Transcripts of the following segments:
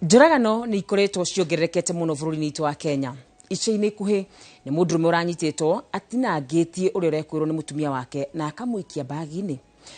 Njũragano nĩ ikoretwo ciongererekete mũno bũrũri-inĩ witũ wa Kenya. Ica-inĩ ikuhĩ nĩ mũndũrũme ũranyitĩtwo atinangĩtie ũrĩa ũrekwĩrwo nĩ mũtumia wake na akamũikia bagi-inĩ.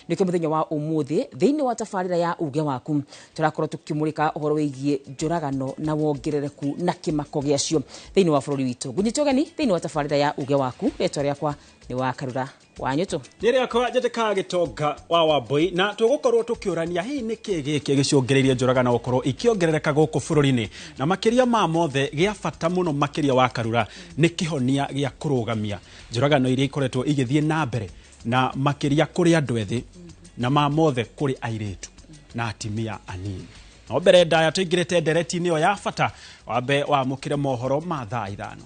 Nĩkĩo mũthenya wa ũmũthĩ thĩinĩ wa tabarĩra ya uge waku tũrakorwo tũkĩmũrĩka ũhoro wĩgiĩ njũragano na wongerereku na kĩmako gĩacio thĩinĩ wa bũrũri witũ. Ngũnyita ũgeni thĩinĩ wa tabarĩra ya uge waku, rĩtwa rĩakwa nĩ wa Karura wa Nyũtũ. Rĩrĩa njĩtĩkaga gĩtonga wa Wambui na tũgũkorwo tũkĩũrania hihi nĩkĩ gĩkĩ gĩcũngĩrĩirie njũragano gũkorwo ikĩongerereka gũkũ bũrũri-inĩ, na makĩria ma mothe gĩa bata mũno makĩria wa Karura nĩ kĩhonia gĩa kũrũgamia njũragano iria ikoretwo igĩthiĩ na mbere, na makĩria kũrĩ andũ ethĩ na ma mothe kũrĩ airĩtu na atimia anini. No mbere ndaya tũingĩrĩte ndereti-inĩ ĩyo ya bata, wambe wamũkĩre mohoro ma thaa 5.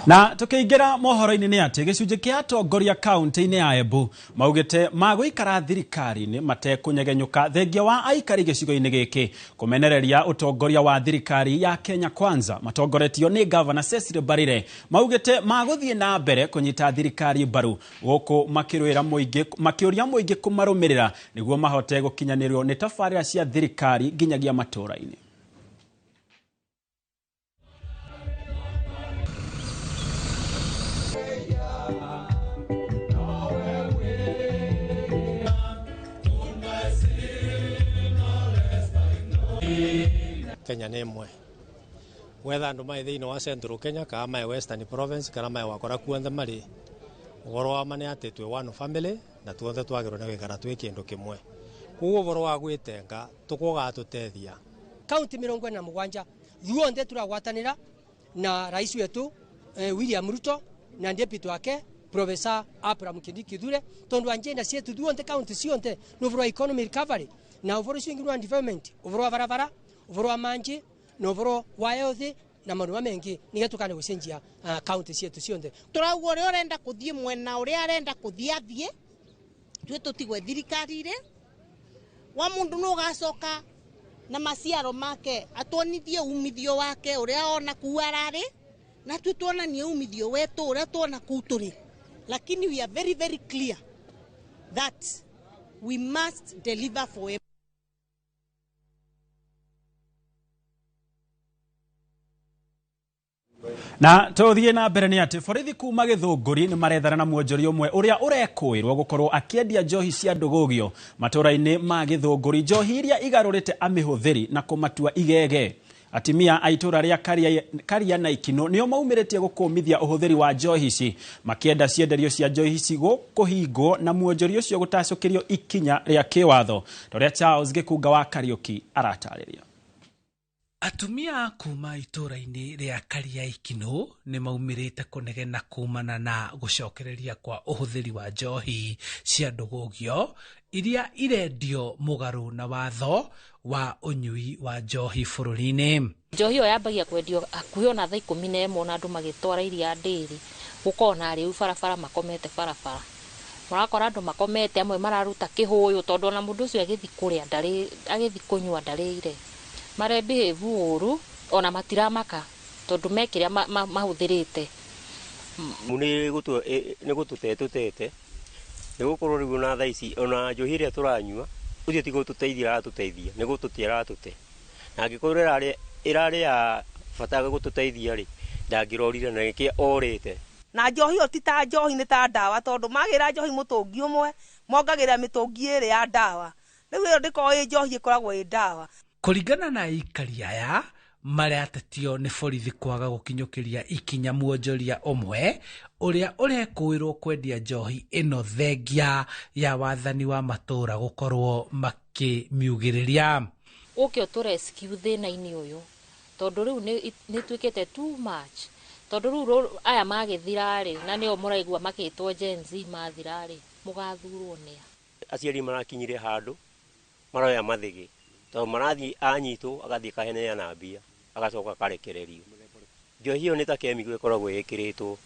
Na tukiingira mohoro-inĩ nĩ atĩ gĩcunjĩ kĩa atongoria kaunti-inĩ ya Embu maugĩte magũikara thirikari-inĩ matekũnyegenyũka thengia wa aikari gĩcigo-inĩ gĩkĩ kũmenereria ũtongoria wa thirikari ya Kenya Kwanza matongoretio nĩ Governor Cecily Mbarire maugĩte magũthiĩ na mbere kũnyita thirikari mbaru gũkũ makĩrũĩra mũingĩ makĩũria mũingĩ kũmarũmĩrĩra nĩguo mahote gũkinyanĩrio nĩ tabarĩra cia thirikari nginyagia matũũra-inĩ. Kenya nĩ ĩmwe wetha andũ mai thĩinĩ wa Central Kenya kana mai Western Province kana mai wakora kuothe marĩ ũhoro wa ma nĩ atĩ twĩ one family na tuothe twagĩrĩirwo nĩ gũikara twĩ kĩndũ kĩmwe. Koguo ũhoro wa gwĩtenga tũkũgatũteithia. Kaunti 47 ithuothe tũragwatanĩra na rais wetu William Ruto na deputy wake Professor Abraham Kindiki Kithure tondu agenda cietu ithuothe kaunti ciothe nĩ ũhoro wa economy recovery na ũhoro ũcio ũngĩ wa development, ũhoro wa barabara, ũhoro wa manji na ũhoro wa health na maũndũ mengĩ nĩgetha tũkane gũcenjia kaunti cietu ciothe. Tũrauga ũrĩa ũrenda kũthiĩ mwena ũrĩa arenda kũthiĩ athiĩ, ithuĩ tũtigwe thirikari-rĩ wa mũndũ nĩ ũgacoka na maciaro make atuonithie umithio wake ũrĩa ona kuu ararĩ na ithuĩ tuonanie umithio wetu ũrĩa tuona kuu tũrĩ, lakini we are very very clear that we must deliver for everyone. Na tũthiĩ na mbere nĩ atĩ borithi kuma Gĩthũngũri nĩ marethana na mwonjoria ũmwe ũrĩa ũrekũĩrwo gũkorwo akĩendia njohi cia ndũgũgio matũũra-inĩ ma Gĩthũngũri, njohi iria igarũrĩte amĩhũthĩri na kũmatua igege. Atimia a itũũra rĩa Karia na Ikinũ nĩo maumĩrĩtie gũkũmithia ũhũthĩri wa njohi ici makĩenda cienderio cia njohi ici gũkũhingwo na mwonjoria ũcio gũtacũkĩrio ikinya rĩa kĩwatho ta ũrĩa Charles Gĩkunga wa Kariũki aratarĩria. Atumia kuma itũũra-inĩ rĩa Karia Ikinũ nĩ maumĩrĩte kũnegena kumana na gũcokereria kwa ũhũthĩri wa njohi cia ndũgũgio iria irendio mũgarũ na watho wa ũnyui wa njohi bũrũri-inĩ. Njohi ĩyo yambagia kwendio hakuhĩ ona thaa 11 na andũ magĩtwara iria ndĩri gũkorwo na arĩu barabara makomete barabara. Ũrakora andũ makomete amwe mararuta kĩhũyũ tondũ ona mũndũ ũcio agĩthiĩ kũrĩa ndarĩ, agĩthiĩ kũnyua ndarĩire. Mare behave ũru ona matiramaka tondũ me kĩrĩa mahũthĩrĩte. Nĩ gũtũte tũtete nĩ gũkorwo rĩu ona thaa ici ona njohi ĩrĩa tũranyua ũcio ti gũtũteithia aratũteithia, nĩ gũtũte aratũte, na angĩkorwo ĩrarĩ ya bata gũtũteithia rĩ ndangĩrorire na nĩkĩo orĩte. Na njohi ĩyo ti ta njohi, nĩ ta ndawa tondũ magĩra njohi mũtũngi ũmwe mongagĩrĩra mĩtũngi ĩrĩ ya ndawa, rĩu ĩyo ndĩkoragwo ĩ njohi, ĩkoragwo ĩ ndawa. Kũringana na aikari aya mareatetio nĩ borithi kwaga gũkinyũkĩria ikinya mwonjoria ũmwe ũrĩa ũrekũĩrwo kwendia njohi ĩno thengia ya wathani wa matũũra gũkorwo makĩmiugĩrĩria. Ũke ũtũ rescue thĩna-inĩ ũyũ, tondũ rĩu nĩ ĩtuĩkĩte too much, tondũ rĩu aya magĩthira rĩ, na nĩo mũraigua makĩtwo Gen Z, mathira rĩ, mũgathurwo nĩa? Aciari marakinyire handũ maroya mathĩgĩ, tondũ marathiĩ anyitwo agathiĩ kaheneana mbia, agacoka akarekererio. Njohi ĩyo nĩ ta chemical ĩkoragwo ĩkĩrĩtwo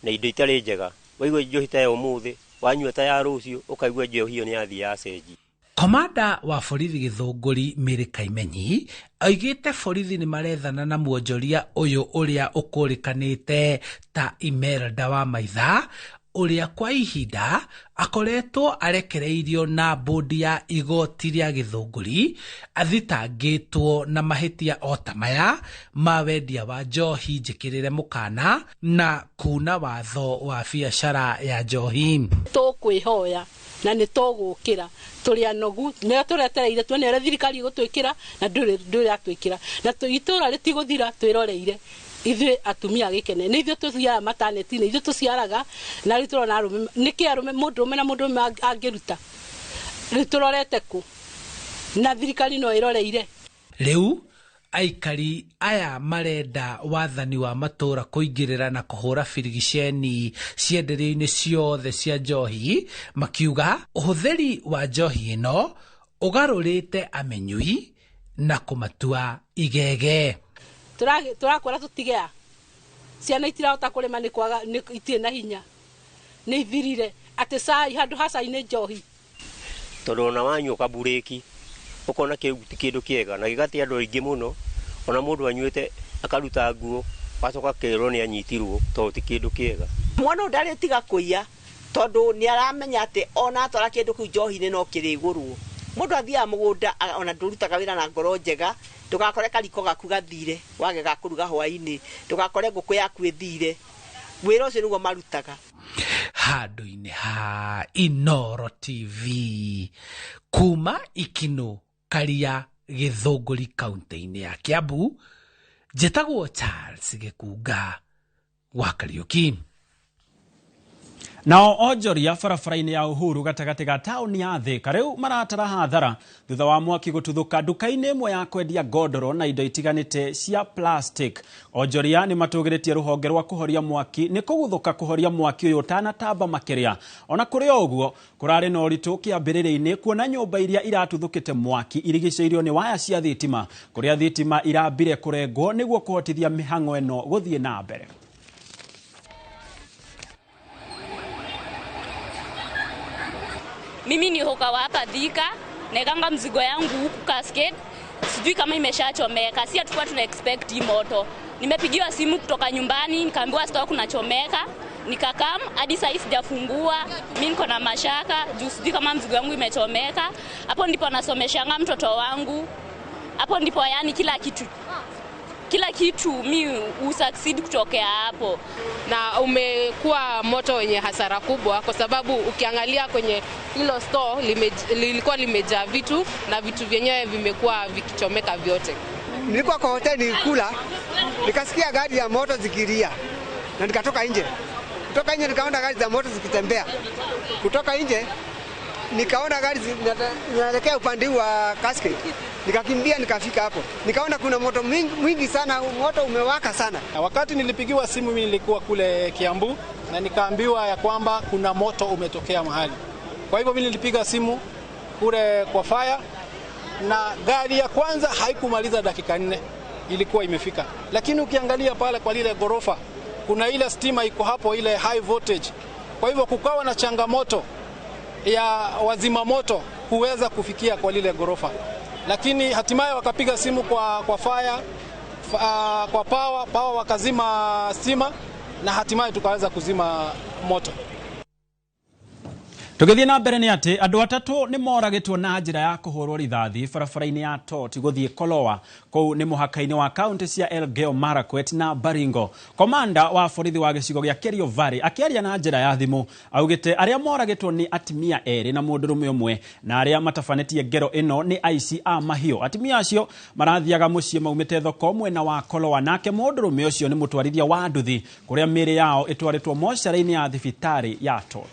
na indo itarĩ njega. Waigua njohi ta ya ũmũthĩ, wanyua ta ya rũciũ, ũkaigua njohi ĩyo nĩ yathiĩ yacenjia. Komanda wa borithi Gĩthũngũri Mary Kaimenyi oigĩte borithi nĩ marethana na mwonjoria ũyũ ũrĩa ũkũrĩkanĩte ta Imelda wa Maitha, ũrĩa kwa ihinda akoretwo arekereirio na bodi ya igoti rĩa Gĩthũngũri athitangĩtwo na mahĩtia o ta maya ma wendia wa njohi njĩkĩrĩre mũkana na kuna watho wa biacara ya njohi. Tũkwĩhoya na nĩ tũgũkĩra, tũrĩ anogu, nĩo tũretereire tuone ũrĩa thirikari ĩgũtwĩkĩra, na ndũrĩ yatwĩkĩra, na itũra rĩtigũthira twĩroreire. Ithuĩ atumia gĩkene nĩ ithuĩ tũthiaga mataneti, nĩ ithuĩ tũciaraga, na rĩu tũrona arũme nĩkĩ, arũme, mũndũrũme na mũndũrũme angĩruta, rĩu tũrorete kũ na thirikari no ĩroreire? Rĩu aikari aya marenda wathani wa matũra kũingĩrĩra na kũhũra birigiceni cienderio-inĩ ciothe cia njohi, makiuga ũhũthĩri wa njohi ĩno ũgarũrĩte amenyui na kũmatua igege. Tũrakwĩra tũtigea ciana itirahota kũrĩma nĩ kwaga itirĩ na hinya, nĩ ithirire atĩ cai, handũ ha cai nĩ njohi. Tondũ ona wanyua kaburĩki ũkona kĩu ti kĩndũ kĩega, na gĩgate andũ aingĩ mũno. Ona mũndũ anyuĩte akaruta nguo, agacoka akerwo nĩ anyitirwo, tondũ ti kĩndũ kĩega. Mwana ũyũ ndarĩtiga kũiya, tondũ nĩ aramenya atĩ ona atwara kĩndũ kĩu njohi-inĩ no kĩrĩgũrwo. Mũndũ athiaga mũgũnda, ona ndũrutaga wĩra na ngoro njega, ndũgakore kariko gaku gathire wage ga kũruga hwaĩ-inĩ, ndũgakore ngũkũ yaku ĩthire. Wĩra ũcio nĩguo marutaga. Handũ-inĩ ha Inoro TV kuma Ikino Karia, Gĩthũngũri, kaunti-inĩ ya Kiambu, njĩtagwo Charles Gĩkunga wa Kariũki. Nao onjoria barabara-inĩ ya Uhuru gatagatĩ ga taũni ya Thika rĩu maratara hathara thutha wa mwaki gũtuthũka nduka-inĩ ĩmwe ya kwendia ngondoro na indo itiganĩte cia plastic. Onjoria nĩ matũgĩrĩtie rũhonge rwa kũhoria mwaki nĩ kũguthũka kũhoria mwaki ũyũ ũtanatamba makĩria. Ona kũrĩ o ũguo, kũrarĩ na ũritũ kĩambĩrĩria-inĩ kuona nyũmba iria iratuthũkĩte mwaki irigicĩirio nĩ waya cia thitima, kũrĩa thitima irambire kũrengwo nĩguo kũhotithia mĩhang'o ĩno gũthiĩ na mbere. Mimi ni hoka wa hapa Thika, naekanga mzigo yangu huku casket, sijui kama imeshachomeka, si hatukuwa tuna expect hii moto. Nimepigiwa simu kutoka nyumbani, nikaambiwa store kunachomeka, nikakam hadi sasa sijafungua. Mimi niko na mashaka juu sijui kama mzigo wangu imechomeka. Hapo ndipo nasomeshanga mtoto wangu, hapo ndipo yani kila kitu mi usucceed kutokea hapo. Na umekuwa moto wenye hasara kubwa, kwa sababu ukiangalia kwenye hilo store lilikuwa limejaa vitu na vitu vyenyewe vimekuwa vikichomeka vyote. Nilikuwa kwa hoteli nilikula, nikasikia gari ya moto zikilia na nikatoka nje. Kutoka nje nikaona gari za moto zikitembea. Kutoka nje nikaona gari zinaelekea upande wa casket. Nikakimbia nikafika hapo. Nikaona kuna moto mwingi sana, moto umewaka sana. Wakati nilipigiwa simu mimi nilikuwa kule Kiambu na nikaambiwa ya kwamba kuna moto umetokea mahali. Kwa hivyo mimi nilipiga simu kule kwa fire, na gari ya kwanza haikumaliza dakika 4 ilikuwa imefika. Lakini ukiangalia pale kwa lile gorofa kuna ile stima iko hapo, ile high voltage. Kwa hivyo kukawa na changamoto ya wazima moto kuweza kufikia kwa lile gorofa. Lakini hatimaye wakapiga simu kwa fire, kwa power wakazima stima na hatimaye tukaweza kuzima moto. Tũgĩthiĩ na mbere nĩ atĩ andũ atatũ nĩ moragĩtwo na njĩra ya kũhũrwo rithathi barabara-inĩ ya Tot gũthiĩ Koloa, kũu nĩ mũhaka-inĩ wa kaunti cia Elgeyo Marakwet na Baringo. Komanda wa borithi wa gĩcigo gĩa Kerio Valley akĩaria na njĩra ya thimũ augĩte arĩa moragĩtwo nĩ atumia erĩ na mũndũrũme ũmwe, na arĩa matabanĩtie ngero ĩno nĩ aici a mahiũ. Atumia acio marathiaga mũciĩ maumĩte thoko mwena wa Koloa, nake mũndũrũme ũcio nĩ mũtwarithia wa nduthi kũrĩa mĩĩrĩ yao ĩtwarĩtwo mocarĩ-inĩ ya thibitarĩ ya Tot.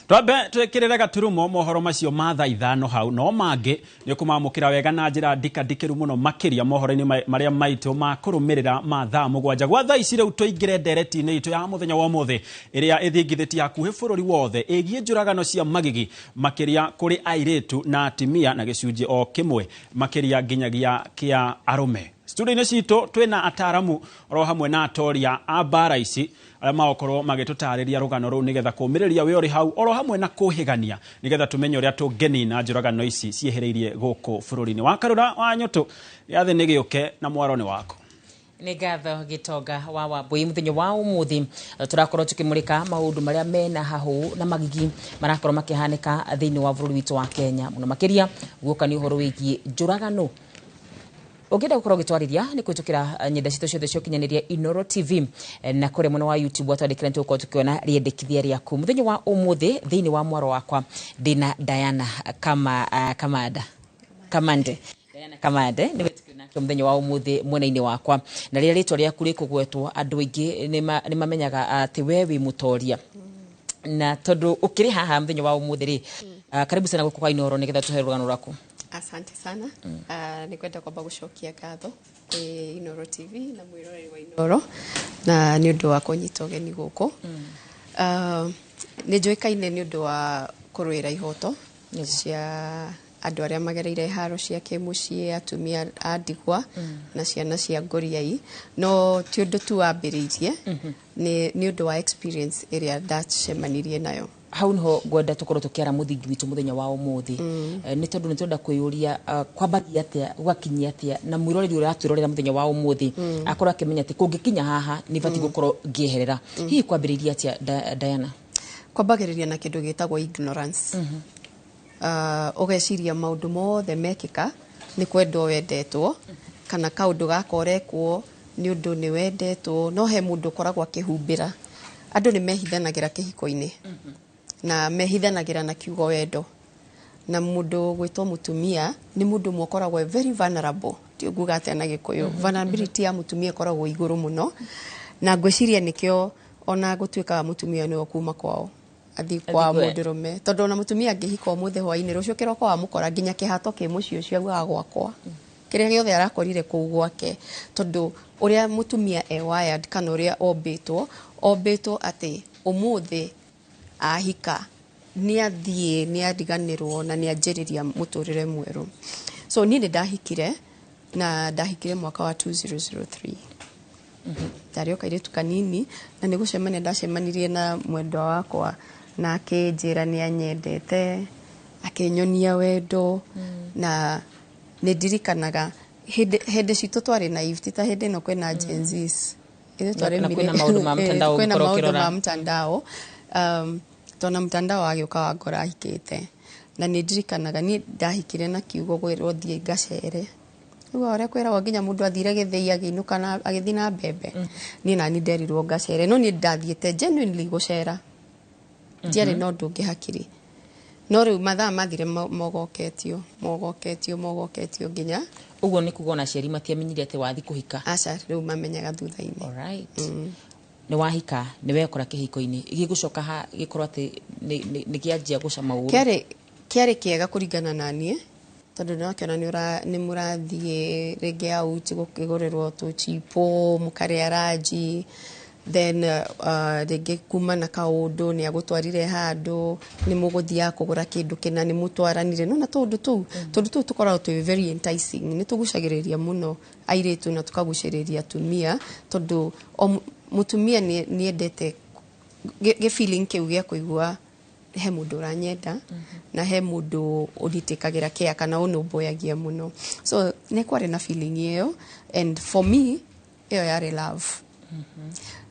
Twambe twĩkĩrĩre gaturumo mohoro macio ma thaa 5 hau, no mangĩ nĩ ũkũmamũkĩra wega na njĩra ndikandikĩru mũno makĩria mohoro-inĩ marĩa maitũ ma kũrũmĩrĩra ma thaa 7. Gwa thaa ici rĩu tũingĩre ndereti-inĩ itũ ya mũthenya wa ũmũthĩ ĩrĩa ĩthingithĩtie hakuhĩ bũrũri wothe ĩgiĩ njũragano cia magigi makĩria kũrĩ airĩtu na atimia na gĩcunjĩ o kĩmwe makĩria nginyagia kĩa arũme. Studio-inĩ citũ twĩna ataramu oro hamwe na atoria a mbara ici arĩa magũkorwo magĩtũtarĩria rũgano rũu nĩgetha kũũmĩrĩria wĩ ũrĩ hau oro hamwe na kũhĩgania nĩgetha tũmenye ũrĩa tũngĩnina njũragano ici ciĩhĩrĩirie gũkũ bũrũri-inĩ. Wa Karũra wa Nyũtũ, gĩathĩ nĩ gĩũke na mwaro nĩ waku. Nĩ ngatho Gĩtonga wa Wambui. Mũthenya wa ũmũthĩ tũrakorwo tũkĩmũrĩka maũndũ marĩa mena hahũ na magigi marakorwo makĩhanĩka thĩinĩ wa bũrũri witũ wa Kenya, mũno makĩria guoka nĩ ũhoro wĩgiĩ njũragano. Ũngĩenda gũkorwo ũgĩtwarĩria nĩ kũhĩtũkĩra nyenda citũ ciothe cia ũkinyanĩria Inooro TV na kũrĩa mwena wa YouTube watwandĩkĩra nĩ tũgũkorwo tũkĩona rĩendekithia rĩaku. Mũthenya wa ũmũthĩ thĩinĩ wa mwaro wakwa ndĩna Diana Kamanda Kamande. Diana Kamande nĩwe tũkĩrĩ nake mũthenya wa ũmũthĩ mwena-inĩ wakwa, na rĩrĩa rĩtwa rĩaku rĩkũgwetwo andũ aingĩ nĩ mamenyaga atĩ we wĩ mũtoria, na tondũ ũkĩrĩ haha mũthenya wa ũmũthĩ rĩ, karibu sana gũkũ kwa Inooro nĩgetha tũhe rũgano rwaku. Asante sana. Nĩngwenda kwamba gũcokia ngatho kwĩ Inooro TV na mwĩroreri wa Inooro na nĩ ũndũ wa kũnyita ũgeni gũkũ. Nĩ njũĩkaine nĩ ũndũ wa kũrũĩra ihoto cia andũ arĩa magereire haro cia kĩmũciĩ, atumia a ndigwa na ciana cia ngũriai, no ti ũndũ tu wambĩrĩirie, nĩ ũndũ wa experience ĩrĩa ndacemanirie nayo. Hau niho ngwenda tukorwo tukiara muthingi witu muthenya wa umuthi, ni tondu ni turenda kwiyuria kwambagia atia gwakinyia atia na mwiroreri uria atwirorera muthenya wa umuthi akorwo akimenya ati kungikinya haha ni bati gukorwo ngieherera. Hihi kwambiriria atia, Diana? Kwambagiriria na kindu gitagwo ignorance. Ugeciria maundu mothe mekika ni kwendwo wendetwo kana kaundu gaka urekwo ni undu ni wendetwo, no he mundu ukoragwo akihumbira. Andu ni mehithanagira kihiko-ini na mehithanagira na kiugo wendo, na mundu gwitwo mutumia ni mundu mwokoragwo very vulnerable, ti nguga atia na Gikuyu. Vulnerability ya mutumia ikoragwo iguru muno, na ngwiciria nikio ona gutuikaga mutumia niwe kuma kwao athi kwa mundurume, tondu ona mutumia angihika umuthi hwaini rucio kiroko wamukora nginya kihato ki mucii ucio augaga gwakwa, kiria giothe arakorire kuu gwake, tondu uria mutumia e wired kana uria ombitwo ati umuthi ahika ni athie ni ariganirwo na ni anjiriria muturire mweru. So ni ndahikire na ndahikire mwaka wa 2003. Ndarĩ o kairĩtu kanini na nĩ gũcemania ndacemanirie na mwendwa wakwa na akĩnjĩra nĩ anyendete, akĩnyonia wendo. Na nĩ ndirikanaga hĩndĩ citũ twarĩ naive, ti ta hĩndĩ ĩno kwĩna Gen Zs. Ithuĩ twarĩ Na kwĩna maũndũ ma mtandao kwĩna ũngĩkorwo maũndũ ũkĩrora. ma mtandao. Tona mtandao agĩũka wangora ahikĩte, na nĩ ndirikanaga niĩ ndahikire na kiugo gwĩrwo thiĩ ngacere. Rĩu ũrĩa kwĩragwo nginya mũndũ athire gĩthĩi agĩinũka na agĩthiĩ na mbembe. Niĩ nani nderirwo ngacere, no niĩ ndathiĩte genuinely gũcera, ndiarĩ na ũndũ ũngĩ hakiri. No rĩu mathaa mathire mogoketio mogoketio mogoketio nginya Ũguo nĩ kuga ona aciari matiamenyire atĩ wathi kũhika? Aca, rĩu mamenyaga thutha-inĩ. Alright. Nĩ wahika, nĩ wekora kĩhiko-inĩ, gĩgũcoka ha gĩkorwo atĩ nĩ kĩanjia gũcama ũru? Kĩarĩ kĩega kũringana na niĩ, tondũ nĩwakĩona nĩ mũrathiĩ rĩngĩ out gũkĩgũrĩrwo tũchipo, mũkarĩa ranji, then rĩngĩ kuma na kaũndũ nĩ agũtwarire handũ, nĩ mũgũthiaga kũgũra kĩndũ kĩna, nĩ mũtwaranire. Nĩwona tũũndũ tũu, tũndũ tũu tũkoragwo twĩ very enticing, nĩ tũgucagĩrĩria mũno airĩtu na tũkagucĩrĩria atumia, tondũ o mũtumia nĩ endete gĩ feeling kĩu gĩa kũigua he mũndũ ũranyenda na he mũndũ ũnitĩkagĩra care kana ũnũmbũyagia mũno. So nĩ kwarĩ na feeling ĩyo, and for me ĩyo yarĩ love.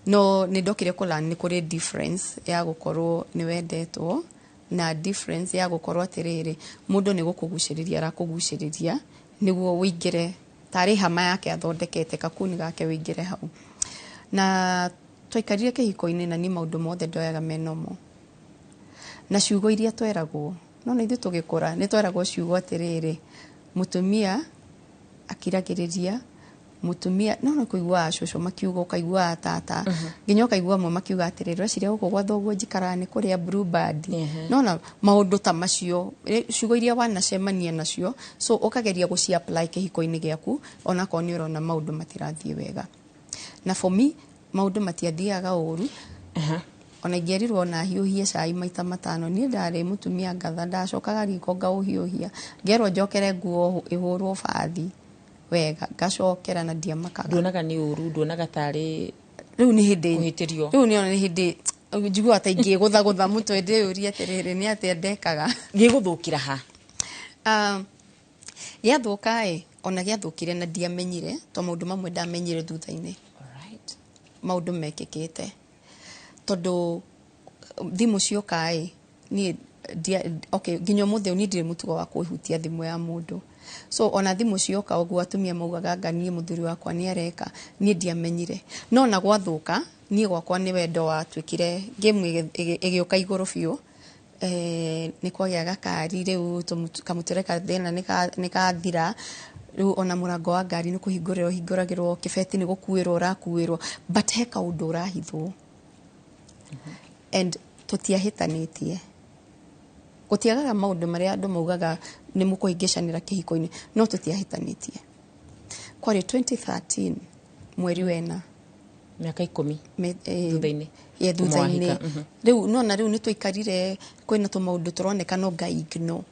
No nĩ ndokire kũ learn nĩ kũrĩ difference ya gũkorwo nĩ wendetwo na difference ya gũkorwo atĩrĩrĩ mũndũ nĩ gũkũgucĩrĩria arakũgucĩrĩria nĩguo ũingĩre tarĩ hama yake athondekete kakuni gake ũingĩre hau. Na twaikarire kĩhiko-inĩ na niĩ maũndũ mothe ndoyaga me normal. Na ciugo iria tweragwo, no na ithuĩ tũgĩkũra nĩ tweragwo ciugo atĩrĩrĩ mũtumia akiragĩrĩria Mutumia no kũiguaga cũcũ makiuga, ũkaiguaga tata, nginya ũkaigua amwe makiuga atĩrĩrĩ, ũreciria gũkũ gwa thoguo njikaraga nĩ kũrĩa Blue Band. Nona maũndũ ta macio, ciugo iria wanacemania nacio, so ũkageria gũci apply kĩhiko-inĩ gĩaku onakorwo nĩ ũrona maũndũ matirathiĩ wega. Na for me maũndũ matiathiaga ũru. Ona ingĩerirwo ona hiũhie cai maita 5, niĩ ndarĩ mũtumia ngatha, ndacokaga riko ngaũhiũhia. Ngerwo njokere nguo ĩhũrwo bathi wega, ngacokera na ndiamakaga. Nduonaga nĩ ũru, nduonaga tarĩ Rĩu nĩ hĩndĩ kũhĩtĩrio? Rĩu nĩ ona nĩ hĩndĩ njiguaga ta ingĩgũthagũtha mũtwe ndĩyũrie atĩrĩrĩ, nĩ atĩa ndekaga? Gĩgũthũkĩra ha? Gĩathũka ĩ, ona gĩathũkire na ndiamenyire, to maũndũ mamwe ndamenyire thutha-inĩ maũndũ mekĩkĩte, tondũ thimũ cioka ĩ, niĩ okay, nginya ũmũthĩ niĩ ndirĩ mũtugo wa kwĩhutia thimũ ya mũndũ. So ona thimũ cioka ũguo atumia maugaga anga niĩ mũthuri wakwa nĩ areka, niĩ ndiamenyire. No na gwathũka, niĩ gwakwa nĩ wendo watuĩkire game ĩgĩũka igũrũ biũ. Nĩ kwagĩa gakari rĩu, kamũtũrĩre ka thĩna nĩ kathira. Rĩu ona mũrango wa ngari nĩ kũhingũrĩrwo ũhingũragĩrwo, kĩbeti nĩ gũkuĩrwo ũrakuĩrwo, but he kaũndũ ũrahithwo and tũtiahĩtanĩtie. Gũtiagaga maũndũ marĩa andũ maugaga nĩ mũkũhĩngĩcanĩra kĩhiko-inĩ, no tũtiahĩtanĩtie. Kwarĩ 2013 mweri wena. Mĩaka 10 thutha-inĩ. Ye, thutha-inĩ. Kuma wahika. Rĩu nona rĩu nĩ tũikarire, kwĩna tũmaũndũ tũroneka no ngai ignore.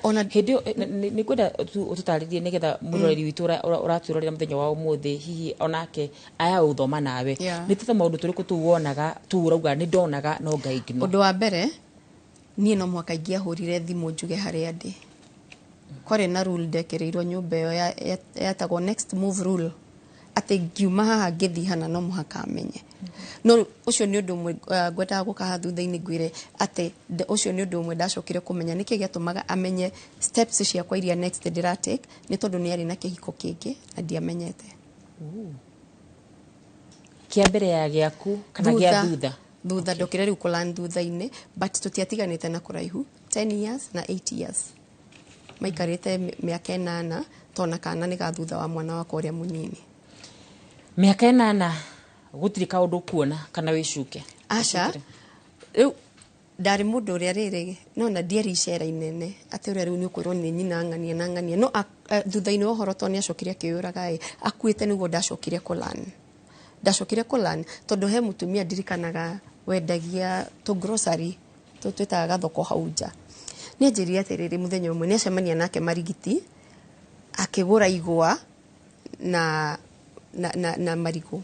Ona Hĩndĩ ĩyo nĩ ngwenda ũtũtarĩrie nĩgetha mwĩroreri witũ ũratwĩrorera mũthenya wa ũmũthĩ hihi onake aya gũthoma nawe. Nĩ ta maũndũ tũrĩkũ tũu wonaga, tũu ũrauga nĩ ndonaga no ngai ignore? Ũndũ wa mbere, niĩ no mũhaka ingĩahũrire thimũ njuge harĩa ndĩ. Kwarĩ na rule ndekĩrĩirwo nyũmba ĩyo yetagwo next move rule, atĩ ngiuma haha ngĩthiĩ hana no mũhaka amenye. No ũcio nĩ ũndũ ũmwe, ngwendaga gũka haha thutha-inĩ ngwĩre atĩ ũcio nĩ ũndũ ũmwe ndacokire kũmenya nĩkĩ gĩatũmaga amenye steps ciakwa iria next ndĩratake, nĩ tondũ nĩ arĩ na kĩhiko kĩngĩ na ndiamenyete. Kĩa mbere ya gĩaku kana gĩa thutha? Thutha. Ndokire rĩu kũlan thutha-inĩ, but tũtiatiganĩte na kũraihu, 10 years na 8 years maikarĩte, mĩaka 8, tona kana nĩ ga thutha wa mwana wakwa ũrĩa mũnini. Mĩaka 8 gũtirĩ kaũndũ ũkuona kana wĩcuke? Aca, rĩu ndarĩ mũndũ ũrĩa rĩrĩ no na ndiarĩ icera inene atĩ ũrĩa rĩu nĩ ũkwĩrwo nĩ nyina ng'ania na ng'ania. No thutha-inĩ wa ũhoro, tondũ nĩ acokire akĩyũraga ĩ, akuĩte, nĩguo ndacokire kũlan, tondũ he mũtumia ndirikanaga wendagia tũ grocery tũ twĩtaga gathoko hau nja, nĩ anjĩrire atĩrĩrĩ, mũthenya ũmwe nĩ acemania nake Marigiti akĩgũra igwa na marigũ.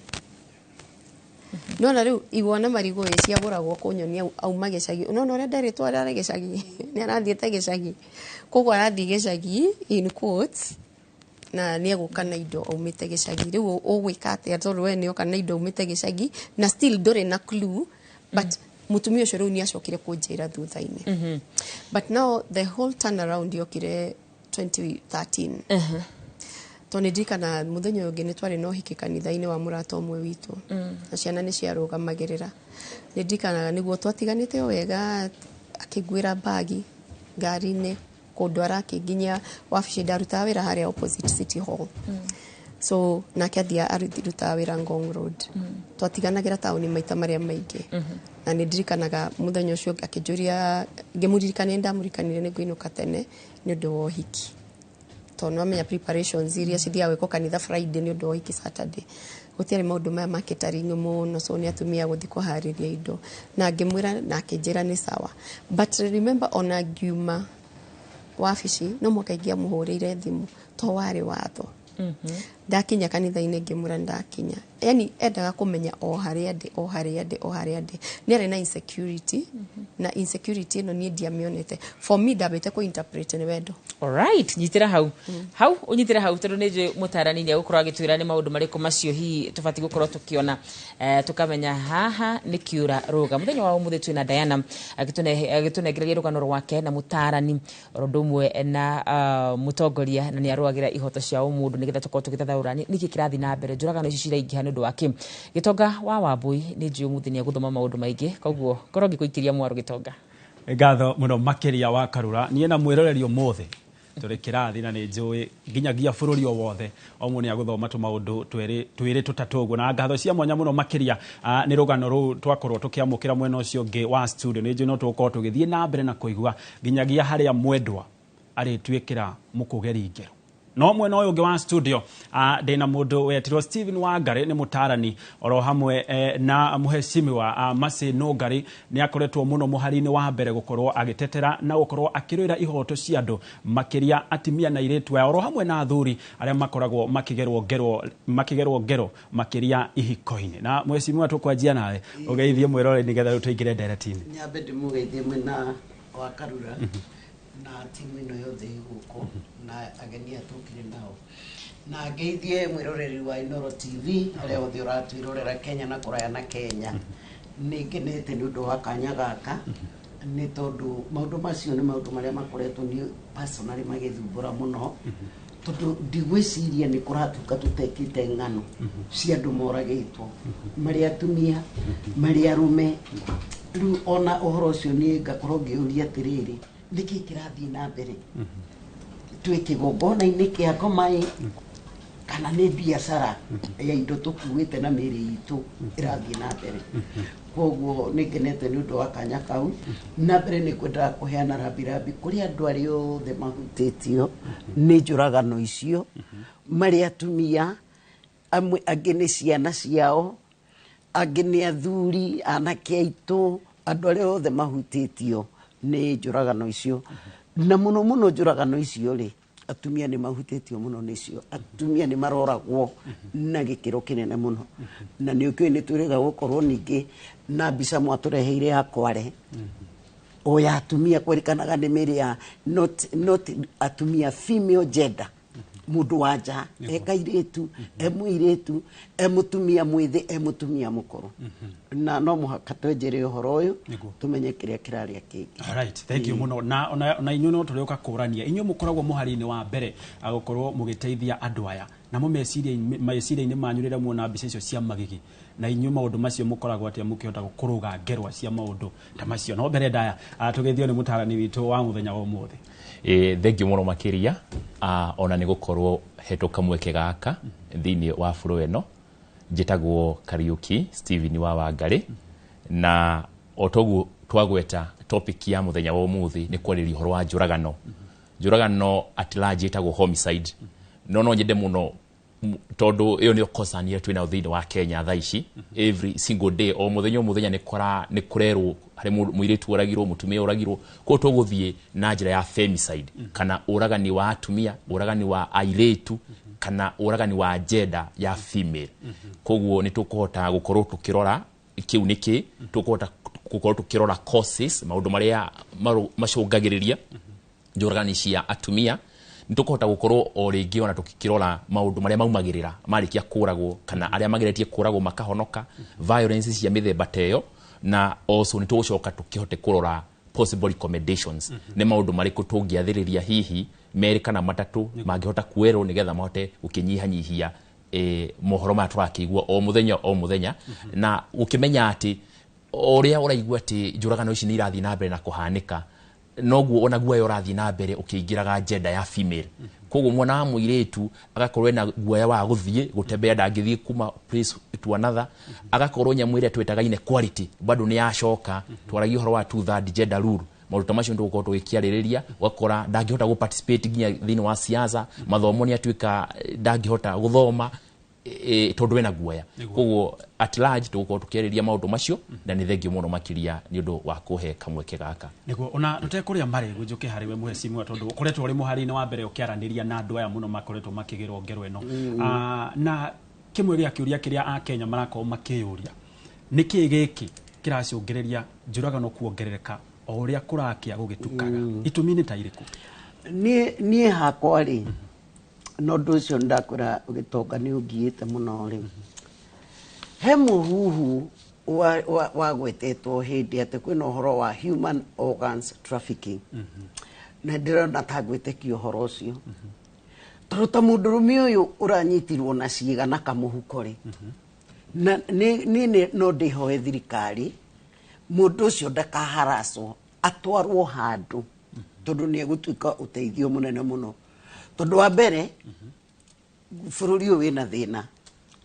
Nona rĩu igwa na marigũ ĩ ciagũragwo kũnyonia auma gĩcagi. Nona ũrĩa nderĩtwo ararĩ gĩcagi, nĩ arathiĩte gĩcagi, koguo arathiĩ gĩcagi in quotes, na nĩ egũka na indo aumĩte gĩcagi. Rĩu ũgwĩka atĩa, tondũ we nĩ oka na indo aumĩte gĩcagi na still ndũrĩ na clue? But mũtumia ũcio rĩu nĩ acokire kũnjĩra thutha-inĩ. But now the whole turnaround yokire 2013, tondũ nĩ ndirikana mũthenya ũyũ ũngĩ nĩ twarĩ na ũhiki kanitha-inĩ wa mũrata ũmwe witũ, na ciana nĩ ciarũgamagĩrĩra. Nĩ ndirikanaga nĩguo twatiganĩte o wega, akĩnguĩra bagi ngari-inĩ kũndwara akĩnginyia wabici. Ndarutaga wĩra harĩa opposite City Hall, so nake athia arutaga wĩra Ngong Road. Twatiganagĩra taũni maita marĩa maingĩ, na nĩ ndirikanaga mũthenya ũcio akĩnjũria, ngĩmũririkania, ndamũririkanire nĩ ngũinũka tene nĩ ũndũ wa ũhiki, tondũ nĩwamenya preparations iria cithiaga gwĩkwo kanitha Friday nĩ ũndũ wa ũhiki Saturday. Gũtiarĩ maũndũ maya ma catering mũno, so nĩ atumia gũthiĩ kũharĩria indo, na ngĩmwĩra na akĩnjĩra nĩ sawa. But remember, ona ngiuma wabici no mũhaka ingĩamũhũrĩire thimũ, to warĩ watho. Ndakinya kanitha-inĩ ngĩmwĩra ndakinya, yani endaga kũmenya o harĩa ndĩ, o harĩa ndĩ, o harĩa ndĩ. Nĩ arĩ na insecurity, na insecurity ĩno niĩ ndiamĩonete. For me ndambĩte kũ interpret nĩ wendo. Alright, nyitĩra hau hau, ũnyitĩre hau, tondũ nĩ njũĩ mũtarani nĩ egũkorwo agĩtwĩra nĩ maũndũ marĩkũ macio hihi tũbatiĩ gũkorwo tũkĩona, tũkamenya haha nĩ kĩũra rũga. Mũthenya wa ũmũthĩ twĩna Diana agĩtũnengereria rũgano rwake, na mũtarani oro ũndũ ũmwe na mũtongoria, na nĩ arũagĩra ihoto cia ũmũndũ, nĩgetha tũkorwo tũgĩtathaũra nĩkĩ kĩrathiĩ na mbere, njũragano ici ciraingĩha nĩ ũndũ wa kĩ. Gĩtonga wa Wambui, nĩ njũĩ ũmũthĩ nĩ egũthoma maũndũ maingĩ, koguo korwo ngĩkũikĩria mwaro, Gĩtonga. Ngatho mũno makĩria wa Karura. Niĩ na mwĩroreri, ũmũthĩ Tũrĩ kĩrathi na nĩ njũĩ nginyagia bũrũri o wothe o mũndũ nĩ agũthoma tũmaũndũ twĩrĩ twĩrĩ tũtatũ ũguo. Na ngatho cia mwanya mũno makĩria nĩ rũgano rũu twakorwo tũkĩamũkĩra mwena ũcio ũngĩ wa studio. Nĩ njũĩ no tũgũkorwo tũgĩthiĩ na mbere na kũigua nginyagia harĩa mwendwa arĩtuĩkĩra mũkũgeri ngero. No mwena ũyũ ũngĩ wa studio ndĩna mũndũ wetirwo Stephen Wangari, nĩ mũtarani oro hamwe na mũhecimiwa Mercy Nũngari. Nĩ akoretwo mũno mũhari-inĩ wa mbere gũkorwo agĩtetera na gũkorwo akĩrũĩra ihoto cia andũ, makĩria atimia na airĩtu aya oro hamwe na athuri arĩa makoragwo makĩgerwo ngero makĩria ihiko-inĩ. Na mũhecimiwa, tũkwanjia nawe ũgeithie mwĩroreri nĩgetha rĩu tũingĩre ndereti-inĩ. Nyambe ndĩmũgeithie mwena wa Karura na timu ĩno yothe ĩ gũkũ na ageni aya tũkire nao, na ngeithie mwĩroreri wa Inooro TV arĩa othe ũratwĩrorera Kenya na kũraya na Kenya. Nĩ ngenete nĩ ũndũ wa kanya gaka, nĩ tondũ maũndũ macio nĩ maũndũ marĩa makoretwo niĩ personally magĩthumbũra mũno, tondũ ndigwĩciria nĩ kũratuĩka tũtekĩte ng'ano cia andũ moragĩtwo, marĩ atumia, marĩ arũme. Rĩu ona ũhoro ũcio niĩ ngakorwo ngĩũria atĩrĩrĩ, nĩkĩ kĩrathiĩ na mbere? Twĩ kĩgongona-inĩ kĩa ngomaĩ kana nĩ biacara ya indo tũkuĩte na mĩĩrĩ itũ ĩrathiĩ na mbere? Koguo nĩ ngenete nĩ ũndũ wa kanya kau. Na mbere nĩ kwendaga kũheana rambirambi kũrĩ andũ arĩa othe mahutĩtio nĩ njũragano icio, marĩ atumia amwe, angĩ nĩ ciana ciao, angĩ nĩ athuri, anake aitũ, andũ arĩa othe mahutĩtio nĩ njũragano icio. Na mũno mũno njũragano icio rĩ, atumia nĩ mahutĩtio mũno nĩcio. Atumia nĩ maroragwo na gĩkĩro kĩnene mũno, na nĩ ũkĩũĩ nĩ twĩrĩga gũkorwo ningĩ na mbica mwatũreheire ya Kware o ya atumia, kwerĩkanaga nĩ mĩĩrĩ ya not atumia, female gender, mũndũ wa nja, e kairĩtu, e mũirĩtu, e mũtumia mwĩthĩ, e mũtumia mũkũrũ. Na no mũhaka twenjere ũhoro ũyũ tũmenye kĩrĩa kĩrarĩa kĩngĩ. Alright, thank you mũno. Na ona inyuĩ no tũrĩũka kũrania, inyuĩ mũkoragwo mũhari-inĩ wa mbere gũkorwo mũgĩteithia andũ aya, namo meciria-inĩ manyu rĩrĩa muona mbica icio cia magigi, na inyuĩ maũndũ macio mũkoragwo atĩa mũkĩhota kũrũga ngerwa cia maũndũ ta macio? No mbere ndaya tũgeithio nĩ mũtarani witũ wa mũthenya wa ũmũthĩ. Thank you mũno makĩria ona nĩ gũkorwo hetwo kamweke gaka thĩinĩ wa bũrũri ĩno. Njĩtagwo Kariuki Stephen wa Wangari, na o toguo twagweta, topic ya mũthenya wa ũmũthĩ nĩ kwarĩria ũhoro wa njũragano. Njũragano at large ĩtagwo homicide, no nyende mũno tondũ ĩyo nĩyo concern ĩrĩa twĩnayo thĩinĩ wa Kenya thaa ici. Every single day, o mũthenya o mũthenya, nĩ kũrerwo harĩ mũirĩtu ũragirwo, mũtumia ũragirwo. Koguo tũgũthiĩ na njĩra ya femicide, kana ũragani wa atumia, ũragani wa airĩtu, kana ũragani wa gender ya female. Koguo nĩ tũkũhota gũkorwo tũkĩrora kĩu nĩkĩ, tũkũhota gũkorwo tũkĩrora causes, maũndũ marĩa macũngagĩrĩria njũragani cia atumia. Nĩ tũkũhota gũkorwo o rĩngĩ ona tũkĩrora maũndũ marĩa maumagĩrĩra marĩkia kũragwo, kana arĩa mageretie kũragwo makahonoka, violence cia mĩthemba ta ĩyo. Na also nĩ tũgũcoka tũkĩhote kũrora possible recommendations, nĩ maũndũ marĩkũ tũngĩathĩrĩria, hihi merĩ kana matatũ mangĩhota kuerwo nĩgetha mahote gũkĩnyihanyihia mohoro maya tũrakĩigua o mũthenya o mũthenya. Na gũkĩmenya atĩ o ũrĩa ũraigua atĩ njũragano ici nĩ irathiĩ na mbere na kũhanĩka, noguo ona guoya ũrathiĩ na mbere ũkĩingĩraga gender ya female. Koguo mwana wa mũirĩtu agakorwo ena guoya wa gũthiĩ gũtembea, ndangĩthiĩ kuma place to another, agakorwo nyamũ ĩrĩa twĩtaga inequality bado nĩ yacoka. Twaragia ũhoro wa two third gender rule, maũndũ ta macio nĩ tũgũkorwo tũgĩkĩarĩrĩria. Ũgakora ndangĩhota gũ participate nginya thĩinĩ wa siasa, mathomo nĩ atuĩka ndangĩhota gũthoma tondũ ena guoya. Koguo at large tũgũkorwo tũkĩarĩrĩria maũndũ macio, na nĩ thengio mũno makĩria nĩ ũndũ wa kũhe kamweke gaka. Nĩguo ona tũtekũrĩa marĩgu, njũke harĩ we mũhecimiwa, tondũ ũkoretwo ũrĩ mũhari-inĩ wa mbere ũkĩaranĩria na andũ aya mũno makoretwo makĩgerwo ngero ĩno. Na kĩmwe gĩa kĩũria kĩrĩa akenya marakorwo makĩyũria, nĩ kĩĩ gĩkĩ kĩracũngĩrĩria njũragano kuongerereka o ũrĩa kũrakĩa gũgĩtukaga? Itũmi nĩ ta irĩkũ? Niĩ hakwa rĩ, no ũndũ ũcio ndakwĩra ũgĩtonga nĩ ũngiĩte mũno rĩ. He mũhuhu wagwetetwo hĩndĩ atĩ kwĩna ũhoro wa human organs trafficking, na ndĩrona ta ngwĩtĩkia ũhoro ũcio, tondũ ta mũndũrũme ũyũ ũranyitirwo na ciĩga na kamũhuko rĩ, na niĩ no ndĩhoe thirikari mũndũ ũcio ndakaharacwo, atwarwo handũ. Tondũ nĩ egũtuĩka ũteithio mũnene mũno. Tondũ wa mbere, bũrũri ũyũ wĩna thĩna,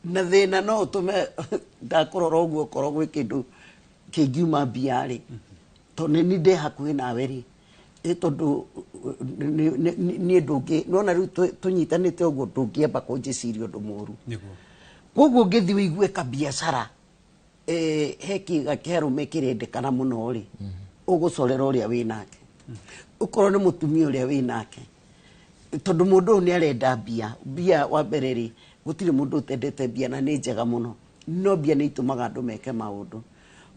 na thĩna no ũtũme ndakũrora ũguo okorwo gwĩ kĩndũ kĩngiuma mbia rĩ, tondũ nĩ ndĩ hakuhĩ nawe rĩ, ĩ tondũ niĩ ndũngĩ nona rĩu tũnyitanĩte ũguo, ndũngĩamba kũnjĩciria ũndũ mũru. Koguo ũngĩthiĩ ũigue kabiacara he kĩga kĩa arũme kĩrendekana mũno rĩ, ũgũcorera ũrĩa wĩ nake, ũkorwo nĩ mũtumia ũrĩa wĩ nake, tondũ mũndũ ũyũ nĩ arenda mbia. Mbia wa mbere rĩ, gũtirĩ mũndũ ũtendete mbia, na nĩ njega mũno, no mbia nĩ itũmaga andũ meke maũndũ.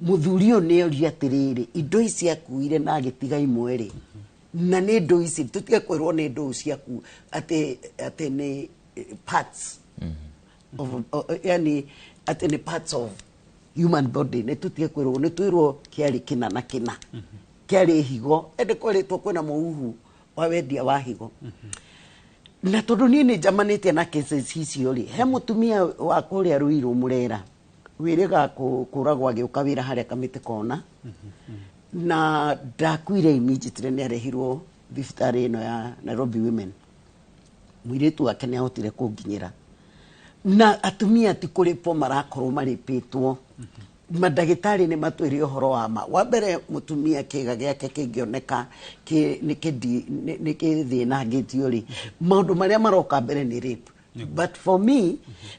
Mũthuri ũyũ nĩ oria atĩrĩrĩ, indo ici akuire na agĩtiga imwe rĩ, na nĩ ndũ ici tũtige kwĩrwo nĩ ndũ ciaku atĩ nĩ parts of, yani atĩ nĩ parts of human body. Nĩ tũtige kwĩrwo, nĩ twĩrwo kĩarĩ kĩna na kĩna, kĩarĩ higo, ĩndĩ kwerĩtwo kwĩna mũhuhu wa wendia wa higo. Na tondũ niĩ nĩ njamanĩtie na cases icio rĩ, he mũtumia wa kũrĩa Ruiru Mũrera wĩrĩga kũragwo agĩũka wĩra harĩa Kamĩtĩ kona, na ndakuire immediately. Nĩ arehirwo thibitarĩ ĩno ya Nairobi Women. Mũirĩtu wake nĩ ahotire kũnginyĩra. Na atumia ti kũrĩpwo marakorwo marĩpĩtwo, mandagĩtarĩ nĩ matwĩre ũhoro wa ma. Wa mbere, mũtumia kĩga gĩake kĩngĩoneka nĩ kĩthĩnangĩtio rĩ, maũndũ marĩa maroka mbere nĩ rape. But for me,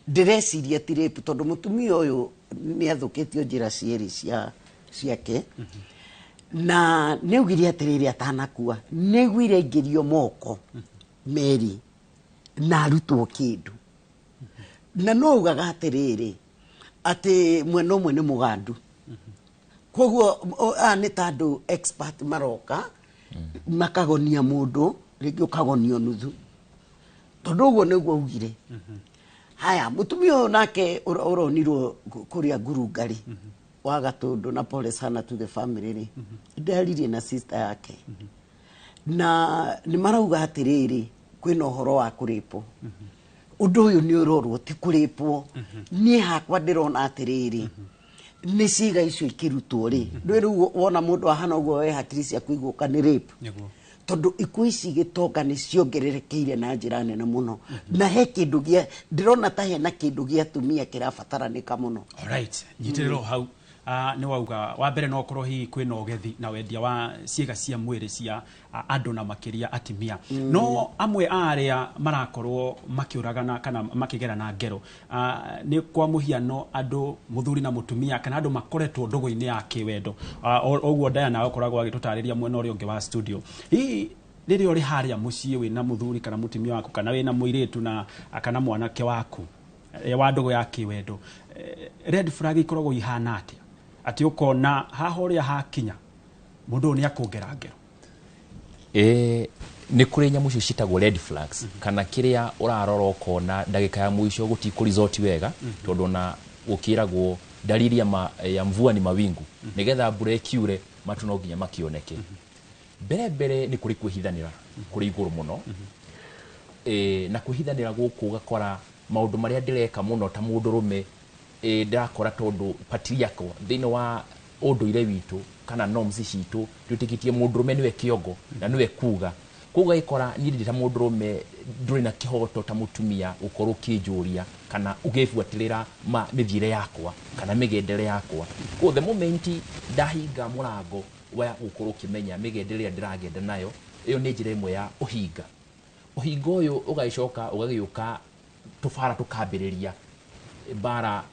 ndĩreciria ti rape, tondũ mũtumia ũyũ nĩ athũkĩtio njĩra cierĩ cia ciake, na nĩ augire atĩrĩrĩ, atanakua nĩ aiguire aingĩrio moko merĩ na arutwo kĩndũ. Na no ugaga atĩrĩrĩ, atĩ mwena ũmwe nĩ mũgandu. Koguo aya nĩ ta andũ expert maroka makagonia mũndũ, rĩngĩ ũkagonio nuthu, tondũ ũguo nĩguo augire. Haya, mũtumia ũyũ nake ũronirwo kũrĩa ngurunga-rĩ wa Gatũndũ, na pole sana to the family rĩ, ndaririe na sister yake na nĩ marauga atĩrĩrĩ, kwĩna ũhoro wa kũrĩpwo. Ũndũ ũyũ nĩ ũrorwo, ti kũrĩpwo. Niĩ hakwa ndĩrona atĩrĩrĩ, nĩ ciĩga icio ikĩrutwo rĩ, ndũĩ rĩu wona mũndũ ahana ũguo, we hakiri ciaku igũka nĩ rape, tondũ ikuũ ici gĩtonga nĩ ciongererekeire na njĩra nene mũno, na he kĩndũ gĩa ndĩrona ta hena kĩndũ gĩa atumia kĩrabataranĩka mũno. Alright, nyitĩrĩrwo hau. Nĩ wauga wa mbere no ũkorwo hihi kwĩna ũgethi na wendia wa ciĩga cia mwĩrĩ cia andũ na makĩria atimia. No amwe a arĩa marakorwo makĩũragana kana makĩgerana ngero, nĩ kwa mũhiano andũ mũthuri na mũtumia, kana andũ makoretwo ndũgũ-inĩ ya kĩwendo. Ũguo Diana akoragwo agĩtũtarĩria mwena ũrĩa ũngĩ wa studio. Hihi rĩrĩa ũrĩ harĩa mũciĩ wĩna mũthuri kana mũtumia waku, kana wĩna mũirĩtu na kana mwanake waku wa ndũgũ ya kĩwendo, red flag ikoragwo ihana atĩa, atĩ ũkona haha ũrĩa hakinya mũndũ ũyũ nĩ akũngera ngero? Nĩ kũrĩ nyamũ icio ciĩtagwo red flags, kana kĩrĩa ũrarora ũkona ndagĩka ya mũico gũtikũ resort wega, tondũ ona gũkĩragwo dalili ya mvua ni mawingu. Nĩgetha mbura ĩkiure, matu no nginya makĩoneke. Mbere mbere nĩ kũrĩ kwĩhithanĩra kũrĩ igũrũ mũno. Na kwĩhithanĩra gũkũ, ũgakora maũndũ marĩa ndĩreka mũno ta mũndũrũme, ndĩrakora tondũ patriarchal thĩinĩ wa ũndũire witũ kana norms citũ, twĩtĩkĩtie mũndũrũme nĩwe kĩongo na nĩwe kuga. Koguo ũgagĩkora niĩ ndĩ ta mũndũrũme ndũrĩ na kĩhoto ta mũtumia gũkorwo ũkĩnjũria kana ũgĩbuatĩrĩra ma mĩthiĩre yakwa kana mĩgendere yakwa. Koguo the moment ndahinga mũrango wa gũkorwo ũkĩmenya mĩgendere ĩrĩa ndĩragenda nayo, ĩyo nĩ njĩra ĩmwe ya ũhinga. Ũhinga ũyũ ũgagĩcoka ũgagĩũka tũbara, tũkambĩrĩria mbara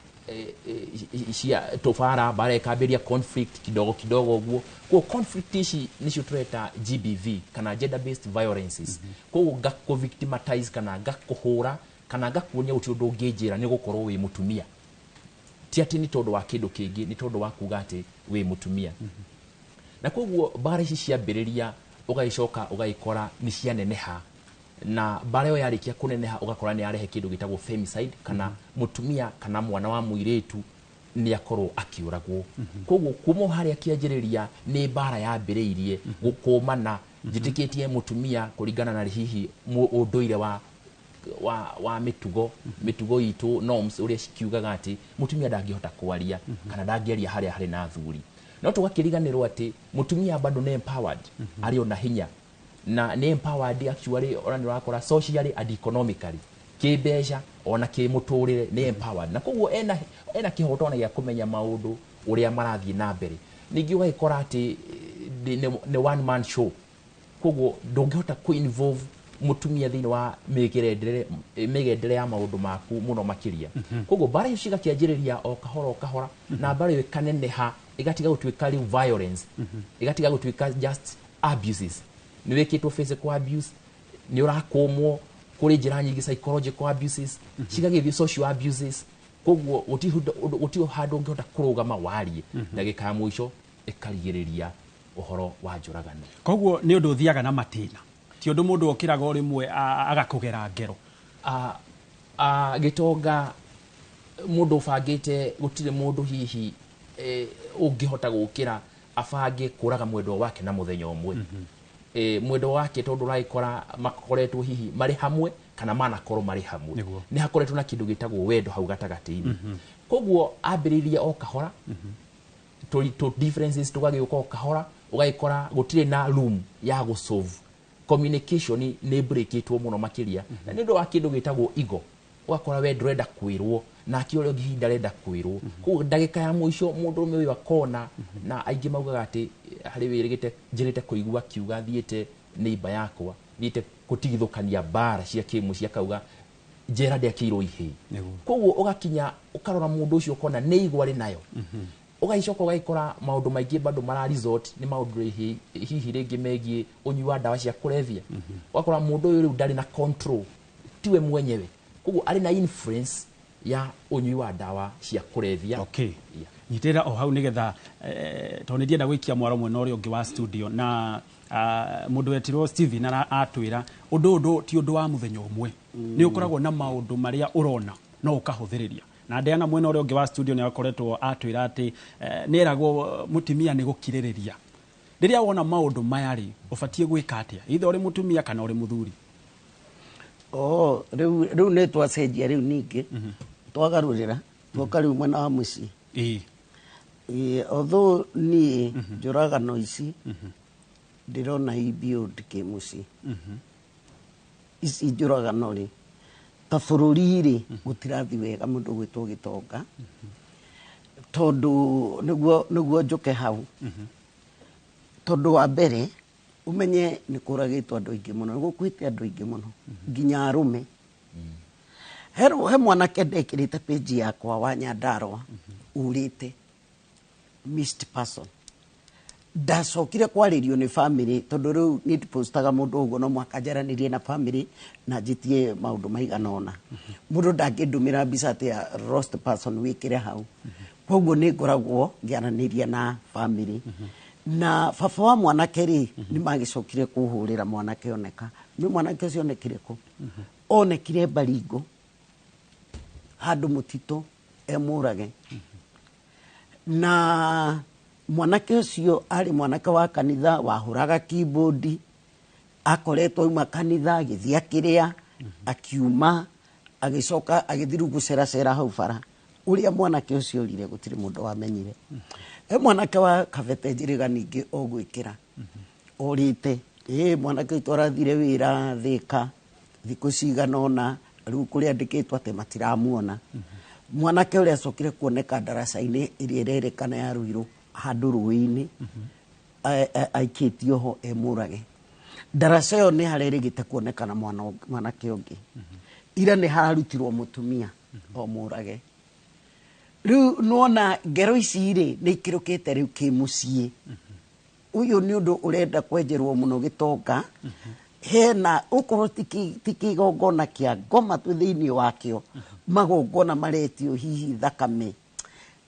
cia tũbara, mbara ĩkambĩrĩria, conflict kidogo kidogo ũguo. Koguo conflict ici nĩcio tũreta GBV kana gender based violences. Koguo ngakũ victimatize kana ngakũhũra kana ngakuonia gũtirĩ ũndũ ũngĩnjĩra nĩ gũkorwo wĩ mũtumia, ti atĩ nĩ tondũ wa kĩndũ kĩngĩ, nĩ tondũ wa kuga atĩ wĩ mũtumia. Na koguo mbara ici ciambĩrĩria, ũgagĩcoka ũgagĩkora nĩ cianeneha, na mbara ĩyo yarĩkia kũneneha, ũgakora nĩ yarehe kĩndũ gĩtagwo femicide, kana mũtumia kana mwana wa mũirĩtu nĩ akorwo akĩũragwo. Koguo kuma o harĩa kĩanjĩrĩria nĩ mbara yambĩrĩirie gũkũmana. Njĩtĩkĩtie mũtumia kũringana na hihi ũndũire wa mĩtugo itũ, norms ũrĩa cikiugaga atĩ mũtumia ndangĩhota kwaria kana ndangĩaria harĩa harĩ na athuri, no tũgakĩriganĩrwo atĩ mũtumia bado nĩ empowered, arĩ ona hinya. Na nĩ empowered actually, ona nĩ ũrakora socially and economically, kĩmbeca ona kĩmũtũrĩre, nĩ empowered, na koguo ena kĩhoto ona gĩa kũmenya maũndũ ũrĩa marathiĩ na mbere. Ningĩ ũgagĩkora atĩ nĩ one man show, koguo ndũngĩhota kũ-involve mũtumia thĩinĩ wa mĩgendere ya maũndũ maku mũno makĩria. Koguo mbara icio cigakĩanjĩrĩria o kahora o kahora, na mbara ĩyo ĩkaneneha, ĩgatiga gũtuĩka rĩu violence, ĩgatiga gũtuĩka just abuses. Nĩ wĩkĩtwo physical abuse, nĩ ũrakũmwo, kũrĩ njĩra nyingĩ, psychological abuses, cigagĩthiĩ social abuses. Koguo gũtirĩ handũ ũngĩhota kũrũgama warie. Ndagĩka ya mũico ĩkarigĩrĩria ũhoro wa njũragano. Koguo nĩ ũndũ ũthiaga na matĩna, ti ũndũ mũndũ okĩraga o rĩmwe agakũgera ngero. Gĩtonga, mũndũ ũbangĩte, gũtirĩ mũndũ hihi ũngĩhota gũkĩra abange kũraga mwendwa wake na mũthenya ũmwe. Mwendwa wake, tondũ ũragĩkora makoretwo hihi marĩ hamwe kana manakorwo marĩ hamwe, nĩ hakoretwo na kĩndũ gĩtagwo wendo hau gatagatĩ-inĩ. Koguo ambĩrĩria o kahora, tũ differences tũgagĩũka o kahora, ũgagĩkora gũtirĩ na room ya gũsolve. Communication nĩ breakĩtwo mũno makĩria, na nĩ ũndũ wa kĩndũ gĩtagwo ego. Ũgakora we ndũrenda kwĩrwo, nake ũrĩa ũngĩ hihi ndarenda kwĩrwo. Koguo ndagĩka ya mũico mũndũrũme ũyũ akona, na aingĩ maugaga atĩ harĩ wĩrĩgĩte njĩrĩte kũigua akiuga thiĩte neighbor yakwa, thiĩte gũtigithũkania mbara cia kĩmũciĩ, akauga njera ndĩakĩirwo ihĩĩ. Koguo ũgakinya ũkarora mũndũ ũcio, ũkona nĩ igwa arĩ nayo. Ũgagĩcoka ũgagĩkora maũndũ maingĩ bado mara resort nĩ maũndũ hihi rĩngĩ megiĩ ũnyui wa ndawa cia kũrebia. Ũgakora mũndũ ũyũ rĩu ndarĩ na control, tiwe mwenyewe, koguo arĩ na influence ya ũnyui wa ndawa cia kũrebia. Okay. Nyitĩrĩra o hau nĩgetha tondũ nĩ ndienda gũikia mwaro mwena ũrĩa ũngĩ wa studio na mũndũ wetirwo Steven atwĩra ũndũ ũyũ ti ũndũ wa mũthenya ũmwe, nĩ ũkoragwo na maũndũ marĩa ũrona no ũkahũthĩrĩria. Na Diana mwena ũrĩa ũngĩ wa studio nĩ akoretwo atwĩra atĩ nĩ eragwo mũtumia nĩ gũkirĩrĩria. Rĩrĩa wona maũndũ maya rĩ, ũbatiĩ gwĩka atĩa, either ũrĩ mũtumia kana ũrĩ mũthuri? Oh, rĩu nĩ twacenjia, rĩu ningĩ twagarũrĩra, twoka rĩu mwena wa mũciĩ. Ĩĩ, although niĩ njũragano ici ndĩrona i build kĩmũciĩ. Ici njũragano rĩ, ta bũrũri rĩ, gũtirathi wega mũndũ gwĩtwo gĩtonga, tondũ nĩguo njũke hau, tondũ wa mbere ũmenye nĩ kũragĩtwo andũ aingĩ mũno, nĩ gũkuĩte andũ aingĩ mũno, nginya arũme. He mwanake ndekĩrĩte page yakwa wa Nyandarũa urĩte missed person. Ndacokire kwarĩrio nĩ family, tondũ rĩu nĩ ndipostaga mũndũ ũguo, no mũhaka njaranĩrie na family na njĩtie maũndũ maigana ũna. Mũndũ ndangĩndũmĩra mbica atĩ ya lost person wĩkĩre hau. Koguo nĩ ngoragwo ngĩaranĩria na family, na baba wa mwanake rĩ, nĩ magĩcokire kũhũrĩra mwanake oneka. Nĩ mwanake ũcio onekire kũ? Onekire Baringo handũ mũtitũ emũrage. Na mwanake ũcio arĩ mwanake wa kanitha, wahũraga keyboard, akoretwo auma kanitha agĩthiĩ akĩrĩa, akiuma, agĩcoka agĩthiĩ rĩu gũceracera hau bara. Ũrĩa mwanake ũcio orire gũtirĩ mũndũ wamenyire. He mwanake wa Kabete Njĩrĩga ningĩ ũgwĩkĩra orĩte. Ĩ mwanake witũ arathire wĩra Thĩka thikũ cigana ũna, rĩu kũrĩa andĩkĩtwo atĩ matiramuona. Mwanake ũrĩa acokire kuoneka ndaraca-inĩ ĩrĩa ĩrerĩkana ya Ruiru, handũ rũĩ-inĩ, aikĩtio ho emũrage. Ndaraca ĩyo nĩ harerĩgĩte kuonekana mwanake ũngĩ. Ira nĩ harutirwo mũtumia o mũrage. Rĩu nĩwona ngero ici rĩ, nĩ ikĩrũkĩte rĩu kĩmũciĩ. Ũyũ nĩ ũndũ ũrenda kwenjerwo mũno gĩtonga. Hena okorwo ti kĩgongona kĩa ngoma twĩ thĩinĩ wakĩo, magongona maretio hihi thakame,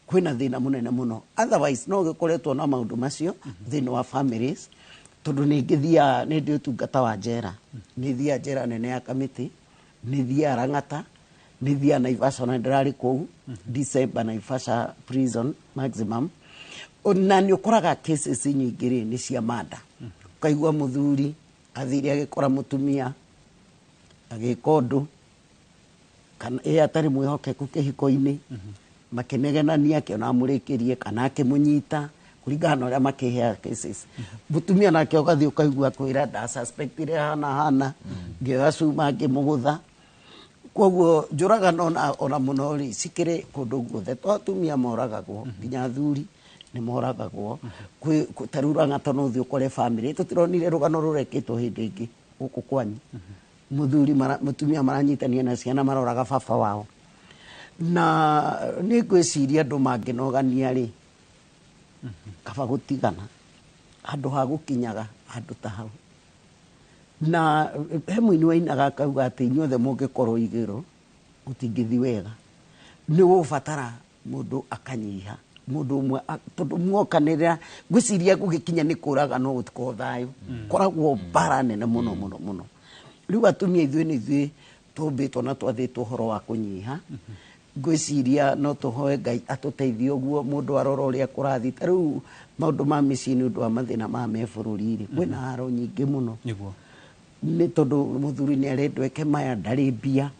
kwĩna thĩna mũnene mũno. Otherwise no gĩkoretwo na maũndũ macio thĩinĩ wa families, tondũ nĩ ngĩthiaga, nĩ ndĩ ũtungata wa njera, nĩ thiaga njera nene ya Kamĩtĩ, nĩ thiaga Lang'ata, nĩ thiaga Naivasha, na ndĩrarĩ kũu December Naivasha prison maximum. Na nĩ ũkoraga cases nyingĩ rĩ nĩ cia manda. Ũkaigua mũthuri athire agĩkora mũtumia agĩka ũndũ kana ĩ atarĩ mwĩhokeku kĩhiko-inĩ, makĩnegenania, akĩona amũrĩkĩrie kana akĩmũnyita. Kũringana na ũrĩa makĩheaga cases, mũtumia nake ũgathiĩ ũkaigua kwĩra ndasuspectire hana hana, ngĩoya cuma ngĩmũgũtha. Koguo njũragano ona mũno rĩ, cikĩrĩ kũndũ guothe, to atumia moragagwo, nginya athuri nĩ moragagwo. Ta rĩu Lang'ata no ũthiĩ ũkore bamĩrĩ, tũtironire rũgano rũrekĩtwo hĩndĩ ĩngĩ gũkũ kwanyu, mũthuri mũtumia maranyitania na ciana maroraga baba wao. Na nĩ ngwĩciria andũ mangĩnogania rĩ, kaba gũtigana handũ ha gũkinyaga handũ ta hau. Na he mũini wainaga akauga atĩ inyuothe mũngĩkorwo igĩrũ gũtingĩthi wega, nĩ gũbatara mũndũ akanyiha mũndũ ũmwe, tondũ mwokanĩrĩra ngwĩciria gũgĩkinya nĩ kũraga no gũtikorwo thayũ, koragwo mbara nene mũno mũno mũno. Rĩu atumia ithuĩ nĩ ithuĩ tũmbĩtwo na twathĩtwo ũhoro wa kũnyiha. Ngwĩciria no tũhoe Ngai atũteithie ũguo mũndũ arora ũrĩa kũrathiĩ. Ta rĩu maũndũ ma mĩciĩ nĩ ũndũ wa mathĩna maya me bũrũri-rĩ, kwĩna haro nyingĩ mũno. Nĩ tondũ mũthuri nĩ arendwo eke maya, ndarĩ mbia.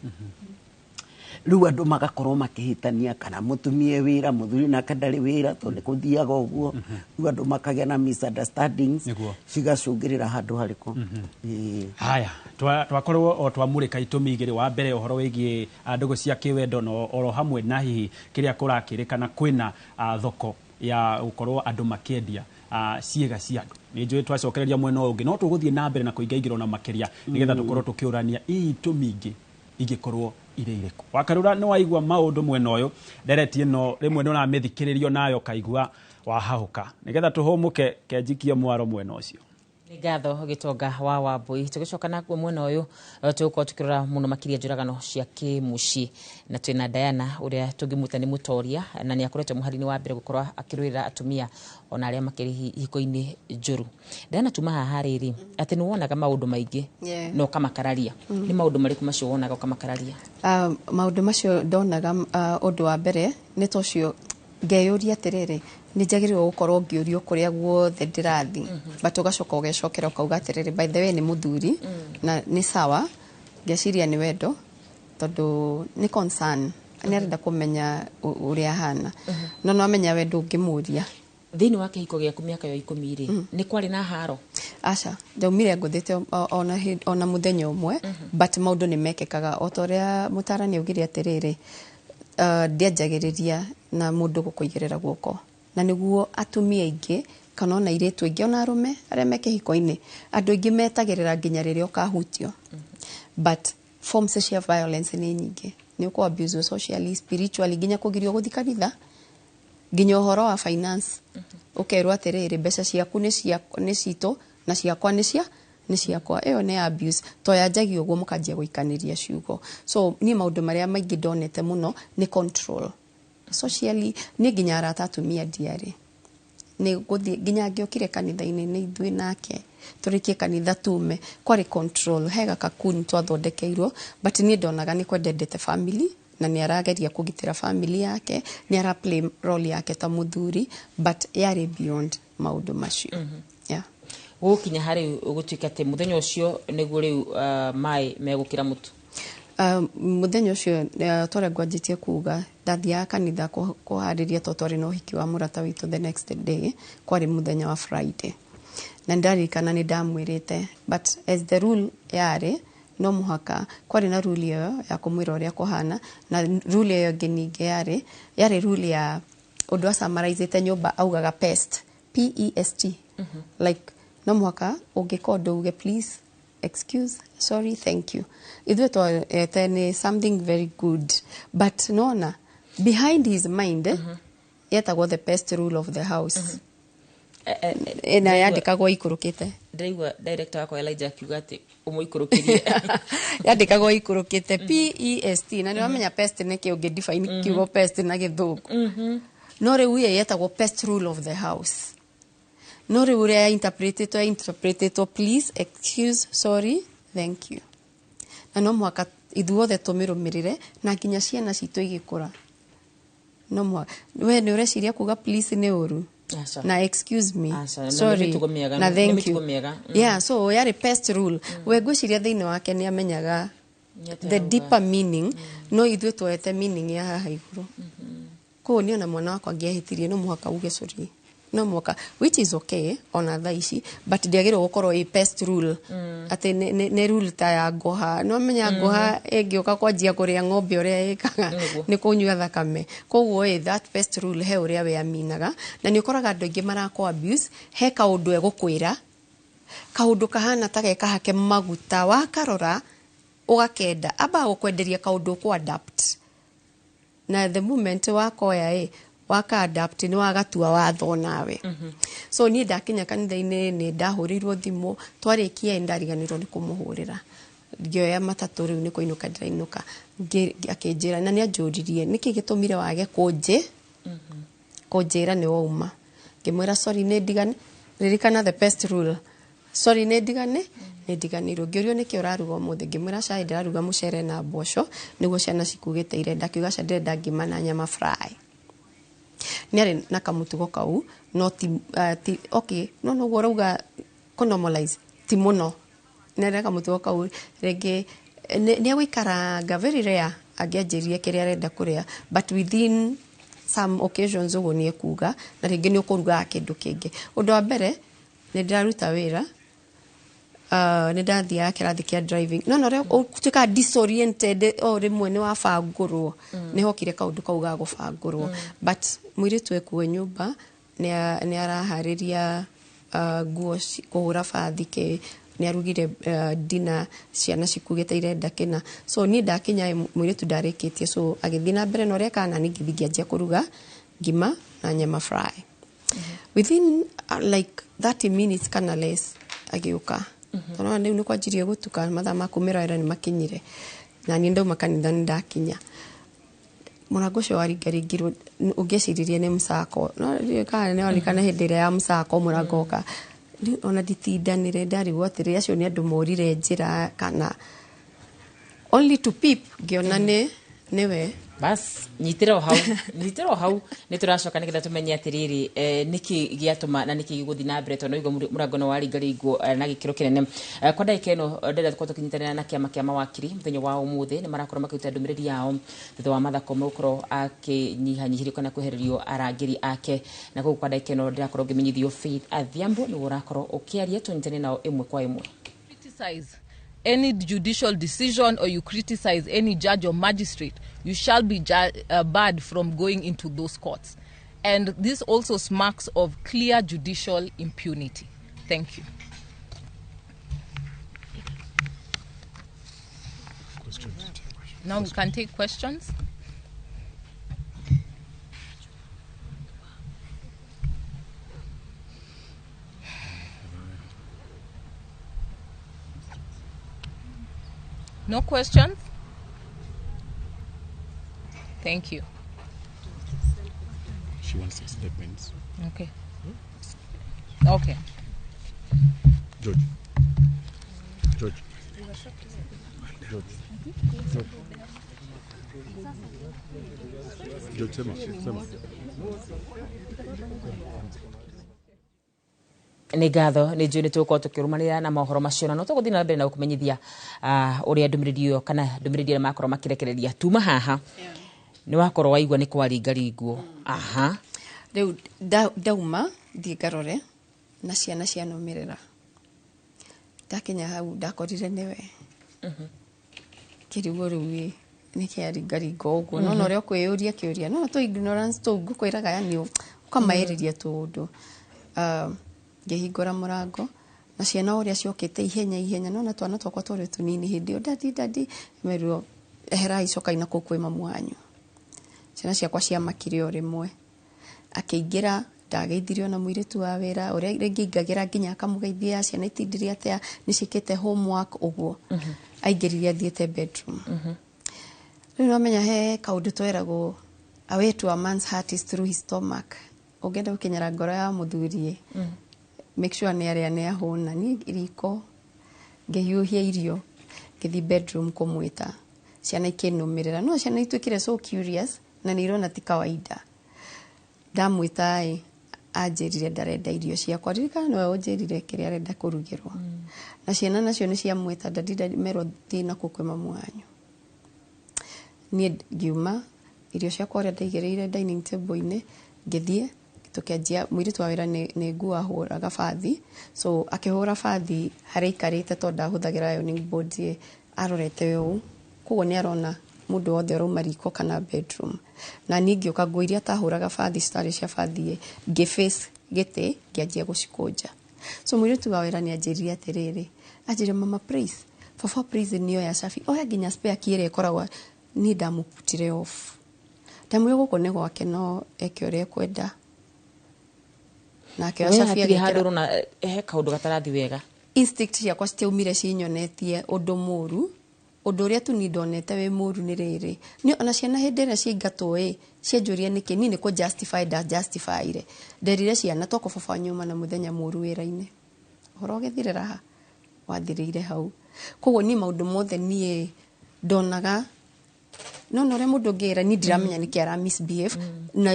Rĩu andũ magakorwo makĩhĩtania, kana mũtumia e wĩra, mũthuri nake ndarĩ wĩra, tondũ nĩ kũthiaga ũguo. Rĩu andũ makagĩa na misunderstandings cigacũngĩrĩra handũ harĩkũ. Ĩĩ. Haya, twakorwo o twamũrĩka itũmi igĩrĩ. Wa mbere ũhoro wĩgiĩ ndũgũ cia kĩwendo, na oro hamwe na hihi kĩrĩa kũrakĩrĩkana kwĩna thoko ya gũkorwo andũ makĩendia ciĩga cia andũ. Nĩ njũĩ twacokereria mwena ũyũ ũngĩ no tũgũthiĩ na mbere na kũingaingĩra ona makĩria, nĩgetha tũkorwo tũkĩũrania hihi itũmi ingĩ ingĩkorwo irĩ irĩkũ. Wakarura, nĩ waigua maũndũ mwena ũyũ, ndereti ĩno rĩmwe nĩ ũramĩthikĩrĩrio nayo ũkaigua wahahũka, nĩgetha tũhũmũke kenjikie mwaro mwena ũcio. Nĩ ngatho Gĩtonga wa Wambui. Tũgĩcoka nakuo mwena ũyũ, tũgũkorwo tũkĩrora mũno makĩria njũragano cia kĩmũciĩ, na twĩna Diana ũrĩa tũngĩmwĩta nĩ mũtoria, na nĩ akoretwo mũhari-inĩ wa mbere gũkorwo akĩrũĩrĩra atumia ona arĩa makĩrĩ ihiko-inĩ njũru. Diana, tuma haha rĩrĩ atĩ nĩ wonaga maũndũ maingĩ na ũkamakararia. Nĩ maũndũ marĩkũ macio wonaga ũkamakararia? Maũndũ macio ndonaga, ũndũ wa mbere nĩ ta ũcio ngeyũria atĩrĩrĩ, nĩ njagĩrĩirwo gũkorwo ngĩũrio kũrĩa guothe ndĩrathiĩ? But ũgacoka ũgecokera ũkauga atĩrĩrĩ, by the way nĩ mũthuri na nĩ sawa. Ngeciria nĩ wendo, tondũ nĩ concern, nĩ arenda kũmenya ũrĩa ahana, no no amenya wendo ũngĩmũria. Thĩinĩ wa kĩhiko gĩaku mĩaka ya 10 rĩ, nĩ kwarĩ na haro? Aca, ndaumire ngũthĩte ona mũthenya ũmwe, but maũndũ nĩ mekĩkaga o ta ũrĩa mũtarani augire atĩrĩrĩ, ndianjagĩrĩria na mũndũ gũkũigĩrĩra guoko, na nĩguo atumia aingĩ kana ona airĩtu aingĩ ona arũme arĩa me kĩhiko-inĩ, andũ aingĩ metagĩrĩra nginya rĩrĩa ũkahutio. But forms cia violence nĩ nyingĩ, nĩ ũkũ abuse socially, spiritually, nginya kũgirio gũthiĩ kanitha, nginya ũhoro wa finance, ũkerwo atĩrĩrĩ, mbeca ciaku nĩ citũ na ciakwa nĩ ciakwa. Ĩyo nĩ abuse, to yanjagia ũguo mũkanjia gũikanĩria ciugo. So niĩ maũndũ marĩa maingĩ ndonete mũno nĩ control socially, niĩ nginya arata atumia ndiarĩ, nĩ gũthiĩ nginya angĩokire kanitha-inĩ nĩ ithuĩ nake tũrĩkie kanitha tume, kwarĩ control. He gakakuni twathondekeirwo, but niĩ ndonaga nĩ kwendendete family na nĩ arageria kũgitĩra family yake, nĩ ara play role yake ta mũthuri, but yarĩ beyond maũndũ macio, yeah. Gũgũkinya harĩ gũtuĩka atĩ mũthenya ũcio nĩguo rĩu maĩ megũkĩra mũtu? Mũthenya ũcio, twarĩa ngwanjĩtie kuga ndathiaga kanitha kũharĩria to twarĩ na ũhiki wa mũrata witũ the next day, kwarĩ mũthenya wa Friday, na nĩndaririkana nĩ ndamwĩrĩte, but as the rule yarĩ no mũhaka kwarĩ na rule ĩyo ya kũmwĩra ũrĩa kũhana, na rule ĩyo ĩngĩ ningĩ yarĩ rule ya ũndũ acamarizĩte nyũmba, augaga PEST, PEST, like no mũhaka ũngĩka ũndũ uge please, excuse, sorry, thank you. Ithuĩ twete nĩ something very good, but nona behind his mind yetagwo the PEST rule of the house, na yandĩkagwo ikũrũkĩte. Ndĩraigua director wakwa Elijah akiuga atĩ ũmũikũrũkĩrie. Yandĩkagwo ikũrũkĩte PEST, na nĩ wamenya pest nĩ kĩ, ũngĩ define kiugo pest na Gĩthũngũ? No rĩu ĩyo yetagwo PEST rule of the house, no rĩu ũrĩa ya interpretetwo please, excuse, sorry, thank you, na no mũhaka ithuothe tũmĩrũmĩrĩre, na nginya ciana citũ igĩkũra no mũhaka. We nĩ ũreciria kuga please nĩ ũru? Aca. Na excuse me? Aca, na nĩ sorry mĩtugo mĩega, na nĩ thank mĩtugo you. mĩega. Yeah, so yarĩ PEST rule. We ngwĩciria thĩinĩ wake nĩ amenyaga the deeper meaning, no ithuĩ tuoete meaning ya haha igũrũ. Koguo niĩ ona mwana wakwa angĩahĩtirie no mũhaka uge sorry. No mũhaka, which is okay ona thaa ici, but ndĩagĩrĩirwo gũkorwo ĩ pest rule, atĩ nĩ rule ta ya ngũha. No menya ngũha ĩngĩũka kwanjia kũrĩa ng'ombe, ũrĩa ĩkaga nĩ kũnyua thakame. Koguo ĩ that pest rule he ũrĩa we aminaga, na nĩ ũkoraga andũ aingĩ marakũ abuse. He kaũndũ egũkwĩra, kaũndũ kahana ta gekahake maguta, wakarora ũgakenda, ambaga gũkwenderia kaũndũ ũkũ adapt, na the moment wakoya ĩ waka adapt, nĩ wagatua watho nawe. So niĩ ndakinya kanitha-inĩ, nĩ ndahũrĩirwo thimũ. Twarĩkia ĩ, ndariganĩrwo nĩ kũmũhũrĩra. Ngĩoya matatũ, rĩu nĩ kũinũka ndĩrainũka. Akĩnjĩra na nĩ anjũririe nĩkĩ gĩtũmire wage kũnjĩra nĩ wauma. Ngĩmwĩra sorry, nĩ ndigani ririkana the pest rule, sorry, nĩ ndiganĩirwo. Ngĩũrio nĩkĩ ũraruga ũmũthĩ, ngĩmwĩra cai, ndĩraruga mũcere na mboco nĩguo ciana cikugĩte irenda. Akiuga aca, ndĩrenda ngima na nyama fry. Nĩ arĩ na kamũtugo kau, no ti okay, no noguo ũrauga kũ normalize ti mũno. Nĩ arĩ na kamũtugo kau, rĩngĩ nĩ egũikaranga, very rare angĩanjĩrire kĩrĩa arenda kũrĩa, but within some occasions ũguo nĩ ekuga, na rĩngĩ nĩ ũkũrugaga kĩndũ kĩngĩ. Ũndũ wa mbere, nĩ ndĩraruta wĩra, nĩ ndathiaga kĩrathi kĩa driving, no ũrĩa ũtuĩkaga disoriented o rĩmwe nĩ wabangũrwo. Nĩ hokire kaũndũ kau ga gũbangũrwo, but mũirĩtu ekuo nyũmba nĩ araharĩria nguo kũhũra bathi kĩ, nĩ arugire dinner, ciana cikugĩte irenda kĩna. So niĩ ndakinya ĩ, mũirĩtu ndarĩkĩtie, so agĩthiĩ na mbere na ũrĩa kana niĩ ngĩthiĩ ngĩanjia kũruga ngima na nyama fry. Within like 30 minutes kana less agĩũka, tondũ rĩu nĩ kwanjirie gũtuka, mathaa ma kumĩra wĩra nĩ makinyire, na niĩ ndauma kanitha nĩ ndakinya. Mũrango ũcio waringaringirwo, ũngĩeciririe nĩ mũcako, no ndiũĩ kana nĩ onekana hĩndĩ ĩrĩa ya mũcako mũrango ũka. Rĩu ona nditindanĩre, ndarigwo atĩrĩ, acio nĩ andũ morire njĩra kana only to peep, ngĩona nĩ nĩwe. Bas, nyitĩra o hau, nyitĩra o hau, nĩ tũracoka nĩgetha tũmenye atĩrĩrĩ, nĩkĩ gĩatũma na nĩkĩ gĩgũthiĩ na mbere, tondũ noigua mũrango no waringaringwo na gĩkĩro kĩnene. Kwa ndagĩka ĩno ndĩrenda tũkorwo tũkĩnyitanĩra na kĩama kĩa mawakiri. Mũthenya wa ũmũthĩ nĩ marakorwo makĩruta ndũmĩrĩri yao thutha wa Martha Koome gũkorwo akĩnyihanyihĩrio kana kwehererio arangĩri ake, na koguo kwa ndagĩka ĩno ndĩrakorwo ngĩmenyithio Faith Adhiambo nĩwe ũrakorwo ũkĩaria. Tũnyitane nao ĩmwe kwa ĩmwe. Criticize any judicial decision or you criticize any judge or magistrate, you shall be barred from going into those courts. And this also smacks of clear judicial impunity. Thank you. Now we can take questions. No questions? Thank you. She wants statements. Okay. Okay. George. George. George. George. George, sema, sema. Nĩ ngatho, nĩ njũĩ nĩ tũgũkorwo tũkĩrũmanĩrĩra na mohoro macio, na no tũgũthiĩ na mbere na gũkũmenyithia ũrĩa ndũmĩrĩri ĩyo kana ndũmĩrĩri ĩrĩa makorwo makĩrekereria. Tuma haha nĩ wakorwo waigua nĩ kwaringaringwo, aha. Rĩu ndauma thiĩ ngarore na ciana cianũmĩrĩra. Ndakinya hau ndakorire nĩwe, kĩrigwo rĩu ĩ nĩkĩ aringaringa ũguo, no ũrĩa ũkwĩyũria kĩũria no tũ ignorance tũu ngũkwĩraga, yani ũkamaĩrĩria tũũndũ. Ngĩhingũra mũrango na ciana ũrĩa ciokĩte ihenya ihenya, nona twana twakwa tũrĩ tũnini hĩndĩ ĩyo, "Daddy, daddy." Merirwo, "Eherai, cokai na kũu kwĩ mamu wanyu." Ciana ciakwa ciamakire o rĩmwe. Akĩingĩra, ndageithirio na mũirĩtu wa wĩra ũrĩa rĩngĩ aingagĩra nginya akamũgeithia, ciana itindire atĩa, nĩ ciĩkĩte homework, ũguo. Aingĩrire athiĩte bedroom. Rĩu nomenya he kaũndũ tweragwo, "A way to a man's heart is through his stomach." Ũngĩenda gũkinyĩra ngoro ya mũthuri, make sure nĩ arĩa nĩ ahũna. Niĩ riko ngĩhiũhia irio, ngĩthiĩ bedroom kũmwĩta, ciana ikĩnũmĩrĩra, no ciana ituĩkire so curious na nĩ irona ti kawaida. Ndamwĩta ĩ, anjĩrire ndarenda irio ciakwa. Ririkana nĩwe ũnjĩrire kĩrĩa arenda kũrugĩrwo. Na ciana nacio nĩ ciamwĩta, "Daddy, daddy." Merwo, "Thiĩ na kũu kwĩ mamu wanyu." Niĩ ngiuma irio ciakwa ũrĩa ndaigĩrĩire dining table-inĩ, ngĩthiĩ. Tũkĩanjia mũirĩtu wa wĩra nĩ nguo ahũraga bathi, so akĩhũra bathi harĩa aikarĩte, tondũ ndahũthagĩra ironing board ĩ, arorete ũũ, koguo nĩ arona mũndũ wothe ũrauma riko kana bedroom. Na niĩ ngĩũka, nguo iria atahũraga bathi, citarĩ cia bathi ĩ, ngĩ face gĩtĩ, ngĩanjia gũcikũnja. So mũirĩtu wa wĩra nĩ anjĩrire atĩrĩrĩ, anjĩrire, "Mama Praise, baba Praise nĩ oya cabi, oya nginya spare key ĩrĩa ĩkoragwo." Niĩ ndamũputire off, ndamwĩra gũkũ nĩ gwake, no eke ũrĩa ekwenda. Nake We oya cabi. Hatirĩ handũ Agĩkĩra. ũrona he kaũndũ gatarathi wega? Instinct ciakwa citiaumire cinyonetie ũndũ mũru. Ũndũ ũrĩa tu ni ndonete wĩ mũru nĩ rĩrĩ, nĩ ona ciana hĩndĩ ĩrĩa ciaingatwo ĩ, cianjũria nĩkĩ, niĩ nĩ kũ justify nda justifyire. Nderire ciana toko baba nyuma na mũthenya mũru wĩra-inĩ, ũhoro ũgĩthirĩra ha wathirĩire hau. Koguo niĩ maũndũ mothe niĩ ndonaga nona ũrĩa mũndũ ũngĩra niĩ ndiramenya nĩkĩ ara misbehave, na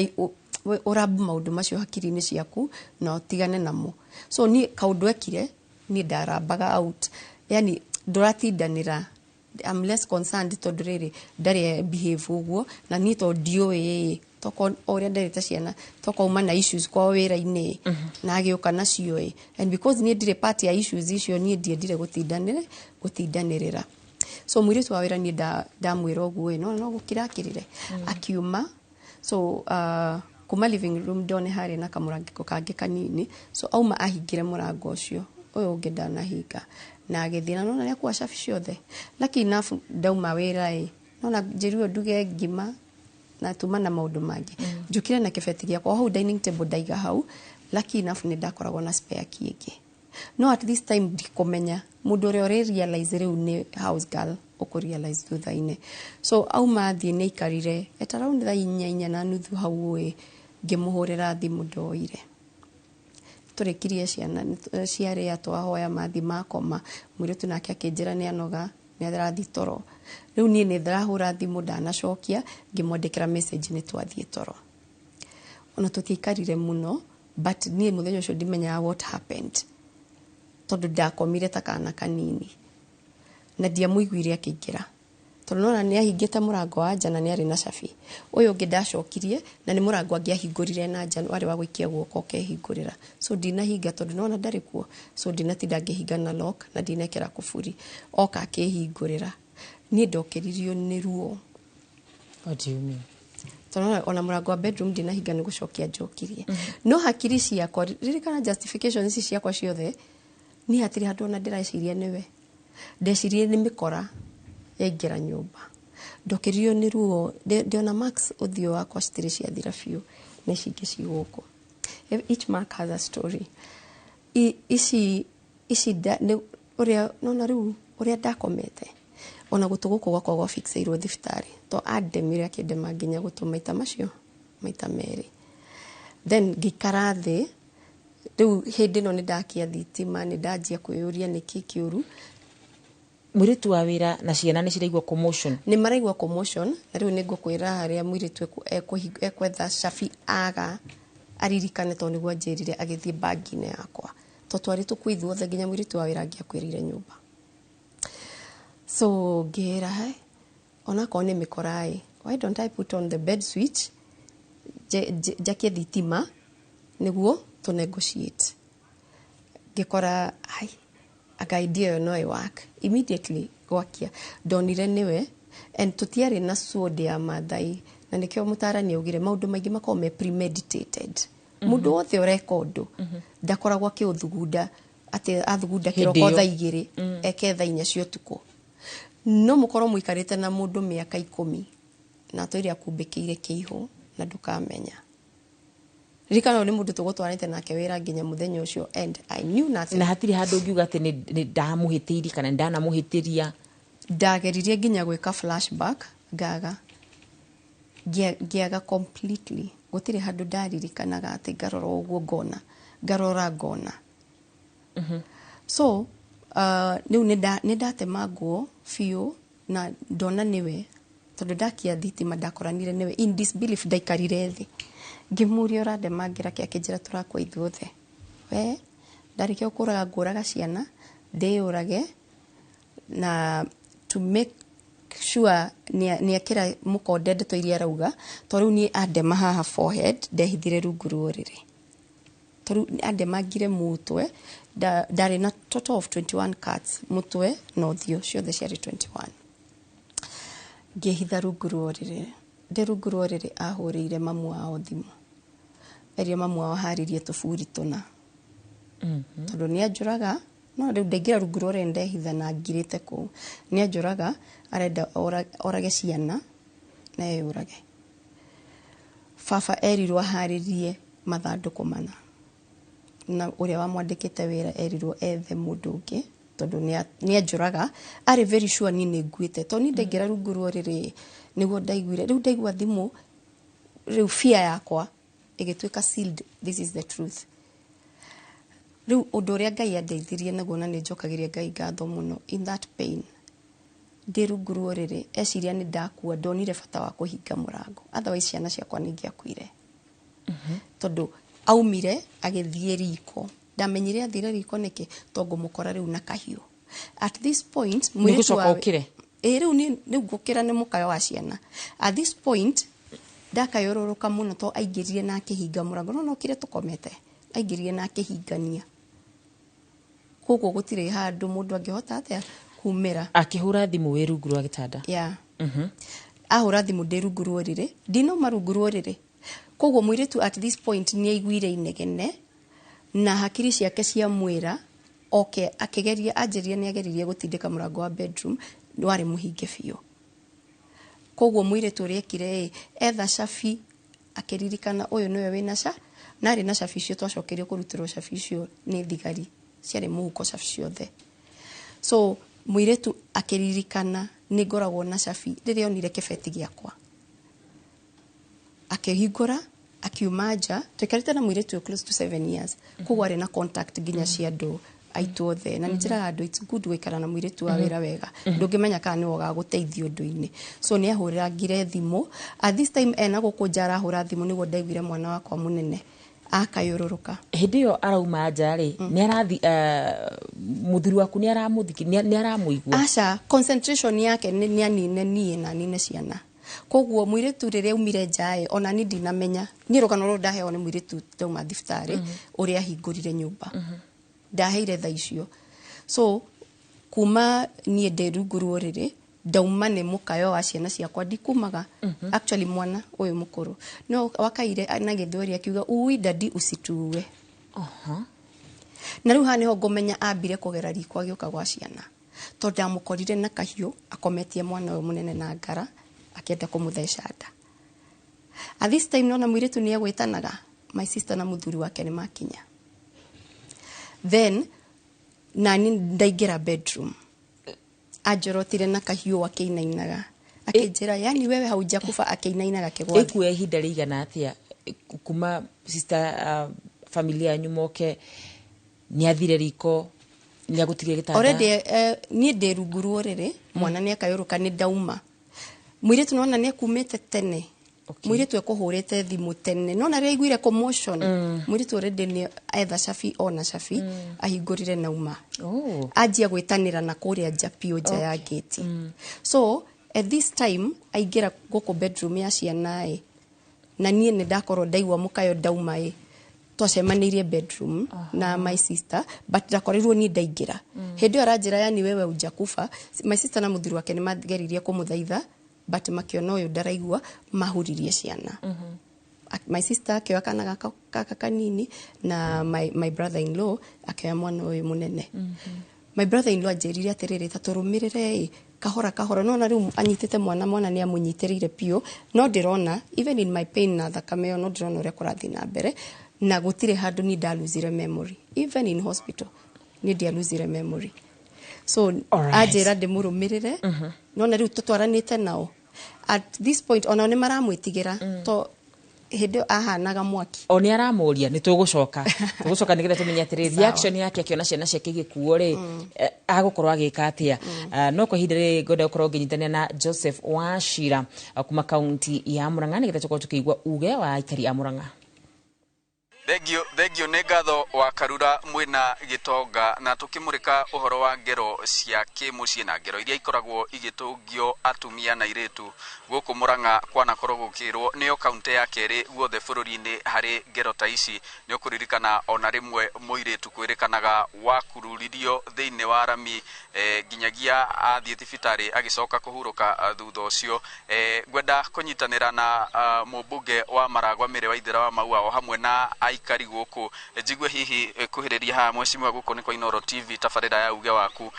ũrambu maũndũ macio hakiri-inĩ ciaku na ũtigane namo. So niĩ kaũndũ ekire, niĩ ndarambaga out, yani ndũratindanĩra. I'm less concerned tondũ rĩrĩ ndarĩ behave ũguo, na niĩ tondũ ndiũĩ toko o ũrĩa nderĩte ciana toko uma na issues kwao wĩra-inĩ na agĩũka nacio ĩ, and because niĩ ndirĩ part ya issues icio, niĩ ndiendire gũtindanĩrĩra. So mũirĩtu wa wĩra, niĩ ndamwĩra ũguo ĩ, no gũkira akirire, akiuma. So kuma living room ndone harĩ na kamũrangĩko kangĩ kanini, so auma ahingire mũrango ũcio, ũyũ ũngĩ ndanahinga, na agĩthiĩ na nona nĩakua cabi ciothe. Lucky enough, ndauma wĩra ĩ, nona njĩrirwo nduge ngima na tuma na maũndũ mangĩ, njũkire na kĩbeti gĩakwa hau dining table, ndaiga hau. Lucky enough, nĩ ndakoragwo na spare key ĩngĩ, no at this time ndikũmenya mũndũ ũrĩa ũrĩ realize rĩu nĩ house girl ũkũ realize thutha-inĩ. So auma athiĩ, nĩ aikarire at around thaa 4, 4:30 hau ĩ, ngĩmũhũrĩra thimũ, ndoire. Tũrĩkirie ciana ciarĩa, twahoya, mathi makoma. Mũirĩtu nake akĩnjĩra nĩ anoga, nĩ arathiĩ toro. Rĩu niĩ nĩ ndĩrahũra thimũ, ndanacokia. Ngĩmwandĩkĩra message, nĩ twathiĩ toro. Ona tũtiaikarire mũno, but niĩ mũthenya ũcio ndimenyaga what happened, tondũ ndakomire ta kana kanini na ndiamũiguire akĩingĩra, tondũ nona nĩ ahingĩte mũrango wa nja na nĩ arĩ na cabi. Ũyũ ũngĩ ndacokirie, na nĩ mũrango angĩahingũrire na nja, warĩ wa gũikia guoko ũkehingũrĩra. So ndinahinga, tondũ nona ndarĩ kuo, so ndinatinda ngĩhinga na lock na ndinekĩra kũburi. Oka akĩhingũrĩra, niĩ ndokĩririo nĩ ruo. What do you mean? Tondũ ona mũrango wa bedroom ndinahinga, nĩ gũcokia njokirie. No hakiri ciakwa, ririkana justification ici ciakwa ciothe, niĩ hatirĩ handũ ona ndĩreciria nĩwe. Ndecirie nĩ mĩkora yaingĩra nyũmba. Ndokĩririo nĩ ruo. Ndĩona marks ũthiũ wakwa citirĩ ciathira biũ, na ici ingĩ ci gũkũ. Each mark has a story. Ici nĩ ũrĩa nona rĩu ũrĩa ndakomete, ona gũtũ gũkũ gwakwa gwafixĩirwo thibitarĩ, to andemire, akĩndema nginya gũtũ maita macio maita merĩ. Then ngĩikara thĩ. Rĩu hĩndĩ ĩno nĩ ndakia thitima, nĩ ndanjia kwĩyũria nĩkĩ kĩũru. Mũirĩtu wa wĩra na ciana nĩ ciraigua commotion? Nĩ maraigua commotion, na rĩu nĩ ngũkwĩra harĩa mũirĩtu ekwetha cabi aga aririkane, tondũ nĩguo anjĩrire agĩthiĩ bagi-inĩ yakwa, to twarĩ tũkue ithuothe, nginya mũirĩtu wa wĩra angĩakuĩrĩire nyũmba. So ngĩra he onakorwo nĩ mĩkora ĩ, why don't I put on the bed switch, njakie thitima nĩguo tũ negotiate. Ngĩkora ai, anga idea ĩyo no ĩ work. Immediately gwakia, ndonire nĩwe, and tũtiarĩ na sword ya Mathai, na nĩkĩo mũtarani augire maũndũ maingĩ makoragwo me premeditated. Mũndũ wothe ũreka ũndũ ndakoragwo akĩũthugunda atĩ athugunda Hĩndĩ kĩroko ĩyo. thaa 2, eke thaa 4 cia ũtukũ. No mũkorwo mũikarĩte na mũndũ mĩaka 10 na atũire akumbĩkĩire kĩihũ na ndũkamenya. Ririkana ũyũ nĩ mũndũ tũgũtwaranĩte nake wĩra nginya mũthenya ũcio, and I knew nothing. Na hatirĩ handũ ũngiuga atĩ nĩ ndamũhĩtĩirie kana nĩ ndanamũhĩtĩria? Ndageririe nginya gwĩka flashback, ngaga. Ngĩaga completely. Gũtirĩ handũ ndaririkanaga atĩ ngarora ũguo ngona, ngarora ngona. So rĩu nĩ ndatemangwo biũ na ndona nĩwe, tondũ ndakia thitima ndakoranire nĩwe. In disbelief ndaikarire thĩ, ngĩmũria, "Ũrandemangĩra kĩ?" Akĩnjĩra, "Tũrakua ithuothe. We ndarĩkia gũkũraga, ngũraga ciana ndĩyũrage." Na to make sure nĩ ekĩra mũkonde ndeto iria arauga, to rĩu niĩ andema haha forehead, ndehithire rungu rwa ũrĩrĩ. Tondũ andemangire mũtwe, ndarĩ na total of 21 cuts mũtwe na ũthiũ, ciothe ciarĩ 21. Ngĩhitha rungu rwa ũrĩrĩ. Ndĩ rungu rwa ũrĩrĩ ahũrĩire mamu wao thimũ, erire mamu wao aharĩrie tũburi tũna, tondũ nĩ anjũraga. No rĩu ndaingĩra rungu rwa ũrĩrĩ, ndehitha na ngirĩte kũu, nĩ anjũraga, arenda orage ciana na eyũrage. Baba erirwo aharĩrie mathandũkũ mana, na ũrĩa wamwandĩkĩte wĩra erirwo ethe mũndũ ũngĩ, tondũ nĩ anjũraga. Arĩ very sure niĩ nĩ nguĩte, tondũ niĩ ndaingĩra rungu rwa ũrĩrĩ nĩguo ndaiguire. Rĩu ndaigua thimũ, rĩu fear yakwa ĩgĩtuĩka sealed. This is the truth. Rĩu ũndũ ũrĩa Ngai andeithirie naguo, na nĩ njokagĩria Ngai ngatho mũno, in that pain ndĩ rungu rwa ũrĩrĩ, eciria nĩ ndakua, ndonire bata wa kũhinga mũrango, otherwise ciana ciakwa nĩ ingĩakuire, tondũ aumire agĩthiĩ riko. Ndamenyire athire riko nĩkĩ, to ngũmũkora rĩu na kahiũ. At this point Nĩ mũirĩtu gũcoka ũkĩre? Ĩ, rĩu rĩu ngũkĩra nĩ mũkayo wa ciana. At this point ndakayũrũrũka mũno, to aingĩrire na akĩhinga mũrango. No nokire tũkomete, aingĩrire na akĩhingania, koguo gũtirĩ handũ mũndũ angĩhota atĩa kumĩra. Akĩhũra thimũ wĩ rungu rwa gĩtanda? Yeah. Ahũra thimũ ndĩ rungu rwa ũrĩrĩ, ndinauma rungu rwa ũrĩrĩ. Koguo mũirĩtu at this point nĩ aiguire inegene na hakiri ciake ciamwĩra oke. Akĩgeria, anjĩrire nĩ ageririe gũtindĩka mũrango wa bedroom, warĩ mũhinge biũ. Koguo mũirĩtu ũrĩa ekire ĩ, etha cabi, akĩririkana ũyũ nĩwe wĩna ca na arĩ na cabi icio. Twacokerio kũrutĩrwo cabi icio nĩ thigari, ciarĩ mũhuko cabi ciothe. So mũirĩtu akĩririkana nĩ ngoragwo na cabi. Rĩrĩa onire kĩbeti gĩakwa, akĩhingũra, akiuma nja. Twaikarĩte na mũirĩtu ũyũ close to 7 years, koguo arĩ na contact nginya cia andũ aitũ othe. Na nĩ njĩraga andũ, it's good gũikara na mũirĩtu wa wĩra wega, ndũngĩmenya kana nĩwe ũgagũteithia ũndũ-inĩ. So nĩ ahũrĩrangire thimũ. At this time ena gũkũ nja arahũra thimũ, nĩguo ndaiguire mwana wakwa mũnene akayũrũrũka. Hĩndĩ ĩyo arauma nja rĩ, nĩ arathi mũthuri waku nĩ aramũthiki, nĩ aramũigua? Aca, concentration yake nĩ anine niĩ na anine ciana. Koguo mũirĩtu rĩrĩa aumire nja ĩ, ona niĩ ndinamenya. Niĩ rũgano rũrũ ndaheo nĩ mũirĩtu ndauma thibitarĩ, ũrĩa ahingũrire nyũmba ndaheire thaa icio. So kuma niĩ ndĩ rungu rwa ũrĩrĩ, ndauma nĩ mũkayo wa ciana ciakwa, ndikumaga. Actually mwana ũyũ mũkũrũ no wakaire na gĩthweri akiuga, "Ui daddy, usituue." Na rĩu haha nĩho ngũmenya ambire kũgera riko agĩũka gwa ciana, tondũ ndamũkorire na kahiũ akometie mwana ũyũ mũnene na ngara, akĩenda kũmũtheca nda. At this time nona mũirĩtu nĩ egwĩtanaga, my sister na mũthuri wake nĩ makinya. Then nani ndaingĩra bedroom, anjorotire na kahiũ akĩinainaga, akĩnjĩra, "Yani wewe haujakufa," akĩinainaga akĩgwa thĩ. Ĩkuoya ihinda rĩigana atĩa kuma sister, familia yanyu moke, nĩ athire riko, nĩ agũtigire gĩtanda? Already niĩ ndĩ rungu rwa ũrĩrĩ, mwana nĩ akayũrũka, nĩ ndauma. Mũirĩtu nona nĩ ekumĩte tene. Mũirĩtu ekũhũrĩte thimũ tene, nona rĩrĩa aiguire commotion, mũirĩtu already nĩ etha cabi, ona cabi ahingũrire nauma. Anjia gwĩtanĩra na kũrĩa nja biũ, nja ya gate. So at this time aingĩra gũkũ bedroom ya ciana ĩ, na niĩ nĩ ndakorwo ndaigua mũkayo, ndauma ĩ, twacemanĩirie bedroom na my sister, but ndakorirwo niĩ ndaingĩra. Hĩndĩ ĩyo aranjĩra, "Yani wewe hujakufa." My sister na mũthuri wake nĩ mageririe kũmũthaitha, but makĩona ũyũ ndaraigua, mahuririe ciana. My sister akĩoya kana gaka kanini na my brother in law akĩoya mwana ũyũ mũnene. My brother in law anjĩrire atĩrĩrĩ, ta tũrũmĩrĩre ĩ kahora kahora. Nona rĩu anyitĩte mwana, mwana nĩ amũnyitĩrĩire biũ, no ndĩrona even in my pain na thakame ĩyo, no ndĩrona ũrĩa kũrathiĩ na mbere, na gũtirĩ handũ niĩ ndalosire memory. Even in hospital niĩ ndialosire memory. So anjĩra ndĩmũrũmĩrĩre. Nona rĩu tũtwaranĩte nao. At this point onao nĩ maramwĩtigĩra, to hĩndĩ ĩyo ahanaga mwaki. O nĩ aramũria, nĩ tũgũcoka nĩgetha tũmenye atĩrĩ, Sawa. reaction yake akĩona ciana ciake igĩkuo rĩ, agũkorwo agĩka atĩa. No kwa ihinda rĩrĩ ngwenda gũkorwo ngĩnyitanĩra na Joseph Wachira kuma kaunti ya Murang'a, nĩgetha tũkorwo tũkĩigua uge wa aikari a Murang'a. Thengio, thengio nĩ ngatho wa Karura mwĩna Gĩtonga, na tũkĩmũrĩka ũhoro wa ngero cia kĩmũciĩ na ngero iria ikoragwo igĩtũngio atumia na airĩtu gũkũ Murang'a. Kwanakorwo gũkĩrwo nĩyo kaunti ya kerĩ guothe bũrũri-inĩ harĩ ngero ta ici. Nĩ ũkũririkana ona rĩmwe mũirĩtu kwĩrĩkanaga wakururirio thĩinĩ wa rami, nginyagia athiĩ thibitarĩ agĩcoka kũhurũka thutha ũcio. Ngwenda kũnyitanĩra na mũmbunge wa Maragwa Mĩrĩ wa Ithĩra wa Maua o hamwe na aikari gũkũ, njigue hihi kuhĩrĩria haha mheshimiwa, gũkũ nĩ kwa Inooro TV, tabarĩra ya uge waku.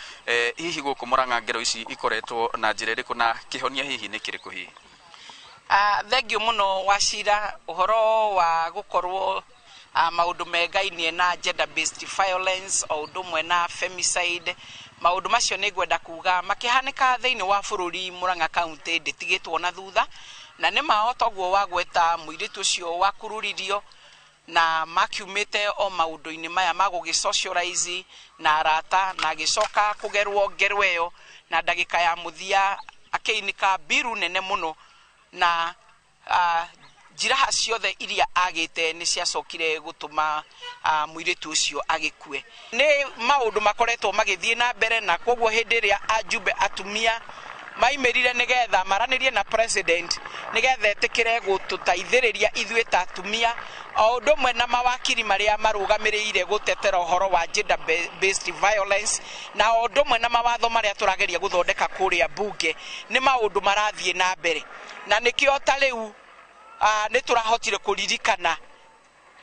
Hihi gũkũ Murang'a ngero ici ikoretwo na njĩra ĩrĩkũ na kĩhonia hihi nĩ kĩrĩkũ hihi? Thengio mũno Wacira. Ũhoro wa gũkorwo maũndũ megainie na gender based violence o ũndũ ũmwe na femicide, maũndũ macio nĩ ngwenda kuga makĩhanĩka thĩinĩ wa bũrũri, Murang'a County ndĩtigĩtwo na thutha. Na nĩ ma toguo wagweta mũirĩtu ũcio wakururirio na makiumĩte o maũndũ-inĩ maya ma gũgĩ socialize na arata, na agĩcoka kũgerwo ngero ĩyo, na ndagĩka ya mũthia akĩinĩka mbiru nene mũno, na njiraha ciothe iria agĩte nĩ ciacokire gũtũma mũirĩtu ũcio agĩkue. Nĩ maũndũ makoretwo magĩthiĩ na mbere, na koguo hĩndĩ ĩrĩa ajumbe atumia maimĩrire nĩgetha maranĩrie na president nĩgetha etĩkĩre gũtũteithĩrĩria ithuĩ ta atumia o ũndũ ũmwe na mawakiri marĩa marũgamĩrĩire gũtetera ũhoro wa gender based violence, na o ũndũ ũmwe na mawatho marĩa tũrageria gũthondeka kũrĩa bunge, nĩ maũndũ marathiĩ na mbere. Na nĩkĩo ta rĩu nĩ tũrahotire kũririkana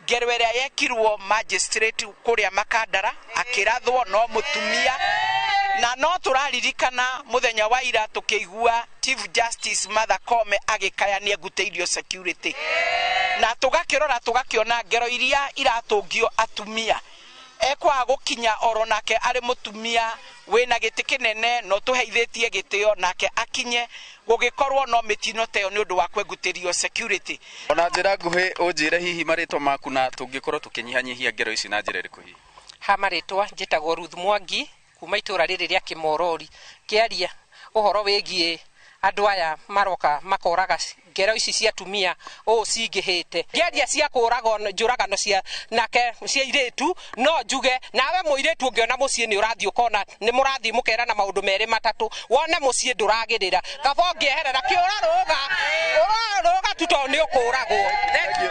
ngero ĩrĩa yekirwo magistrate kũrĩa Makandara akĩrathwo no mũtumia, na no tũraririkana mũthenya wa ira tũkĩigua Chief Justice Martha Koome agĩkaya nĩ engutĩirio security, na tũgakĩrora tũgakĩona ngero iria iratũngio atumia ekwaga gũkinya oro nake arĩ mũtumia wĩna gĩtĩ kĩnene no tũheithĩtie gĩtĩo nake akinye gũgĩkorwo no mĩtino ta ĩyo nĩ ũndũ wa kwengutĩrio security. Ona njĩra nguhĩ ũnjĩre hihi marĩtwa maku na tũngĩkorwo tũkĩnyihanyihia ngero ici na njĩra ĩrĩkũ hihi? Ha marĩtwa njĩtagwo Ruth Mwangi kuma itũra rĩrĩ rĩa Kĩmorori. Kĩaria ũhoro wĩgiĩ andũ aya maroka makoraga ngero ici cia atumia ũũ cingĩhĩte, ngĩaria cia kũragwo njũragano cia nake cia irĩtu, no njuge nawe mũirĩtu ũngĩona mũciĩ nĩ ũrathiĩ ũkona nĩ mũrathiĩ mũkerana maũndũ merĩ matatũ, wone mũciĩ ndũragĩrĩra, kaba ũngĩeherera kĩũra rũga ũra rũga tu tondũ nĩ ũkũragwo.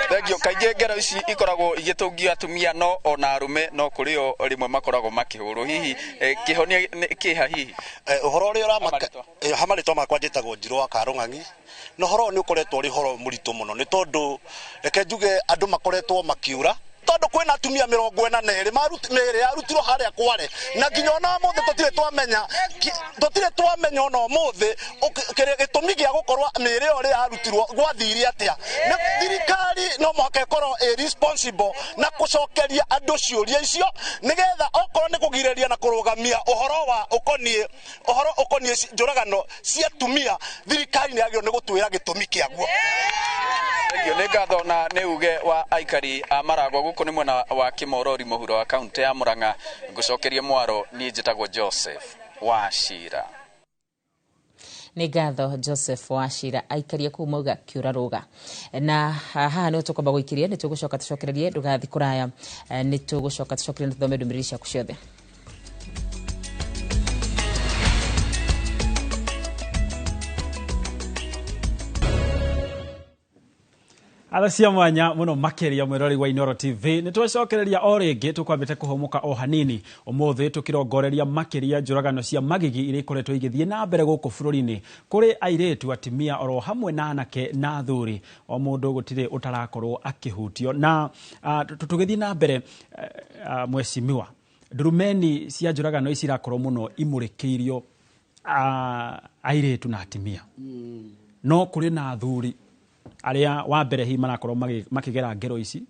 Thengio. Kaingĩ ngero ici ikoragwo igĩtũngio atumia, no ona arũme no kũrĩ o rĩmwe makoragwo makĩhũrwo. Hihi kĩhonia kĩha hihi? Ũhoro ũrĩa ũramaka ha marĩtwa makwa njĩtagwo Njirũ wa Karũng'ang'i, na ũhoro ũyũ nĩ ũkoretwo ũrĩ ũhoro mũritũ mũno, nĩ tondũ reke njuge andũ makoretwo makiura tondũ kwĩna atumia 42 mĩĩrĩ yarutirwo harĩa Kware, na nginya ona ũmũthĩ tũtirĩ twamenya ona ũmũthĩ gĩtũmi gĩa gũkorwo mĩĩrĩ ĩyo ĩrĩa yarutirwo gwathire atĩa. Nĩ thirikari no mũhaka ĩkorwo ĩ responsible na gũcokeria andũ ciũria icio, nĩgetha okorwo nĩ kũgirĩrĩria na kũrũgamia ũhoro wa ũkoniĩ ũhoro ũkoniĩ njũragano cia atumia, thirikari nĩ yagĩrĩirwo nĩ gũtwĩra gĩtũmi kĩaguo. Thengio, nĩ ngatho na nĩ uge wa aikari a Maragwa gũkũ nĩ mwena wa Kĩmorori mũhuro wa kaunti ya Murang'a. Ngũcokerie mwaro, niĩ njĩtagwo Joseph Wachira. Nĩ ngatho Joseph Wachira. Aikaria kũu mauga kĩũra rũga, na haha nĩho tũkwamba gũikĩria. Nĩ tũgũcoka tũcokererie, ndũgathiĩ kũraya. Nĩ tũgũcoka tũcokererie na tũthome ndũmĩrĩri ciaku ciothe. Atha cia mwanya muno makiria mwirori wa Inooro TV, nĩ twacokereria o rĩngĩ. Tũkwambĩte kũhũmũka o hanini. Ũmũthĩ tũkĩrongoreria makĩria njũragano cia magigi iria ikoretwo igĩthiĩ na mbere gũkũ bũrũri-inĩ kũrĩ airĩtu, atumia oro hamwe na anake na athuri, o mũndũ gũtirĩ ũtarakorwo akĩhutio. Na tũgĩthiĩ na mbere, mheshimiwa, ndurumeni cia njũragano ici irakorwo mũno imũrĩkĩirio airĩtu na atumia, no kũrĩ na athuri arĩa wa mbere hihi marakorwo makĩgera ngero ici,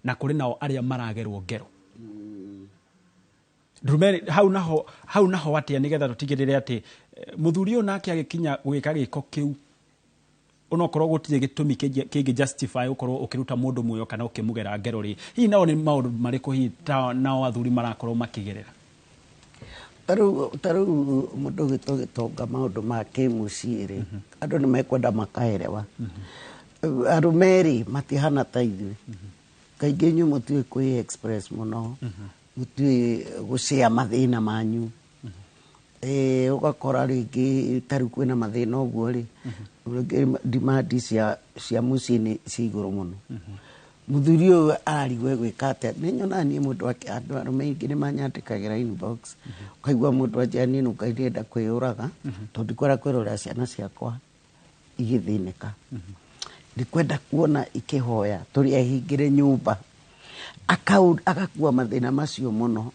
na kũrĩ nao arĩa maragerwo ngero. Ndurumeni hau naho atĩa nĩgetha tũtigĩrĩre atĩ mũthuri ũyũ nake agĩkinya gwĩka gĩko kĩu, onokorwo gũtirĩ gĩtũmi kĩngĩ justify ũkorwo ũkĩruta mũndũ muoyo kana ũkĩmũgera ngero rĩ, hihi nao nĩ maũndũ marĩkũ hihi ta nao athuri marakorwo makĩgerera? Ta rĩu mũndũ ũgĩtwo Gĩtonga, maũndũ ma kĩmũciĩ rĩ, andũ nĩ mekwenda makaerewa. Arũme rĩ, matihana ta ithuĩ. Kaingĩ inyuĩ mũtiũĩ kwĩ express mũno, mũtiũĩ gũcĩa mathĩna manyu. Ũgakora rĩngĩ ta rĩu kwĩna mathĩna ũguo rĩ, rĩngĩ demand cia mũciĩ nĩ cia igũrũ mũno. Mũthuri ũyũ ararigwo egwĩka atĩa. Nĩ nyonaga niĩ mũndũ andũ arũme aingĩ nĩ manyandĩkagĩra inbox, ũkaigua mũndũ anjĩra niĩ nũka ndĩrenda kwĩyũraga tondũ ndikwenda kwĩrorera ciana ciakwa igĩthĩnĩka, ndikwenda kuona ikĩhoya tũrĩ ahingĩre nyũmba. Agakua mathĩna macio mũno.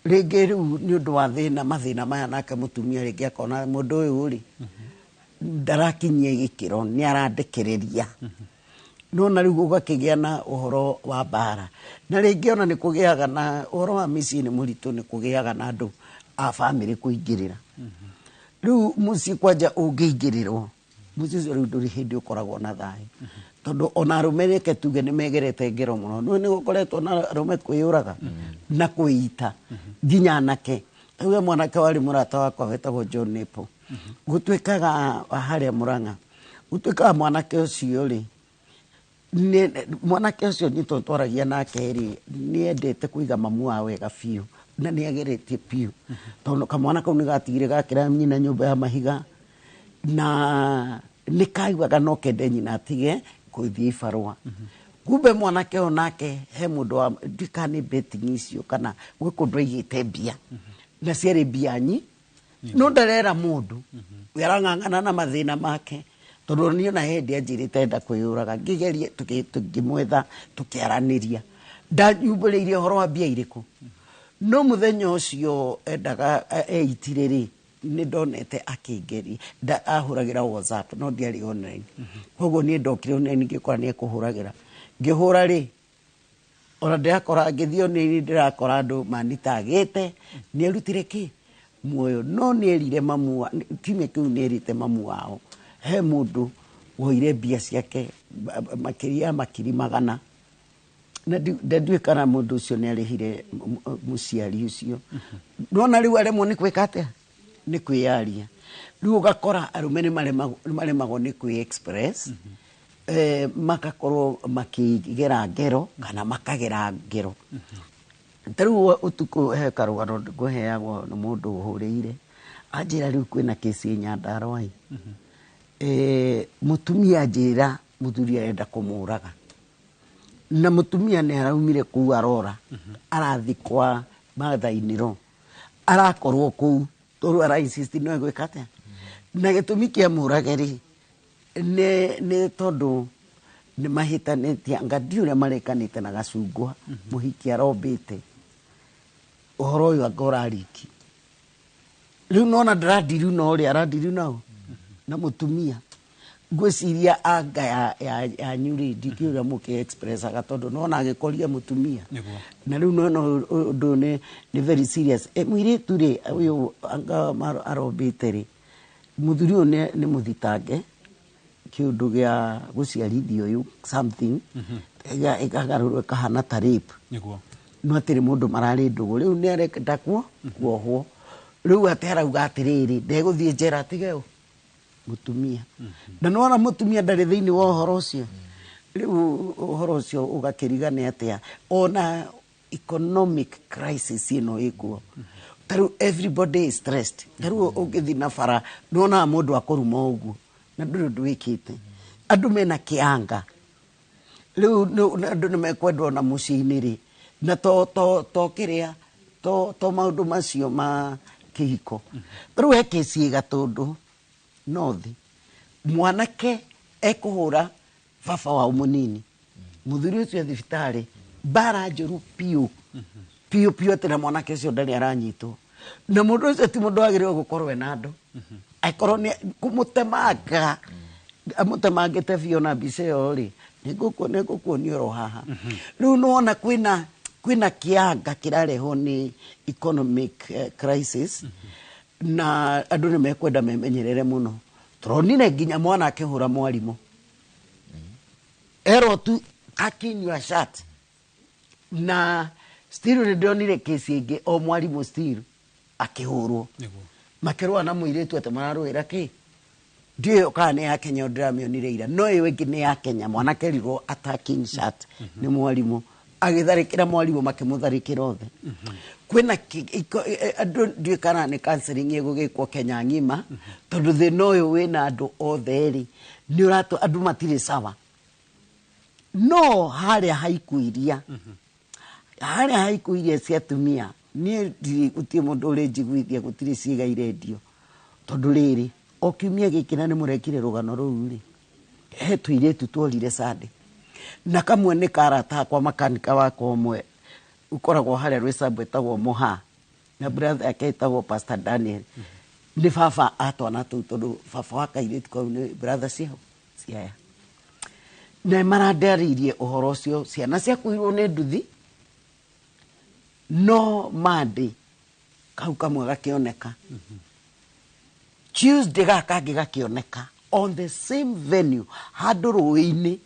Rĩngĩ rĩu nĩ ũndũ wa thĩna mathĩna maya, nake mũtumia rĩngĩ akona mũndũ ũyũ rĩ ndarakinyia gĩkĩro, nĩ arandekereria. Nona rĩu ũgakĩgĩa na ũhoro wa mbara, na rĩngĩ ona nĩ kũgĩaga na ũhoro wa mĩciĩ nĩ mũritũ, nĩ kũgĩaga na andũ a bamĩrĩ kũingĩrĩra. Rĩu mũciĩ kwanja ũngĩingĩrĩrwo, mũciĩ ũcio rĩu ndũrĩ hĩndĩ ũkoragwo na thayũ, tondũ ona arũme reke tuge nĩ megerete ngero mũno. Nĩ gũkoretwo na arũme kwĩyũraga na kwĩita, nginya anake. Rĩu mwanake warĩ mũrata wakwa wetagwo John Nepo, gũtuĩkaga harĩa Mũrang'a, gũtuĩkaga mwanake ũcio rĩ, mwanake ũcio niĩ tondũ twaragia nake rĩ, nĩ endete kũiga mamu wao wega biũ, na nĩ ageretie biũ, tondũ kamwana kau nĩ gatigire gakĩra nyina nyũmba ya mahiga, na nĩ kaiguaga no kende nyina atige gũthiĩ ibarũa. Kumbe mwanake ũyũ nake he mũndũ wa ndikana nĩ betting icio kana gwĩ kũndũ aigĩte mbia, na ciarĩ mbia nyi, no ndarera mũndũ we arang'ang'ana na mathĩna make, tondũ niĩ ona hĩndĩ anjĩrĩte enda kwĩyũraga, ngĩgeria tũkĩmwetha tũkĩaranĩria, ndanyumbũrĩirie ũhoro wa mbia irĩkũ. No mũthenya ũcio endaga eitire rĩ, nĩ ndonete akĩngeria, ahũragĩra WhatsApp no ndiarĩ online, koguo niĩ ndokire online ngĩkora nĩ ekũhũragĩra. Ngĩhũra rĩ, ona ndĩrakora ngĩthiĩ online ndĩrakora andũ manitagĩte nĩ erutire kĩ muoyo, no nĩ erire mamu kiumia kĩu nĩ erĩte mamu wao he mũndũ woire mbia ciake makĩria ya makiri 100, na ndiũĩ kana mũndũ ũcio nĩ arĩhire mũciari ũcio. Nona rĩu aremwo nĩ gwĩka atĩa, nĩ kwĩyaria. Rĩu ũgakora arũme nĩ maremagwo nĩ kwĩ express, makakorwo makĩgera ngero kana makagera ngero. Ta rĩu ũtukũ he karũgano ngũheagwo nĩ mũndũ ũhũrĩire, anjĩra rĩu kwĩna kĩci Nyandarua. Mũtumia anjĩra mũthuri arenda kũmũraga, na mũtumia nĩ araumire kũu arora, arathi kwa mother-in-law, arakorwo kũu tondũ ara insist no egwĩka atĩa. Na gĩtũmi kĩa mũrage rĩ, nĩ tondũ nĩ mahĩtanĩtie, anga ndiũĩ ũrĩa marekanĩte na gacungwa, mũhiki arombĩte ũhoro ũyũ anga ũrariki. Rĩu nona ndĩrandiriu na ũrĩa arandiriu nao na mũtumia, ngwĩciria anga yanyu rĩ, ndikĩũĩ ũrĩa mũkĩ expressaga, tondũ nona agĩkoria mũtumia, na rĩu nona ũndũ nĩ very serious. Mũirĩtu rĩ ũyũ anga arombĩte rĩ, mũthuri ũyũ nĩ mũthitange kĩũndũ gĩa gũciarithia ũyũ something, ĩkagarũrwo ĩkahana ta rape. No atĩrĩ mũndũ mararĩ ndũgũ, rĩu nĩ arenda kuohwo. Rĩu atĩ arauga atĩrĩrĩ, ndegũthiĩ njera atige ũ mũtumia. Na nĩwona mũtumia ndarĩ thĩinĩ wa ũhoro ũcio. Rĩu ũhoro ũcio ũgakĩrigana atĩa, ona economic crisis ĩno ĩkuo. Ta rĩu everybody is stressed. Ta rĩu ũngĩthiĩ na bara nĩwonaga mũndũ akũruma ũguo na ndũrĩ ũndũ wĩkĩte. Andũ mena kĩanga. Rĩu andũ nĩ mekwendwo na mũciĩ-inĩ rĩ, na to kĩrĩa, to maũndũ macio ma kĩhiko. Ta rĩu he kĩci Gatũndũ North, mwanake ekũhũra baba wao mũnini, mũthuri ũcio thibitarĩ, mbara njũru biũ biũ biũ, atĩ na mwanake ũcio ndarĩ aranyitwo. Na mũndũ ũcio ti mũndũ wagĩrĩirwo gũkorwo ena andũ, akorwo nĩ kũmũtemanga amũtemangĩte biũ na mbica ĩyo rĩ, nĩngũkuonia oro haha. Rĩu nĩwona kwĩna kĩanga kĩrarehwo nĩ economic crisis, na andũ nĩ mekwenda memenyerere mũno. Tũronire nginya mwana akĩhũra mwarimũ, erwo tu akinyua shirt, na still nĩ ndonire kesi ĩngĩ o mwarimũ still akĩhũrwo, makĩrũa na mũirĩtu atĩ mararũĩra kĩ, ndiũĩ kana nĩ ya Kenya, ndĩramĩonire ira, no ĩyo ĩngĩ nĩ ya Kenya, mwanake erirwo attacking shirt nĩ mwarimũ. Agĩtharĩkĩra mwarimũ, makĩmũtharĩkĩra othe. Kwĩna andũ, ndiũĩ kana nĩ counseling ĩgũgĩkwo Kenya ng'ima, tondũ thĩna ũyũ wĩna andũ othe rĩ, nĩ ũratũ andũ matirĩ sawa. No harĩa haikuiria, harĩa haikuiria cia atumia, niĩ ndirĩ, gũtirĩ mũndũ ũrĩ njiguithia gũtirĩ ciĩga irendio, tondũ rĩrĩ o kiumia gĩkĩ na nĩ mũrekire rũgano rũu rĩ, he tũirĩtu tuorire Sunday, na kamwe nĩ karata akwa, makanika wakwa ũmwe ũkoragwo harĩa Rwĩsambu, ĩtagwo Mũha, na brother yake ĩtagwo Pastor Daniel. Nĩ baba a twana tũu, tondũ baba wa kairĩtu kau nĩ brother ciao ciaya, na marandarĩirie ũhoro ũcio. Ciana ciakuirwo nĩ nduthi, no Monday kau kamwe gakĩoneka, Tuesday gaka kangĩ gakĩoneka on the same venue, handũ rũĩ-inĩ,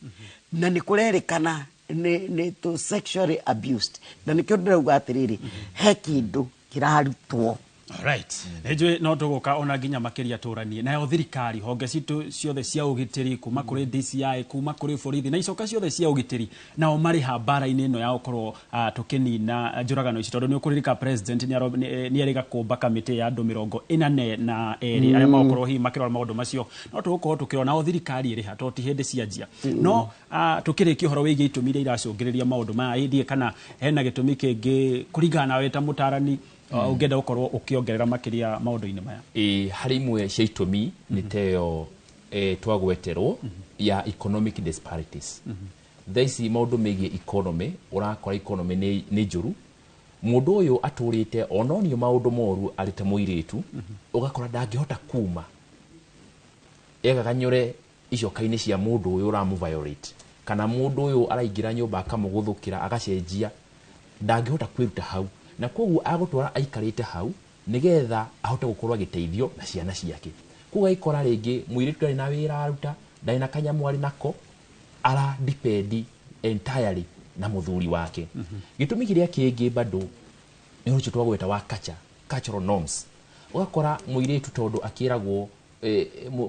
na nĩ kũrerĩkana nĩ to sexually abused. Na nĩkĩo ndĩrauga atĩrĩrĩ, he kĩndũ kĩrarutwo. Alright. Nĩ no tũgũka ona nginya makĩria tũranie nayo thirikari, honge citũ ciothe cia ũgitĩri, kuma kũrĩ DCI, kuma kũrĩ borithi na icoka ciothe cia ũgitĩri, nao marĩ ha mbara-inĩ ĩno ya gũkorwo tũkĩnina njũragano ici? Tondũ nĩ ũkũririka president nĩ erĩga kũmba kamĩtĩ ya andũ 42 arĩa magũkorwo hihi makĩrora maũndũ macio. No tũgũkorwo tũkĩrora nao thirikari ĩrĩ ha, tondũ ti hĩndĩ cianjia. No tũkĩrĩkia ũhoro wĩgiĩ itũmi iria iracũngĩrĩria maũndũ maya, ĩthiĩ kana hena gĩtũmi kĩngĩ kũringana nawe ta mũtarani ũngĩenda gũkorwo ũkĩongerera makĩria maũndũ-inĩ maya? Ĩ, harĩ imwe cia itũmi nĩ teyo twagweterwo ya economic disparities. Thaa ici maũndũ megiĩ economy, ũrakora economy nĩ njũru. Mũndũ ũyũ atũrĩte ononio maũndũ moru arĩ ta mũirĩtu, ũgakora ndangĩhota kuma egaganyũre icoka-inĩ cia mũndũ ũyũ ũramũ violate, kana mũndũ ũyũ araingĩra nyũmba akamũgũthũkĩra, agacenjia, ndangĩhota kwĩruta hau, na koguo agũtwara aikarĩte hau nĩgetha ahote gũkorwo agĩteithio na ciana ciake. Koguo agĩkora rĩngĩ mũirĩtu ndarĩ na wĩra aruta, ndarĩ na kanyamũ arĩ nako, ara depend entirely na mũthuri wake. Gĩtũmi kĩrĩa kĩngĩ bado nĩ ũcio twagweta wa culture, cultural norms. Ũgakora mũirĩtu, tondũ akĩragwo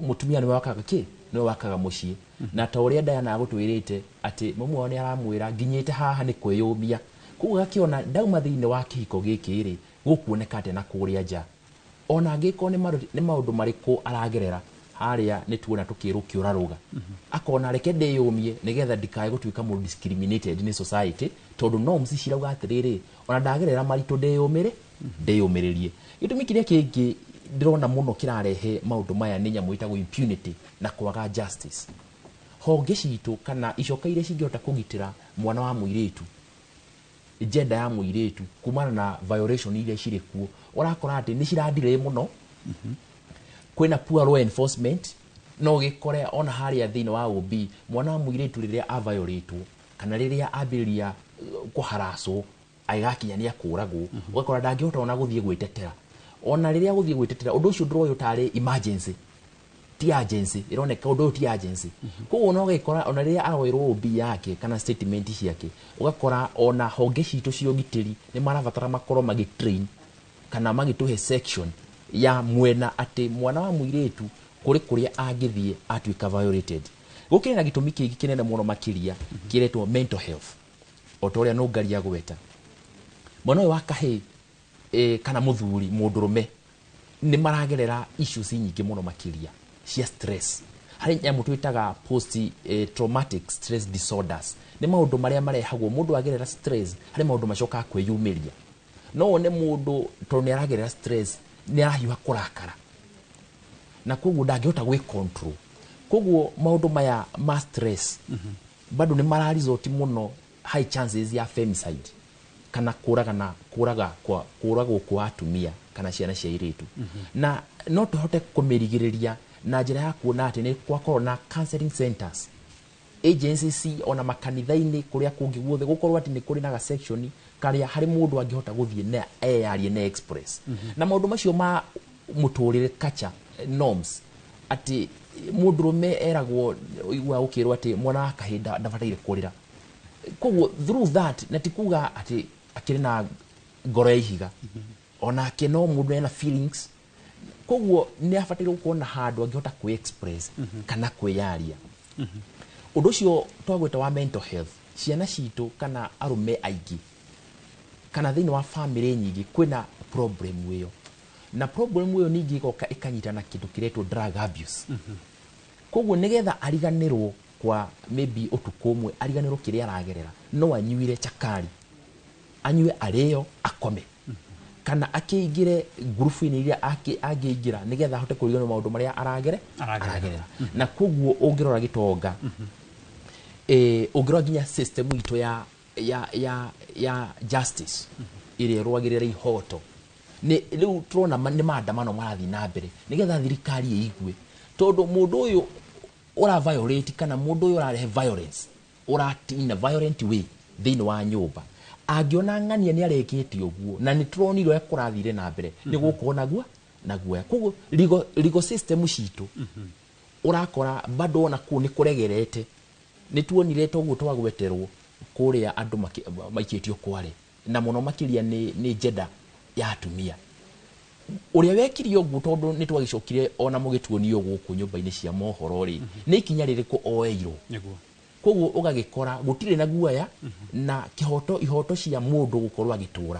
mũtumia nĩwe wakaga kĩ, nĩwe wakaga mũciĩ, na ta ũrĩa Diana agũtwĩrĩte atĩ mũmwe wao nĩ aramwĩra nginyĩte haha nĩ kwĩyũmia. Koguo agakĩona ndauma thĩinĩ wa kĩhiko gĩkĩ rĩ, gũkuoneka atĩa na kũrĩa nja, ona angĩkorwo nĩ maũndũ marĩkũ aragerera harĩa. Nĩ tuona tũkĩrwo kĩũrarũga, akona reke ndĩyũmie nĩgetha ndikae gũtuĩka mũndũ discriminated nĩ society, tondũ norms cirauga atĩrĩrĩ, ona ndagerera maritũ ndĩyũmĩrĩ ndĩyũmĩrĩrie. Gĩtũmi kĩrĩa kĩngĩ ndĩrona mũno kĩrarehe maũndũ maya nĩ nyamũ ĩtagwo impunity na kwaga justice. Honge citũ kana icoka iria cingĩhota kũgitĩra mwana wa mũirĩtu, gender ya mũirĩtu, kumana na violation iria cirĩ kuo, ũrakora atĩ nĩ ciradirĩ mũno. Kwĩna poor law enforcement. No gĩkore ona harĩa thĩinĩ wa OB, mwana wa mũirĩtu rĩrĩa aviolatwo kana rĩrĩa ambĩrĩria kũharacwo, agĩgakinya nĩ akũragwo, ũgakora ndangĩhota ona gũthiĩ gwĩtetera. Ona rĩrĩa gũthiĩ gwĩtetera, ũndũ ũcio ndũroywo tarĩ emergency, ti urgency ĩroneka, ũndũ ũyũ ti urgency. Koguo ona ũgakora ona rĩrĩa aroerwo OB yake kana statement ciake, ũgakora ona honge citũ cia ũgitĩri nĩ marabatara makorwo magĩtrain kana magĩtũhe section ya mwena atĩ mwana wa mũirĩtu kũrĩ kũrĩa angĩthiĩ atuĩka violated. Gũkĩrĩ na gĩtũmi kĩngĩ kĩnene mũno makĩria kĩretwo mental health, o ta ũrĩa nũngaria gweta mwana ũyũ wa kahĩĩ kana mũthuri mũndũrũme nĩ maragerera issues nyingĩ mũno makĩria cia stress. Harĩ nyamũ twĩtaga post traumatic stress disorders, nĩ maũndũ marĩa marehagwo mũndũ agerera stress. Harĩ maũndũ macokaga kwĩyumĩria. No wone mũndũ tondũ nĩ aragerera stress, nĩ arahiũha kũrakara, na koguo ndangĩhota gwĩ control. Koguo maũndũ maya ma stress bado nĩ mara result mũno high chances ya femicide kana kũragana, kũraga kwa kũragwo kwa atumia kana ciana cia airĩtu. Na no tũhote kũmĩrigĩrĩria na njĩra ya kuona atĩ nĩ gwakorwo na counseling centers, agencies, ona makanitha-inĩ, kũrĩa kũngĩ guothe gũkorwo atĩ nĩ kũrĩ na ga section karĩa harĩ mũndũ angĩhota gũthiĩ na eyarie na express. Na maũndũ macio ma mũtũrĩre, culture norms, atĩ mũndũrũme eragwo, ũiguaga gũkĩrwo atĩ mwana wa kahĩĩ ndabataire kũrĩra. Koguo through that, na ti kuga atĩ akĩrĩ na ngoro ya ihiga, onake no mũndũ ena feelings. Koguo nĩ abataire gũkorwo na handũ angĩhota kwĩ express kana kwĩyaria. Ũndũ ũcio twagwĩta wa mental health, ciana citũ kana arũme aingĩ kana thĩinĩ wa family nyingĩ kwĩna problem ĩyo, na problem ĩyo ningĩ ĩgoka ĩkanyita na kĩndũ kĩretwo drug abuse. Koguo nĩgetha ariganĩrwo kwa maybe ũtukũ ũmwe, ariganĩrwo kĩrĩa aragerera, no anyuire chakari, anyue arĩo akome, kana akĩingĩre ngurubu-inĩ iria angĩingĩra nĩgetha ahote kũriganĩrwo maũndũ marĩa aragerera. Na koguo ũngĩrora gĩtonga, ũngĩrora nginya system itũ ya justice ĩrĩa ĩrũagĩrĩra ihoto, nĩ rĩu tũrona nĩ maandamano marathiĩ na mbere nĩgetha thirikari ĩigue, tondũ mũndũ ũyũ ũra violate kana mũndũ ũyũ ũrarehe violence, ũra in a violent way thĩinĩ wa nyũmba, angĩona ng'ania nĩ arekĩte ũguo na nĩ tũronire ũrĩa kũrathire na mbere, nĩ gũkorwo naguo na guoya. Koguo legal system citũ ũrakora bado ona kũu nĩ kũregerete. Nĩ tuonire toguo twagweterwo kũrĩa andũ maikĩtio kware, na mũno makĩria nĩ gender ya atumia ũrĩa wekire ũguo, tondũ nĩ twagĩcokire ona mũgĩtuonio gũkũ nyũmba-inĩ cia mohoro rĩ, nĩ ikinya rĩrĩkũ oeirwo. Koguo ũgagĩkora gũtirĩ na guoya na kĩhoto, ihoto cia mũndũ gũkorwo agĩtũra,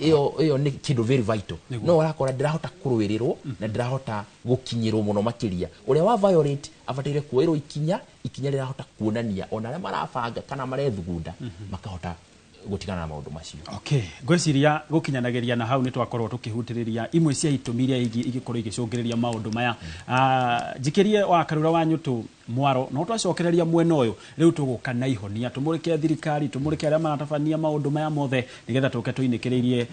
ĩyo nĩ kĩndũ very vital. No ũrakora ndĩrahota kũrũĩrĩrwo na ndĩrahota gũkinyĩrwo mũno makĩria. Ũrĩa wa violate abataire kuoerwo ikinya, ikinya rĩrahota kuonania ona arĩa marabanga kana marethugunda makahota gũtigana na maũndũ macio. Okay, ngwĩciria gũkinyanagĩria na hau nĩ twakorwo tũkĩhutĩrĩria imwe cia itũmi iria ingĩkorwo igĩcũngĩrĩria maũndũ maya. Njikĩrie wa Karura wa Nyũtũ mwaro, no twacokereria mwena ũyũ rĩu tũgũka na ihonia, tũmũrĩke thirikari, tũmũrĩke arĩa maratabania maũndũ maya mothe, nĩgetha tũke tũinĩkĩrĩirie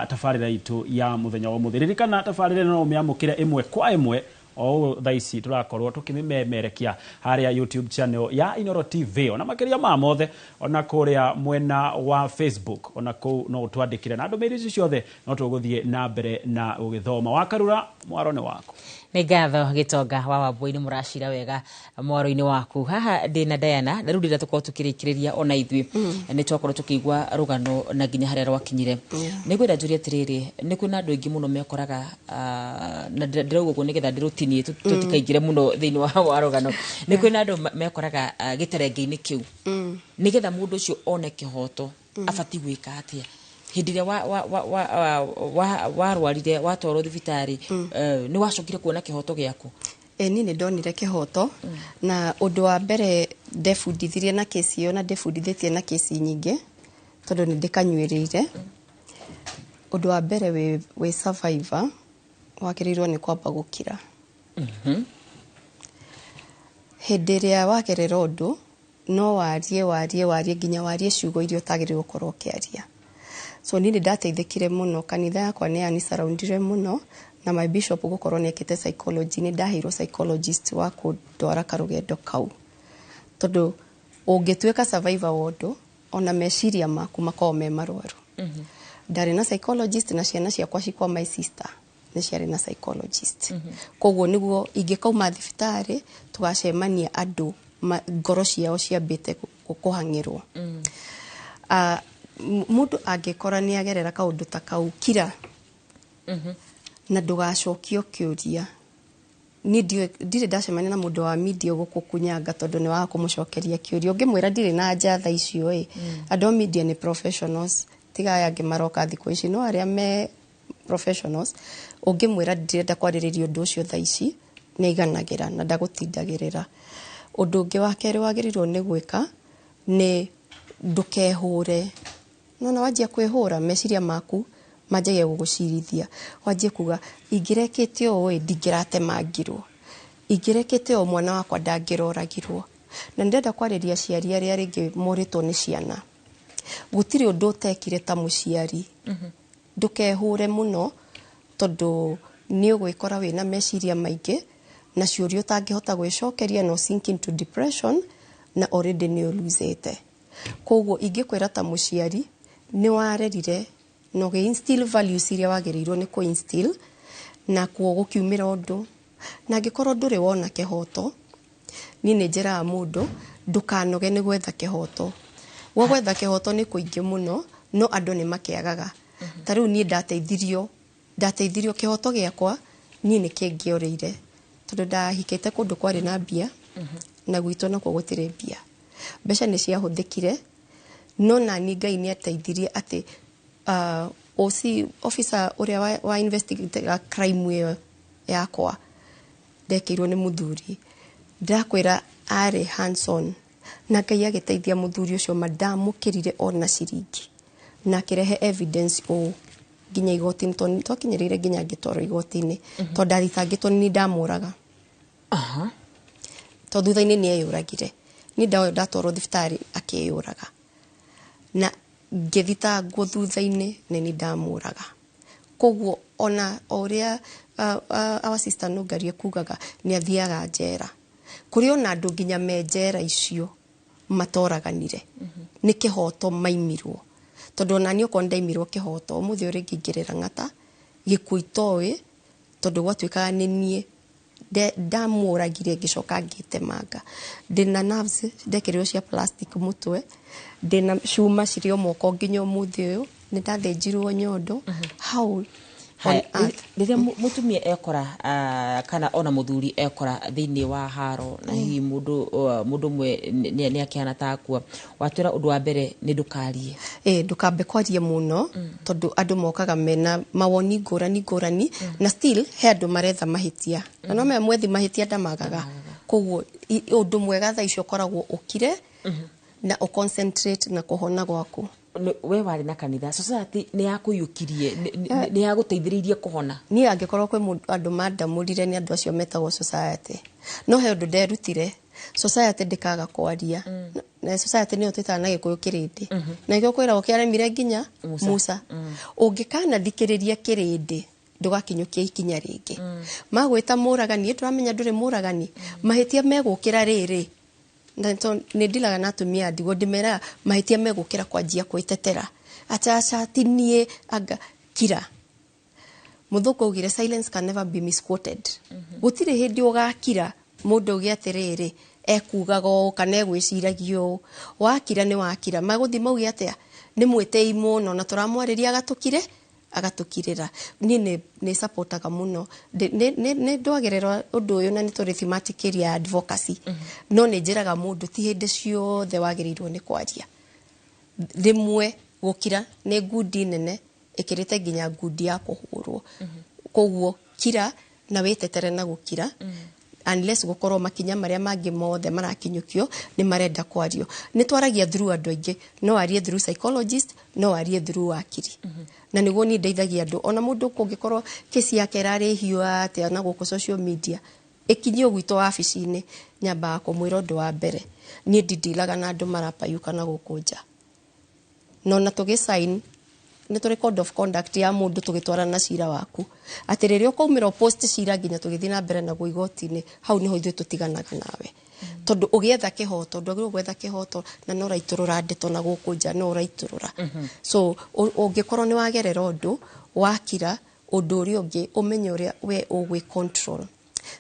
tabarĩra itũ ya mũthenya wa ũmũthĩ. Ririkana tabarĩra ĩno no ũmĩamũkĩre ĩmwe kwa ĩmwe o ũũ thaa ici tũrakorwo tũkĩmĩmemerekia harĩa YouTube channel ya Inooro TV, ona makĩria ma mothe ona kũrĩa mwena wa Facebook, ona kũu no ũtwandĩkĩre na ndũmĩrĩri ici ciothe no tũgũthiĩ na mbere na gũgĩthoma. Wakarura, mwaro nĩ waku. Nĩ ngatho Gĩtonga wa Wambui, nĩ mũracira wega mwaro-inĩ waku. Haha ndĩ na Diana, na rĩu rĩrĩa tũkorwo tũkĩrĩkĩrĩria ona ithuĩ nĩ twakorwo tũkĩigua rũgano na nginya harĩa rwakinyire. Nĩ ngwenda njũrie atĩrĩrĩ, nĩ kwĩna andũ aingĩ mũno mekoraga, na ndĩrauga ũguo nĩgetha ndĩrũtinie tũtikaingĩre mũno thĩinĩ wa rũgano. Nĩ kwĩna andũ mekoraga gĩterenge-inĩ kĩu, nĩgetha mũndũ ũcio one kĩhoto abatiĩ gwĩka atĩa? Hĩndĩ ĩrĩa warwarire watwarwo thibitarĩ, nĩ wacokire kuona kĩhoto gĩaku? Niĩ nĩ ndonire kĩhoto, na ũndũ wa mbere ndebundithirie na kesi ĩyo, na ndebundithĩtie na kesi nyingĩ tondũ nĩ ndĩkanyuĩrĩire. Ũndũ wa mbere wĩ survivor wagĩrĩirwo nĩ kwamba gũkira. Hĩndĩ ĩrĩa wagerera ũndũ, no warie warie warie nginya warie ciugo iria ũtagĩrĩirwo gũkorwo ũkĩaria. So niĩ nĩ ndateithĩkire mũno, kanitha yakwa nĩ yanisurroundire mũno, na my bishop gũkorwo nĩ ekĩte psychology, nĩ ndaheirwo psychologist wa kũndwara karũgendo kau, tondũ ũngĩtuĩka survivor wa ũndũ, ona meciria maku makoragwo me marwaru. Ndarĩ na psychologist, na ciana ciakwa cikwa my sister nĩ ciarĩ na psychologist. Koguo nĩguo ingĩkauma thibitarĩ tũgacemania andũ ngoro ciao ciambĩte kũhang'ĩrwo. Mũndũ angĩkora nĩ agerera kaũndũ ta kau, kira na ndũgacokio kĩũria. Niĩ ndirĩ ndacemania na mũndũ wa media gũkũkunyanga tondũ nĩ waga kũmũcokeria kĩũria. Ũngĩmwĩra ndirĩ na anja thaa icio ĩ, andũ a media nĩ professionals, tiga aya angĩ maroka thikũ ici, no arĩa me professionals, ũngĩmwĩra ndirenda kwarĩrĩria ũndũ ũcio thaa ici, nĩ aiganagĩra na ndagũtindagĩrĩra. Ũndũ ũngĩ wa kerĩ wagĩrĩirwo nĩ gwĩka nĩ ndũkehũre. Nona wanjia kwĩhũra, meciria maku manjagia gũgũcirithia, wanjie kuga ingĩrekĩte ũũ ĩ, ndingĩratemangirwo, ingĩrekĩte ũũ mwana wakwa ndangĩroragirwo. Na nĩndĩrenda kwarĩria aciari arĩa rĩngĩ morĩtwo nĩ ciana, gũtirĩ ũndũ ũtekire ta mũciari. Ndũkehũre mũno tondũ nĩ ũgwĩkora wĩna meciria maingĩ na ciũria ũtangĩhota gwĩcokeria, no sink into depression na already nĩ ũluzĩte. Koguo ingĩkwĩra ta mũciari, nĩ warerire na ũgĩ instill values iria wagĩrĩirwo nĩ kũ instill, na kuo gũkiumĩra ũndũ, na angĩkorwo ndũrĩ wona kĩhoto, niĩ nĩ njĩraga mũndũ ndũkanoge nĩ gwetha kĩhoto. Gwa gwetha kĩhoto nĩ kũingĩ mũno, no andũ nĩ makĩagaga. Ta rĩu niĩ ndateithirio kĩhoto gĩakwa, niĩ nĩ kĩngĩorĩire tondũ ndahikĩte kũndũ kwarĩ na mbia. Na gwitũ nakuo gũtirĩ mbia, mbeca nĩ ciahũthĩkire, no nani Ngai nĩ ateithirie atĩ OC officer ũrĩa wa investigate crime ĩyo yakwa ndekĩirwo nĩ mũthuri, ndakwĩra arĩ hands on, na Ngai agĩteithia mũthuri ũcio ma ndamũkĩrire ona ciringi, na akĩrehe evidence ũũ nginya igoti-inĩ, tondũ twakinyĩrĩire nginya ngĩtwarwo igoti-inĩ, tondũ ndathitangĩtwo nĩ ndamũraga, tondũ thutha-inĩ nĩ eyũragire. Niĩ ndatwarwo thibitarĩ akĩyũraga, na ngĩthitangwo thutha-inĩ nĩ niĩ ndamũraga. Koguo ona o ũrĩa our sister Nũngari kugaga nĩ athiaga njera, kũrĩ ona andũ nginya me njera icio matoraganire nĩ kĩhoto maimirwo, tondũ ona niĩ okorwo nĩndaimirwo kĩhoto, ũmũthĩ ũrĩ ngĩingĩrĩra ng'ata gĩkuũ itoĩ, tondũ gwatuĩkaga nĩ niĩ ndamũragire ngĩcoka ngĩtemanga. Ndĩna nerves ndekĩrirwo cia plastic mũtwe, ndĩna cuma cirĩ o moko nginya ũmũthĩ ũyũ, nĩ ndathĩnjirwo nyondo how on Haya, earth. Rĩrĩa mũtumia ekora kana ona mũthuri ekora thĩinĩ wa haro na hihi mũndũ ũmwe nĩ akĩhana ta akua, watwĩra ũndũ wa mbere nĩ ndũkarie. Ĩ, ndũkambe kwaria mũno, tondũ andũ mokaga mena mawoni ngũrani ngũrani, na still he andũ maretha mahĩtia, na no menya mwethi mahĩtia ndamagaga. Koguo ũndũ mwega thaa icio ũkoragwo ũkire na ũconcentrate na kũhona gwaku. We warĩ na kanitha, society nĩ yakũiyũkirie, nĩ yagũteithĩrĩirie kũhona? Niĩ angĩkorwo kwĩ andũ mandamũrire, nĩ andũ acio metagwo society. No he ũndũ nderutire, society ndĩkaga kwaria. Na society nĩyo twĩtaga na Gĩkũyũ kĩrĩndĩ, na nĩkĩo kwĩragwo kĩaremire nginya Musa. Musa. Ũngĩkanathikĩrĩria kĩrĩndĩ, ndũgakinyũkia ikinya rĩngĩ. Magwĩta mũragani, tũramenya ndũrĩ mũragani, mahĩtia megũkĩra rĩrĩ. Na nĩ ndilaga na atumia a ndigwa, ndĩmeraga mahĩtia megũkĩra kwanjia kwĩtetera atĩ aca ti niĩ, anga kira. Mũthũngũ augire, "Silence can never be misquoted." Gũtirĩ hĩndĩ ũgakira mũndũ auge atĩrĩrĩ, ekugaga ũũ kana egwĩciragia ũũ. Wakira nĩ wakira, magũthiĩ mauge atĩa? Nĩ mwĩtĩi mũno na tũramwarĩria agatũkire agatũkirĩra. Niĩ nĩ supportaga mũno. Nĩ ndwagerera ũndũ ũyũ, na nĩ tũrĩ thematic area ya advocacy, no nĩ njĩraga mũndũ ti hĩndĩ ciothe wagĩrĩirwo nĩ kwaria. Rĩmwe gũkira nĩ ngundi nene ĩkĩrĩte nginya ngundi ya kũhũrwo. Koguo kira na wĩtetere na gũkira, unless gũkorwo makinya marĩa mangĩ mothe marakinyũkio nĩ marenda kwario. Nĩ twaragia through andũ aingĩ, no arie through psychologist, no arie through wakiri, na nĩguo niĩ ndeithagia andũ. Ona mũndũ kũngĩkorwo kesi yake ĩrarĩ hiũ atĩa na gũkũ social media, ĩkinyio gwitũ wabici-inĩ, nyambaga kũmwĩra ũndũ wa mbere, niĩ ndindilaga na andũ marapayuka na gũkũ nja. No na tũgĩ sign nĩ tũrĩ code of conduct ya mũndũ tũgĩtwarana cira waku, atĩ rĩrĩa ũkaumĩra post cira nginya tũgĩthiĩ na mbere naguo igoti-inĩ, hau nĩho ithuĩ tũtiganaga nawe, tondũ ũgĩetha kĩhoto ndwagĩrĩirwo gwetha kĩhoto na no ũraitũrũra ndeto na gũkũ nja, no ũraitũrũra. So ũngĩkorwo nĩ wagerera ũndũ, wakira, ũndũ ũrĩa ũngĩ ũmenye ũrĩa we ũgwĩ control,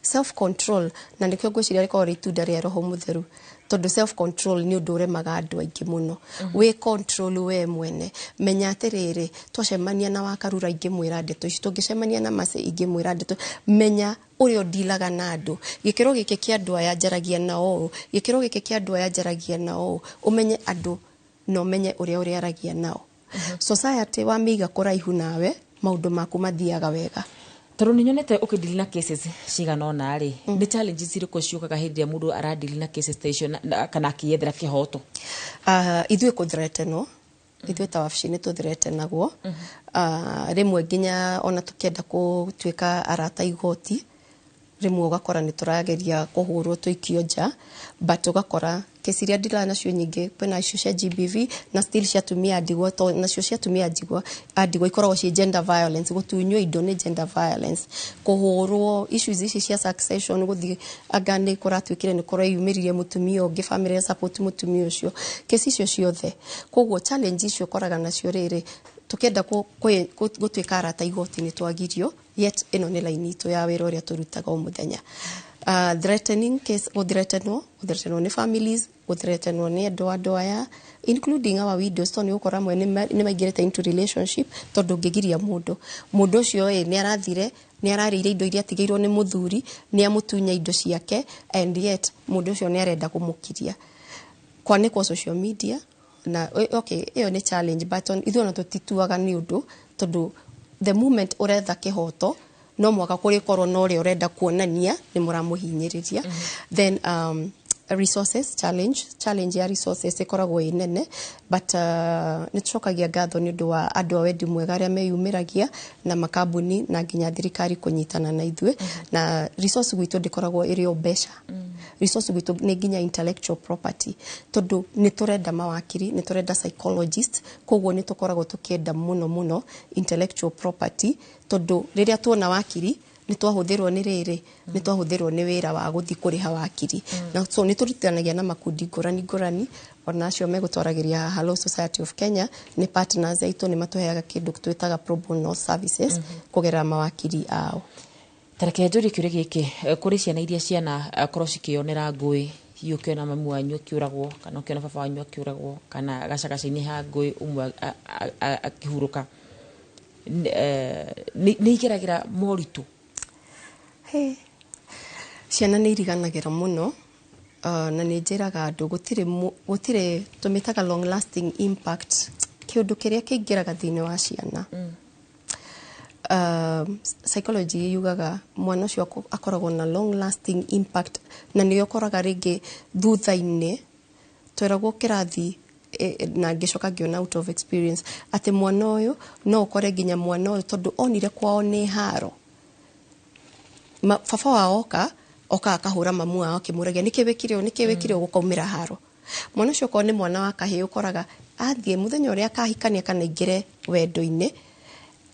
self control, na nĩkĩo ngwĩciria rĩkoragwo rĩ itunda rĩa Roho Mũtheru, tondũ self control nĩ ũndũ ũremaga andũ aingĩ mũno. Wĩ control we mwene, menya atĩrĩrĩ, twacemania na Wakarura ingĩmwĩra ndeto ici, tũngĩcemania na Mercy ingĩmwĩra ndeto. Menya ũrĩa ũndilaga na andũ, gĩkĩro gĩkĩ kĩa andũ aya njaragia nao ũũ, gĩkĩro gĩkĩ kĩa andũ aya njaragia nao ũũ. Ũmenye andũ na ũmenye ũrĩa ũrĩaragia nao. Society wamĩiga kũraihu nawe, maũndũ maku mathiaga wega. Tondũ nĩ nyonete ũkĩdeal na cases cigana ũna rĩ, nĩ challenges irĩkũ ciũkaga hĩndĩ ĩrĩa mũndũ aradeal na cases ta icio kana akĩyethera kĩhoto? Ithuĩ kũthreatenwo, ithuĩ ta wabici nĩ tũthreatenagwo. Rĩmwe nginya ona tũkĩenda gũtuĩka arata igoti, rĩmwe ũgakora nĩ tũrageria kũhũrwo tũikio nja, but ũgakora kesi iria ndiraga nacio nyingĩ, kwĩna icio cia GBV na still cia atumia a ndigwa, to nacio cia atumia a ndigwa ikoragwo ciĩ gender violence, gũtunywo indo nĩ gender violence, kũhũrwo, issues ici cia succession, gũthiĩ anga nĩ kũratuĩkire nĩ kũreyumĩririe mũtumia ũngĩ, family support mũtumia ũcio, kesi icio ciothe. Koguo challenge icio ũkoraga nacio rĩrĩ tũkĩenda gũtuĩka arata igoti nĩ twagirio, yet ĩno nĩ line itũ ya wĩra ũrĩa tũrutaga o mũthenya. Threatening case, gũthreatenwo nĩ families, gũthreatenwo nĩ andũ aya, including our widows, tondũ nĩ ũgũkora amwe nĩ maingĩrĩte into relationship, tondũ ũngĩgiria mũndũ ũcio ĩ nĩ arathire, nĩ ararĩire indo iria atigĩirwo nĩ mũthuri, nĩ amũtunya indo ciake, and yet mũndũ ũcio nĩ arenda kũmũkiria. Kwanĩkwo social media na okay, ĩyo nĩ challenge, but ithuĩ ona tũtituaga nĩ ũndũ, tondũ the moment ũretha kĩhoto no mwaka kũrĩkorwo na ũrĩa ũrenda kuonania nĩ mũramũhinyĩrĩria. Then resources challenge ya resources ĩkoragwo ĩ nene, but nĩ tũcokagia ngatho nĩ ũndũ wa andũ a wendi mwega arĩa meyumĩragia na makambuni na nginya thirikari kũnyitana na ithuĩ. Na resource gwitũ ndĩkoragwo ĩrĩ o mbeca. Resource gwitũ nĩ nginya intellectual property, tondũ nĩ tũrenda mawakiri, nĩ tũrenda psychologist, koguo nĩ tũkoragwo tũkĩenda mũno mũno intellectual property, tondũ rĩrĩa tuona wakiri nĩ twahũthĩrwo nĩ rĩrĩ, nĩ twahũthĩrwo nĩ wĩra wa gũthiĩ kũrĩha wakiri. Na so nĩ tũrutithanagia na makundi ngũrani ngũrani, ona acio megũtwaragĩria haha, Law Society of Kenya nĩ partners aitũ, nĩ matũheaga kĩndũ twĩtaga pro bono services kũgerera mawakiri ao. Tareke njũrie kĩũria gĩkĩ, kũrĩ ciana iria ciana korwo cikĩonera ngũĩ, hihi ũkĩona mamu wanyu akĩũragwo kana ũkĩona baba wanyu akĩũragwo kana gacagaca-inĩ ha ngũĩ ũmwe akĩhurũka, nĩ igeragĩra moritũ? Hey. Ciana nĩ iriganagĩra mũno, na nĩ njĩraga andũ gũtirĩ tũmĩtaga long lasting impact, kĩũndũ kĩrĩa kĩingĩraga thĩinĩ wa ciana. Psychology yugaga mwana ũcio akoragwo na long lasting impact, na nĩyo ũkoraga rĩngĩ thutha-inĩ tweragwo kĩrathi, na ngĩcoka ngĩona out of experience atĩ mwana ũyũ no ũkore nginya mwana ũyũ tondũ onire kwao nĩ haro. Baba wao oka akahũra mamu wao akĩmũragia nĩkĩ wĩkire ũũ, nĩkĩ wĩkire ũũ, gũkaumĩra haro. Mwana ũcio okorwo nĩ mwana wa kahĩĩ, ũkoraga athiĩ mũthenya ũrĩa akahikania kana aingĩre wendo-inĩ,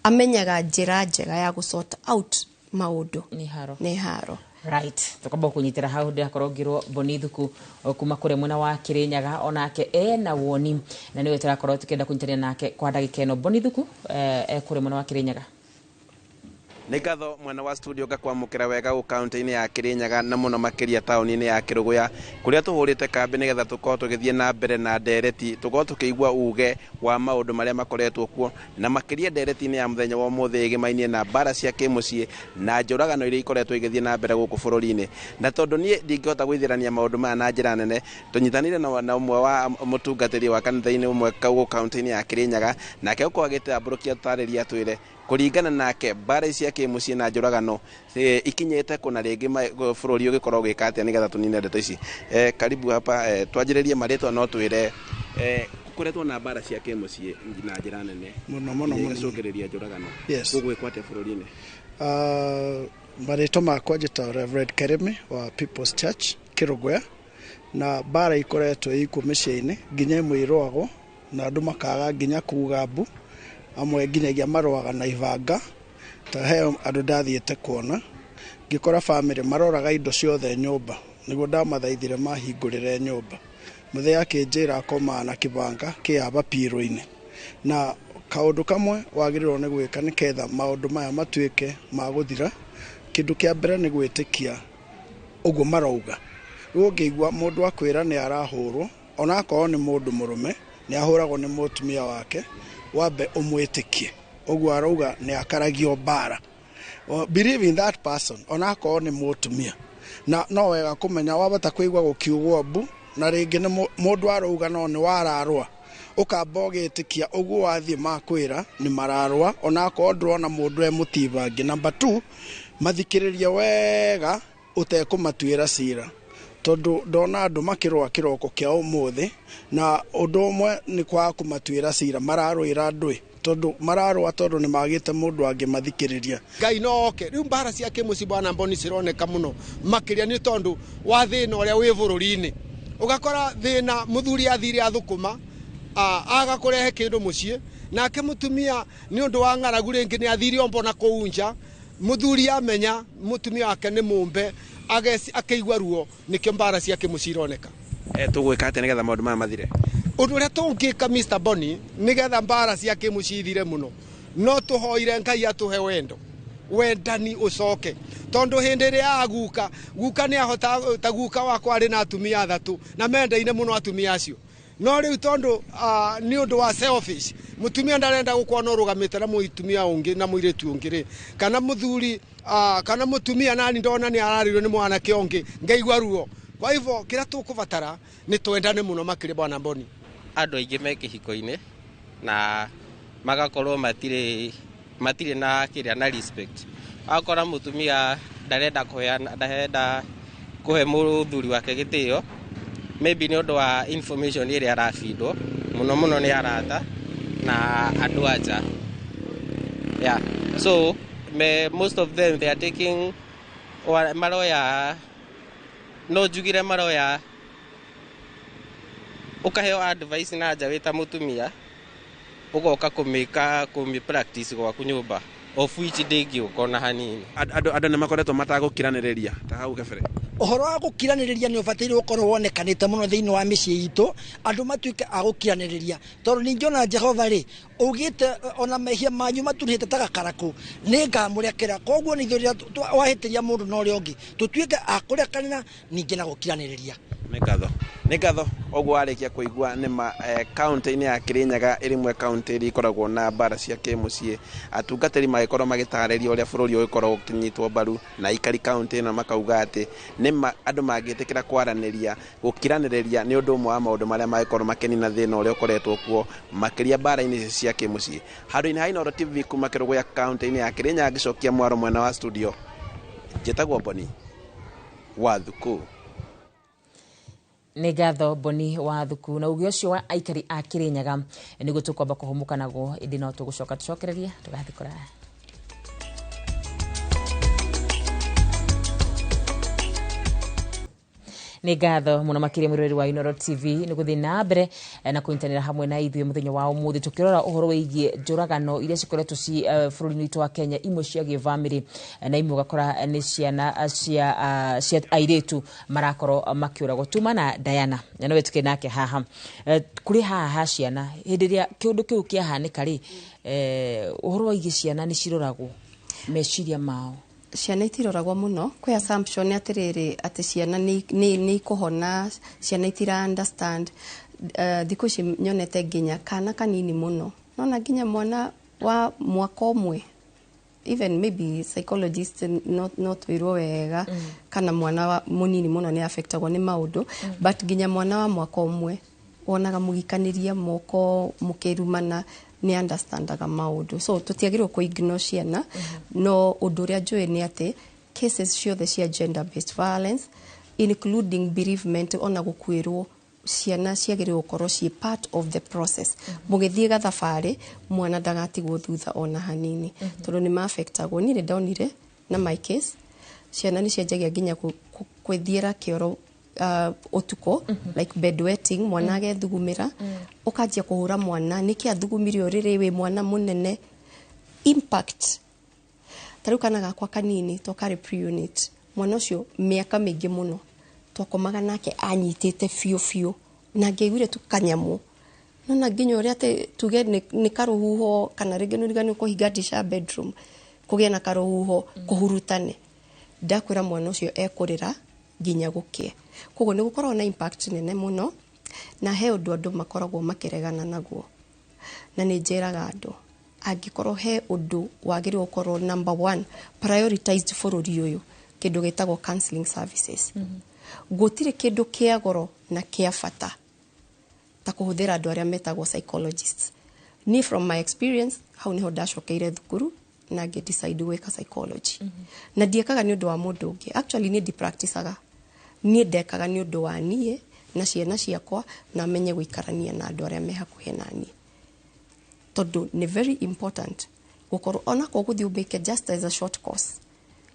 amenyaga njĩra njega ya gũ sort out maũndũ nĩ haro. Nĩ haro. Right, tukamba kũnyitĩra hau. Ndĩrakorwo ngĩrwo Boni Thuku kuma kũrĩa mwena wa Kĩrĩnyaga onake ena woni na nĩwe tũrakorwo tũkĩenda kũnyitanĩra nake kwa ndagĩka ĩno. Boni Thuku kũrĩa mwena wa Kĩrĩnyaga. Nĩ ngatho mwena wa studio, ngakwamũkĩra wega gũ kaunti-inĩ ya Kĩrĩnyaga na mũno makĩria taũni-inĩ ya Kĩrũgũya kũrĩa tũhũrĩte kambĩ nĩgetha tũkorwo tũgĩthiĩ na mbere na ndereti, tũkorwo tũkĩigua uge wa maũndũ marĩa makoretwo kuo, na makĩria ndereti-inĩ ya mũthenya wa ũmũthĩ ĩgĩmainie na mbara cia kĩmũciĩ na njũragano iria ikoretwo igĩthiĩ na mbere gũkũ bũrũri-inĩ. Na tondũ niĩ ndingĩhota gwĩthĩrania maũndũ maya na njĩra nene, tũnyitanĩire na ũmwe wa mũtungatĩri wa kanitha-inĩ ũmwe gũkũ kaunti-inĩ ya Kĩrĩnyaga, nake ũkorwo agĩtambũrũkia tũtarĩria atwĩre kũringana nake mbara ici cia kĩmũciĩ na njũragano ikinyĩte kũna rĩngĩ bũrũri ũgĩkorwo ũgĩka atĩa nĩgetha tũnine ndeto ici. Karibu hapa. Twanjĩrĩrie marĩtwa, no twĩre gũkoretwo na mbara cia kĩmũciĩ na njĩra nene Mũno, mũno, mũno. Igacũngĩrĩria njũragano. Yes. Gũgwĩkwo atĩa bũrũri-inĩ? Marĩtwa makwa njĩtagwo Reverend Keremi wa People's Church Kĩrũgũya, na mbara ikoretwo ikuo mĩciĩ-inĩ, nginya ĩmwe irũagwo na andũ makaga nginya kuga mbu, amwe nginyagia marũaga na ibanga. Ta he andũ ndathiĩte kuona ngĩkora bamĩrĩ maroraga indo ciothe nyũmba, nĩguo ndamathaithire mahingũrĩre nyũmba. Mũthee akĩnjĩra akomaga na kĩbanga kĩaba pirũ-inĩ. Na kaũndũ kamwe wagĩrĩirwo nĩ gwĩka nĩgetha maũndũ maya matuĩke ma gũthira, kĩndũ kĩa mbere nĩ gwĩtĩkia ũguo marauga. Rĩu ũngĩigua mũndũ akwĩra nĩ arahũrwo, onakorwo nĩ mũndũ mũrũme nĩ ahũragwo nĩ mũtumia wake, wambe ũmwĩtĩkie ũguo arauga nĩ akaragio mbara. Believe in that person onakorwo nĩ mũtumia. Na no wega kũmenya wabata kũigua gũkiugwo mbu na rĩngĩ nĩ mũndũ arauga no nĩ wararũa, ũkamba ũgĩtĩkia ũguo wathiĩ makwĩra nĩ mararũa onakorwo ndũrona mũndũ e mũtibangi. Number 2, mathikĩrĩrie wega ũtekũmatuĩra cira, tondũ ndona andũ makĩrũa kĩroko kĩa ũmũthĩ na ũndũ ũmwe nĩ kwaga kũmatuĩra cira, mararũĩra andũ tondũ mararũa tondũ nĩ magĩte mũndũ angĩmathikĩrĩria. Ngai no oke. Rĩu mbara cia kĩmũciĩ bwana Mboni cironeka mũno makĩria nĩ tondũ wa thĩna ũrĩa wĩ bũrũri-inĩ. Ũgakora thĩna mũthuri athire athũkũma, aga kũrehe kĩndũ mũciĩ, nake mũtumia nĩ ũndũ wa ng'aragu rĩngĩ nĩ athire ombo na kũu nja. Mũthuri amenya mũtumia wake nĩ mũmbe, akĩigua ruo, nĩkĩo mbara cia kĩmũciĩ ironeka. Tũgwĩka atĩa nĩgetha maũndũ maya mathire? Ũndũ ũrĩa tũngĩka Mr. Boni nĩgetha mbara cia kĩmũciĩ ithire mũno, no tũhoire Ngai atũhe wendo. Wendani ũcoke, tondũ hĩndĩ ĩrĩa aguka guka nĩ ahota ta guka wakwa arĩ na atumia 3 na mendaine mũno atumia acio. No rĩu tondũ nĩ ũndũ wa selfish, mũtumia ndarenda gũkorwo ũrũgamĩte na mũtumia ũngĩ na mũirĩtu ũngĩ rĩ, kana mũthuri kana mũtumia nani ndona nĩ ararĩirwo nĩ mwanake ũngĩ ngaigua ruo. Kwa hivyo kĩrĩa tũkũbatara nĩ twendane mũno makĩria, bwana Mboni. Andũ aingĩ me kĩhiko-inĩ na magakorwo matirĩ na kĩrĩa na respect. Akora mũtumia ndarenda kũheana, ndarenda kũhe mũthuri wake gĩtĩo, maybe nĩ ũndũ wa information ĩrĩa arabindwo mũno mũno nĩ arata na andũ a nja. Yeah. So most of them they are taking maroya, no njugire maroya ukaheo advice na nja wĩ ta mũtumia ugoka kũmĩka kũmĩ practice gwaku nyũmba, of which ndĩngĩũka ona hanini. Andũ nĩ makoretwo matagũkiranĩrĩria ta hau kabere. Ũhoro wa gũkiranĩrĩria nĩ ũbataire gũkorwo wonekanĩte mũno thĩinĩ wa mĩciĩ itũ, andũ matuĩke a gũkiranĩrĩria, tondũ ningĩ ona Jehova rĩ augĩte ona mehia manyu maturĩte ta gakarakũ nĩ ngamũrekera. Koguo nĩ ithuĩ rĩrĩa wahĩtĩria mũndũ na ũrĩa ũngĩ tũtuĩke a kũrekanĩra ningĩ na gũkiranĩrĩria. Nĩ ngatho ũguo warĩkia kũigua nĩ ma kaunti-inĩ ya Kirinyaga ĩrĩ ĩmwe kaunti iria ikoragwo na mbara cia kĩmũciĩ, atungatĩri magĩkorwo magĩtarĩria ũrĩa bũrũri ũgĩkorwo ũkĩnyitwo mbaru na aikari kaunti ĩno makauga atĩ nĩ ma andũ mangĩtĩkĩra kwaranĩria, gũkiranĩrĩria nĩ ũndũ ũmwe wa maũndũ marĩa mangĩkorwo makĩnina thĩna ũrĩa ũkoretwo kuo makĩria mbara-inĩ ici cia kĩmũciĩ. Handũ-inĩ ha Inooro TV kuma Kĩrũgũya kaunti-inĩ ya Kirinyaga ngĩcokia mwaro mwena wa studio, njĩtagwo Mboni wa Thuku. Nĩ ngatho Mboni wa Thuku na uge ũcio wa aikari a Kirinyaga nĩguo tũkwamba kũhũmũka naguo, ĩndĩ no tũgũcoka tũcokererie tũgathiĩ kũraya. Nĩ ngatho mũno makĩria mwĩroreri wa Inooro TV nĩ gũthiĩ na mbere na kũnyitanĩra hamwe na ithuĩ mũthenya wa ũmũthĩ tũkĩrora ũhoro wĩgiĩ njũragano iria cikoretwo ci bũrũri-inĩ witũ wa Kenya, imwe cia gĩbamĩrĩ na imwe ũgakora nĩ ciana cia airĩtu marakorwo makĩũragwo. Tuma na Diana na nowe tũkĩrĩ nake haha. Kũrĩ haha ha ciana hĩndĩ ĩrĩa kĩũndũ kĩu kĩahanĩka rĩ, ũhoro wĩgiĩ ciana nĩ ciroragwo meciria mao? Ciana itiroragwo mũno. Kwĩ assumption atĩrĩrĩ atĩ ciana nĩ ikũhona, ciana itira understand. Thikũ ici nyonete nginya kana kanini mũno, nona nginya mwana wa mwaka ũmwe, even maybe psychologist no twĩrwo wega kana mwana wa mũnini mũno nĩ affectagwo nĩ maũndũ, but nginya mwana wa mwaka ũmwe wonaga mũgikanĩria moko mũkĩrumana nĩ understandaga maũndũ. So tũtiagĩrĩirwo kũ ignore ciana. No ũndũ ũrĩa njũĩ nĩ atĩ cases ciothe cia gender based violence including bereavement ona gũkuĩrwo, ciana ciagĩrĩirwo gũkorwo ciĩ part of the process. Mũgĩthiĩ gathabarĩ mwana ndagatigwo thutha ona hanini, tondũ nĩ ma-affectagwo. Niĩ nĩ ndonire na my case ciana nĩ cianjagia nginya gwĩthiĩra kĩoro ũtukũ, like bedwetting, mwana agethugumĩra, ũkanjia kũhũra mwana nĩkĩ athugumire ũrĩrĩ wĩ mwana mũnene. Impact ta rĩu kana gakwa kanini to karĩ pre-unit, mwana ũcio mĩaka mĩingĩ mũno twakomaga nake anyitĩte biũ biũ na ngĩaiguire tu kanyamũ, nona nginya ũrĩa atĩ tuge nĩ karũhuho kana rĩngĩ nĩ ũriganĩrwo kũhinga ndica bedroom kũgĩe na karũhuho kũhurutane, ndakwĩra mwana ũcio ekũrĩra nginya gũkĩe. Koguo nĩ gũkoragwo na impact nene mũno, na he ũndũ andũ makoragwo makĩregana naguo, na nĩ njĩraga andũ angĩkorwo he ũndũ wagĩrĩirwo gũkorwo number one prioritized bũrũri ũyũ, kĩndũ gĩtagwo counseling services. Gũtirĩ kĩndũ kĩa goro na kĩa bata ta kũhũthĩra andũ arĩa metagwo psychologists. Ni from my experience hau niho ndacokeire thukuru na ngĩ decide gwĩka psychology. Na ndiekaga nĩ ũndũ wa mũndũ ũngĩ, actually niĩ ndi-practicaga, niĩ ndekaga nĩ ũndũ wa niĩ na ciana ciakwa na menye gũikarania na andũ arĩa me hakuhĩ na niĩ, tondũ nĩ very important gũkorwo onakorwo gũthiĩ ũmĩke just as a short course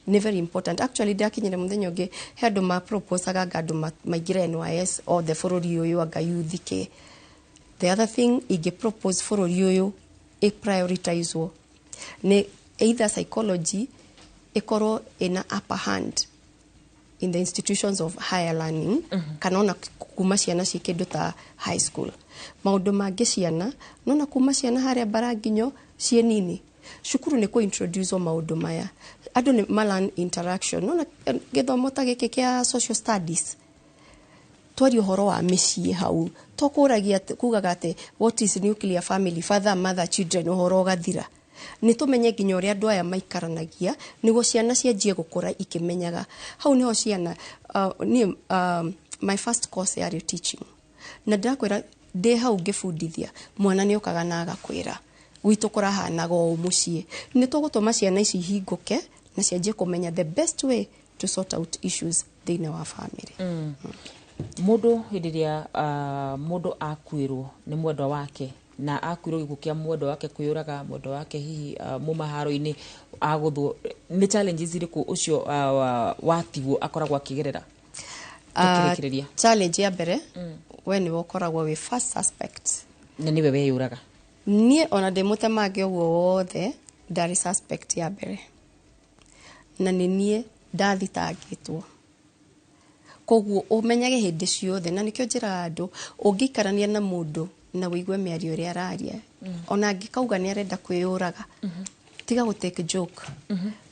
nĩ very important. Actually ndakinyire mũthenya ũngĩ he andũ ma proposaga anga andũ maingĩre NYS othe bũrũri ũyũ anga youth kĩ. The other thing ingĩ propose bũrũri ũyũ ĩ prioritizwo nĩ either psychology ĩkorwo ĩna upper hand in the institutions of higher learning, kana ona kuma ciana ciĩ kĩndũ ta high school. Maũndũ mangĩ ciana nona kuma ciana harĩa mbaranginyo ciĩ nini. Cukuru nĩ kũ introduce maũndũ maya, andũ nĩ ma-learn interaction. Nona gĩthomo ta gĩkĩ kĩa social studies, twaria ũhoro wa mĩciĩ hau, to kũragia kugaga atĩ what is nuclear family, father, mother, children, ũhoro ũgathira. Nĩ tũmenye nginya ũrĩa andũ aya maikaranagia, nĩguo ciana cianjie gũkũra ikĩmenyaga. Hau nĩho ciana niĩ my first course yarĩ teaching, na ndĩrakwĩra ndĩ hau ngĩbundithia, mwana nĩ okaga na agakwĩra gwitũ kũrahanaga ũũ mũciĩ. Nĩ tũgũtũma ciana ici ihingũke na cianjie kũmenya the best way to sort out issues thĩinĩ wa family. Mũndũ hĩndĩ ĩrĩa mũndũ akuĩrwo nĩ mwendwa wake, na akuĩrwo gĩkuũ kĩa mwendwa wake, kwĩyũraga mwendwa wake, hihi mumaharo-inĩ agũthwo, nĩ challenges irĩkũ ũcio watigwo akoragwo akĩgerera tũkĩrĩkĩrĩria? Challenge ya mbere, we nĩwe ũkoragwo wĩ first suspect. Na nĩwe weyũraga. Niĩ ona ndĩ mũtemange ũguo wothe, ndarĩ suspect ya mbere, na nĩ niĩ ndathitangĩtwo. Koguo ũmenyage hĩndĩ ciothe, na nĩkĩo njĩraga andũ, ũngĩikarania na mũndũ na ũigue mĩario ĩrĩa araria, ona angĩkauga nĩ arenda kwĩyũraga, tiga gũ take joke.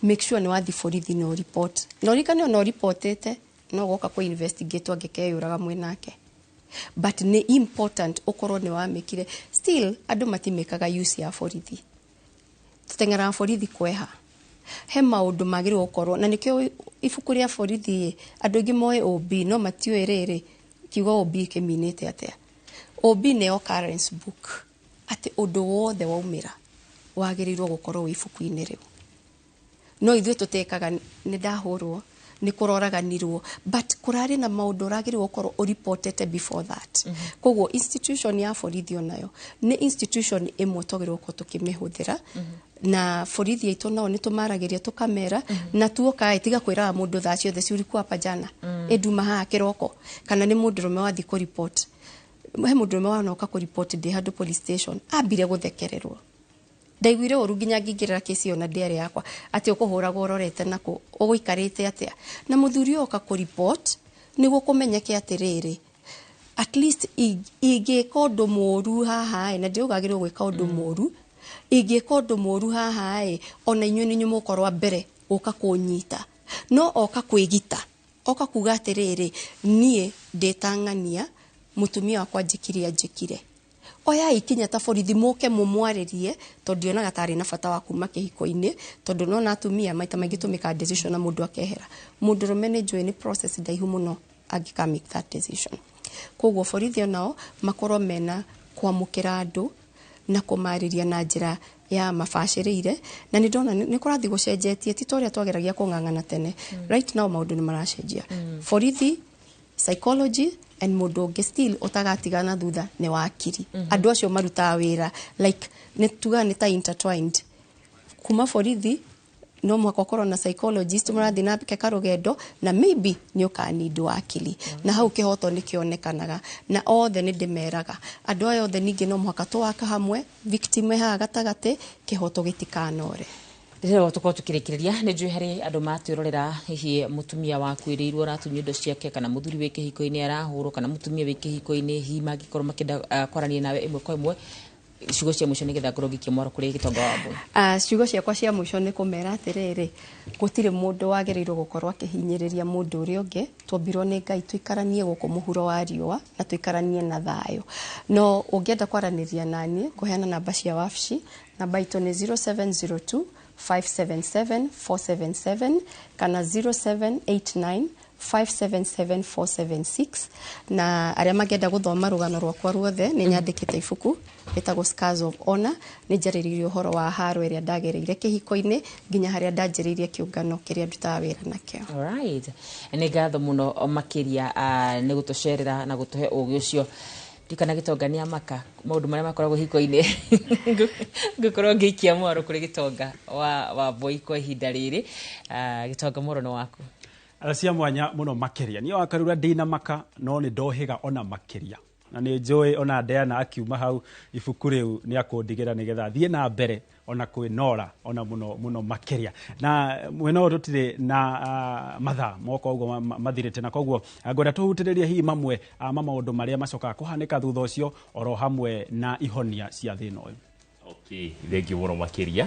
Make sure nĩ wathiĩ borithi na report, na ũririkane ona ũripotĩte no goka kũ investigate angĩkeyũraga mwĩnake. But nĩ important ũkorwo nĩ wamĩkire. Still andũ matimĩkaga use ya borithi, tũteng'eraga borithi kweha. He maũndũ magĩrĩirwo gũkorwo, na nĩkĩo ibuku rĩa borithi, andũ aingĩ moĩ OB no matiũĩ rĩrĩ kiugo OB kĩminĩte atĩa. OB nĩ occurrence book, atĩ ũndũ wothe waumĩra wagĩrĩirwo gũkorwo wĩ ibuku-inĩ rĩu. No ithuĩ tũtekaga, nĩ ndahũrwo, nĩ kũroraganirwo, but kũrarĩ na maũndũ ũragĩrĩirwo gũkorwo ũripotete before that. Koguo institution ya borithi onayo nĩ institution ĩmwe twagĩrĩirwo gũkorwo tũkĩmĩhũthĩra. Na borithi aitũ nao nĩ tũmaragĩria, tũkamera na tuoka tiga kwĩraga mũndũ thaa ciothe, si ulikuwa hapa jana, ĩnduma haha kĩroko. Kana nĩ mũndũrũme wathiĩ kũripot, he mũndũrũme wanoka kũripot ndĩ handũ police station, ambire gũthekererwo. Ndaiguire ũru nginya ngĩingĩrĩra kesi ĩyo na ndĩarĩ yakwa, atĩ ũkũhũragwo ũrorete nakũ, ũgũikarĩte atĩa? Na mũthuri ũyũ oka kũripot nĩguo kũmenyeke atĩrĩrĩ, at least ingĩka ũndũ mũru haha ĩ, na ndiũgagĩrĩrwo gwĩka ũndũ mũru, ingĩka ũndũ mũru haha ĩ, ona inyuĩ nĩ inyuĩ mũgũkorwo a mbere gũka kũnyita. No oka kwĩgita, oka kuga atĩrĩrĩ, niĩ ndĩtang'ania mũtumia wakwa njĩkire anjĩkire. Oyai ikinya ta borithi, mũke mũmwarĩrie, tondũ ndionaga tarĩ na bata wa kuma kĩhiko-inĩ, tondũ nona atumia maita maingĩ tũmĩkaga decision na mũndũ akehera. Mũndũrũme nĩ njũĩ nĩ process ndaihu mũno angĩka make that decision. Koguo borithi onao makorwo mena kwamũkĩra andũ na kũmarĩria na njĩra ya mabacĩrĩire. Na nĩ ndona nĩ kũrathiĩ gũcenjetie, ti ta ũrĩa twageragia kũng'ang'ana tene. Right now maũndũ nĩ maracenjia. Borithi, psychology and mũndũ ũngĩ still ũtagatigana thutha nĩ wakiri. Andũ acio marutaga wĩra like nĩ tugaga nĩ ta intertwined. Kuma borithi no mũhaka ũkorwo na psychologist mũrathiĩ nake karũgendo, na maybe nĩ ũkanid wakili. Na hau kĩhoto nĩ kĩonekanaga. Na othe nĩ ndĩmeraga, andũ aya othe ningĩ no mũhaka tũwaka hamwe, victim ĩ haha gatagatĩ, kĩhoto gĩtikanore. Rĩrĩa tũkorwo tũkĩrĩkĩrĩria, nĩ njũĩ harĩ andũ matwĩrorera, hihi mũtumia wakuĩrĩirwo aratunywo indo ciake, kana mũthuri wĩ kĩhiko-inĩ arahũrwo, kana mũtumia wĩ kĩhiko-inĩ, hihi mangĩkorwo makĩenda kwaranĩria nawe ĩmwe kwa ĩmwe, ciugo cia mũico nĩgetha ngorwo ngĩikia mwaro kũrĩ Gĩtonga wa Mbui. Ciugo ciakwa cia mũico nĩ kũmera atĩrĩrĩ, gũtirĩ mũndũ wagĩrĩirwo gũkorwo akĩhinyĩrĩria mũndũ ũrĩa ũngĩ. Twombirwo nĩ Ngai tũikaranie gũkũ mũhuro wa riũa na tũikaranie na thayũ. No ũngĩenda kwaranĩria naniĩ, ngũheana namba cia wabici. Namba itũ nĩ 0702 577 477 kana 0789 577 476. Na arĩa mangĩenda gũthoma rũgano rwakwa ruothe, nĩ nyandĩkĩte ibuku rĩtagwo Scars of Honor. Nĩ njarĩrĩirie ũhoro wa haro ĩrĩa ndagereire kĩhiko-inĩ nginya harĩa ndanjĩrĩirie kĩũngano kĩrĩa ndutaga wĩra nakĩo. Alright. Nĩ ngatho mũno makĩria nĩ gũtũcerera na gũtũhe ũgĩ ũcio. Ndikana Gĩtonga nĩ amaka maũndũ marĩa makoragwo hiko-inĩ. Ngũkorwo ngĩikia mwaro kũrĩ Gĩtonga wa Mbui kwa ihinda rĩrĩ. Gĩtonga, mwaro nĩ waku. Cia mwanya mũno makĩria, niĩ Wakarura ndĩna maka no nĩ ndohĩga ona makĩria, na nĩ njũĩ ona Diana akiuma hau ibuku rĩu nĩ akũndigĩra nĩgetha thiĩ na mbere ona kwĩnora ona mũno mũno makĩria. Na mwena ũyũ tũtirĩ na mathaa moko ũguo mathirĩte, na koguo ngwenda tũhutĩrĩrie hihi mamwe ma maũndũ marĩa macokaga kũhanĩka thutha ũcio, oro hamwe na ihonia cia thĩna ũyũ. Okay, thank you mũno makĩria.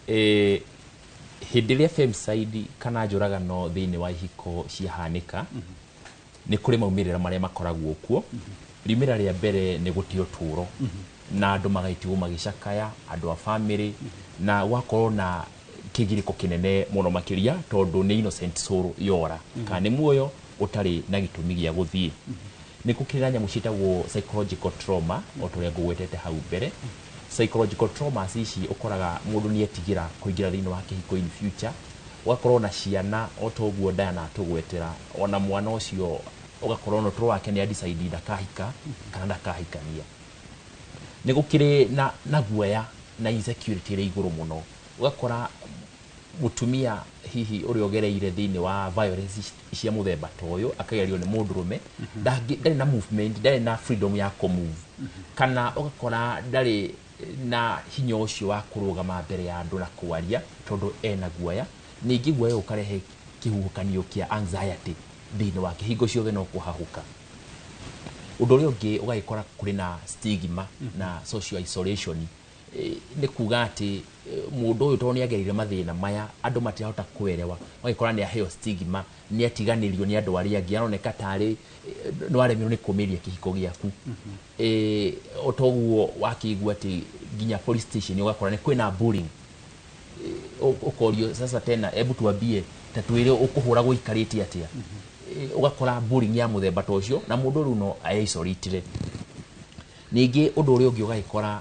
Hĩndĩ ĩrĩa femicide kana njũragano thĩinĩ wa ihiko ciahanĩka, nĩ kũrĩ maumĩrĩra marĩa makoragwo kuo. Riumĩrĩra rĩa mbere nĩ gũte ũtũũro, na andũ magaitigwo magĩcakaya, andũ a famĩlĩ, na gũgakorwo na kĩgirĩko kĩnene mũno makĩria, tondũ nĩ innocent soul yora, kana nĩ muoyo ũtarĩ na gĩtũmi gĩa gũthiĩ. Nĩ gũkĩrĩ na nyamũ ciĩtagwo psychological trauma, o ta ũrĩa ngũgwetete hau mbere. Psychological traumas ici ũkoraga mũndũ nĩ etigĩra kũingĩra thĩinĩ wa kĩhiko in future, ũgakorwo na ciana o ta ũguo Diana atũgwetera, ona mwana ũcio ũgakorwo na ũtũro wake nĩ adecide ndakahika kana ndakahikania. Nĩ gũkĩrĩ na guoya na insecurity ĩrĩ igũrũ mũno, ũgakora mũtumia hihi ũrĩa ũgereire thĩinĩ wa violence cia mũthemba ta ũyũ, akagerio nĩ mũndũrũme, ndarĩ na movement, ndarĩ na freedom ya kũmove, kana ũgakora ndarĩ na hinya ũcio wa kũrũgama mbere ya andũ na kwaria, tondũ ena guoya. Ningĩ guoya ũkarehe kĩhuhũkanio kĩa anxiety thĩinĩ wake, hingo ciothe no kũhahũka. Ũndũ ũrĩa ũngĩ, ũgagĩkora kũrĩ na stigma na social isolation. Nĩ kuga atĩ mũndũ ũyũ tondũ nĩ agereire mathĩna maya, andũ matirahota kwerewa, ũgagĩkora nĩ aheo stigma, nĩ atiganĩrio nĩ andũ arĩa angĩ, aroneka tarĩ nĩ waremirwo nĩ kũmĩria kĩhiko gĩaku. O toguo wakĩigua atĩ nginya police station ũgakora nĩ kwĩna bullying. Ũkorio sasa tena, hebu tuambie, ta twĩre ũkũhũragwo ikarĩte atĩa? Ũgakora bullying ya mũthemba ta ũcio, na mũndũ rĩu no eisolatire. Ningĩ ũndũ ũrĩa ũngĩ, ũgagĩkora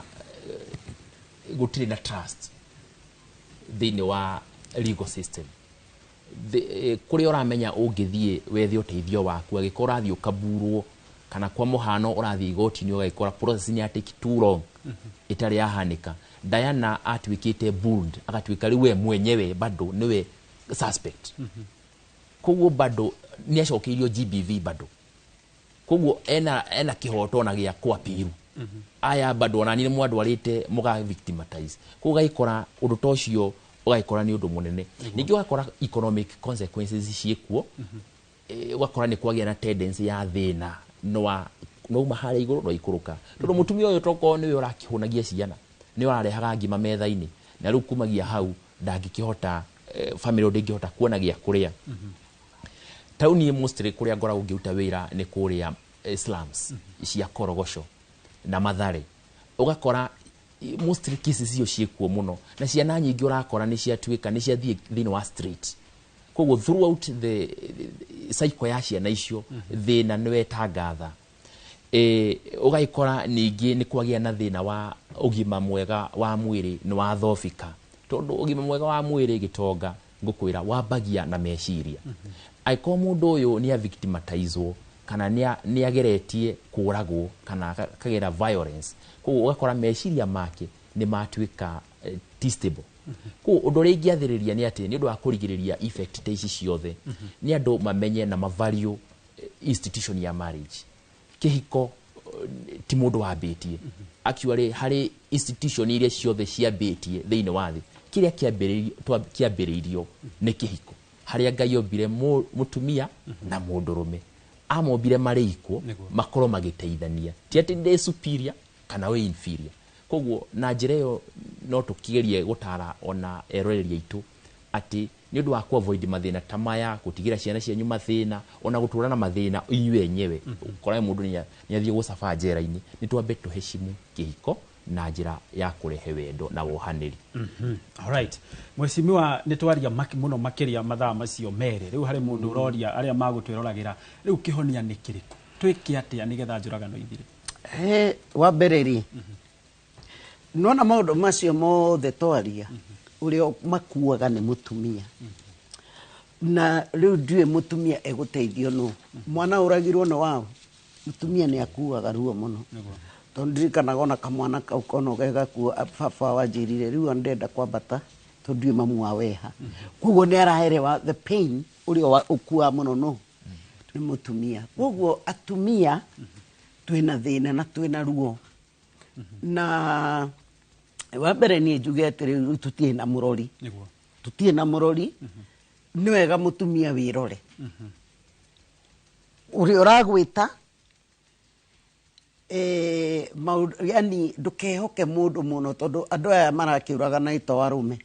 gũtirĩ na trust thĩinĩ wa legal system. Kũrĩa ũramenya ũngĩthiĩ wethe ũteithio waku, agĩkorwo ũrathiĩ ũkaburwo, kana kwa mũhano ũrathiĩ igoti-inĩ, ũgagĩkora process nĩ ya take too long ĩtarĩ yahanĩka. Diana atuĩkĩte bold, agatuĩka rĩu we mwenyewe bado nĩwe suspect, koguo bado nĩ acokeirio GBV bado, koguo ena kĩhoto ona gĩa kũapiru aya bado ona nĩ mwandwarĩte mũga victimatize. Koguo ũgagĩkora ũndũ ta ũcio, ũgagĩkora nĩ ũndũ mũnene. Ningĩ ũgakora economic consequences ciĩkuo. Ũgakora nĩ kwagĩa na tendency ya thĩna no uma harĩa igũrũ no ikũrũka, tondũ mũtumia ũyũ tokorwo nĩwe ũrakĩhũnagia ciana, nĩwe ũrarehaga ngima metha-inĩ, na rĩu kumagia hau ndangĩkĩhota, family ndĩngĩhota kuona gĩa kũrĩa. Tau niĩ mostly kũrĩa ngoragwo ngĩruta wĩra nĩ kũrĩa slums cia Korogoco na Mathare. Ũgakora mostly cases icio ciĩkuo mũno, na ciana nyingĩ ũrakora nĩ ciatuĩka nĩ ciathiĩ thĩinĩ wa street. Koguo throughout the cycle ya ciana icio, thĩna nĩ wetangatha. Ũgagĩkora ningĩ nĩ kwagĩa na thĩna wa ũgima mwega wa mwĩrĩ, nĩ wathobika, tondũ ũgima mwega wa mwĩrĩ, gĩtonga ngũkwĩra, wambagia na meciria. Angĩkorwo mũndũ ũyũ nĩ avictimatizwo kana nĩ ageretie kũragwo kana akagera violence, koguo ũgakora meciria make nĩ matuĩka testable. Koguo ũndũ ũrĩa ingĩathĩrĩria nĩ atĩ nĩ ũndũ wa kũrigĩrĩria effect ta ici ciothe, nĩ andũ mamenye na mavalue institution ya marriage. Kĩhiko ti mũndũ wambĩtie. Actually, harĩ institution iria ciothe ciambĩtie thĩinĩ wa thĩ, kĩrĩa kĩambĩrĩirio nĩ kĩhiko, harĩa Ngai ombire mũtumia na mũndũrũme, amombire marĩ equal, makorwo magĩteithania, ti atĩ ndĩ superior kana wĩ inferior. Koguo na njĩra ĩyo no tũkĩgerie gũtara ona eroreri aitũ atĩ nĩ ũndũ wa ku avoid mathĩna ta maya, gũtigĩra ciana cianyu mathĩna, ona gũtũra na mathĩna inyuĩ enyewe, ũkora mũndũ nĩ athiĩ gũcaba njera-inĩ, nĩ twambe tũheshimu kĩhiko na njĩra ya kũrehe wendo na wohanĩri. Alright. Mheshimiwa, nĩ twaria mũno makĩria mathaa macio merĩ. Rĩu harĩ mũndũ ũroria, arĩa magũtwĩroragĩra, rĩu kĩhonia nĩ kĩrĩkũ? Twĩke atĩa nĩgetha njũragano ithire? He wa mbere rĩ, nona maũndũ macio mothe twaria, ũrĩa makuaga nĩ mũtumia, na rĩu ndiũĩ mũtumia egũteithio nũ. Mwana ũragirwo nĩ wao, mũtumia nĩ akuaga ruo mũno, tondũ ndirikanaga ona kamwana kau kona ge gakua, baba wanjĩrire rĩu ndenda kwambata tondũ ndiũĩ mamu wa weha. Koguo nĩ araerewa the pain ũrĩa ũkuaga mũno no nĩ mũtumia. Koguo atumia twĩna thĩna na twĩna ruo. Na wa mbere niĩ njuge atĩrĩ, rĩu tũtirĩ na mũrori, tũtirĩ na mũrori. Nĩ wega mũtumia wĩrore ũrĩa ũragwĩta. Maũndũ yani ndũkehoke mũndũ mũno, tondũ andũ aya marakĩũragana ito arũme,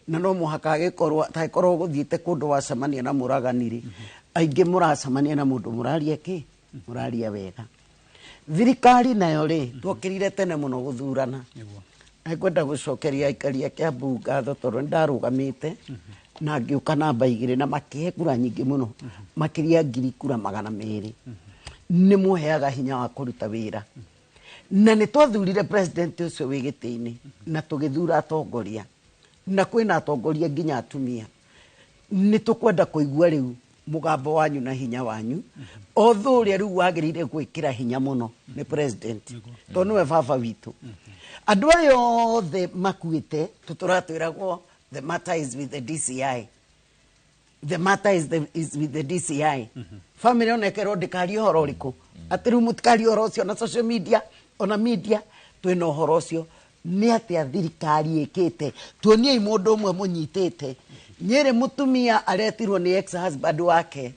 na no mũhaka agĩkorwo tagĩkorwo gũthiĩte kũndũ wacemania na mũragani rĩ, aingĩ mũracemania na mũndũ mũraria kĩ mũraria wega. Thirikari nayo rĩ, twokĩrire tene mũno gũthurana. Nĩngwenda gũcokeria aikari a Kiambu ngatho, tondũ nĩndarũgamĩte na ngĩũka namba 2 na makĩhe kura nyingĩ mũno, makĩria 200,200. Nĩ mũheaga hinya wa kũruta wĩra, na nĩ twathurire president ũcio wĩ gĩtĩ-inĩ na tũgĩthura atongoria, na kwĩna atongoria nginya atumia. Nĩ tũkwenda kũigua rĩu mũgambo wanyu na hinya wanyu. Otho ũrĩa rĩu wagĩrĩire gwĩkĩra hinya mũno nĩ president, tondũ nĩwe baba witũ. Andũ aya othe makuĩte, tũtũratwĩragwo the matter is with the DCI, the matter is with the DCI. Family ona ĩkerwo ndĩkarie ũhoro ũrĩkũ, atĩ rĩu mũtikarie ũhoro ũcio na social media, ona media twĩna ũhoro ũcio. Nĩ atĩa thirikari ĩkĩte? Tuoniei mũndũ ũmwe mũnyitĩte. Nyĩrĩ mũtumia aretirwo nĩ ex husband wake,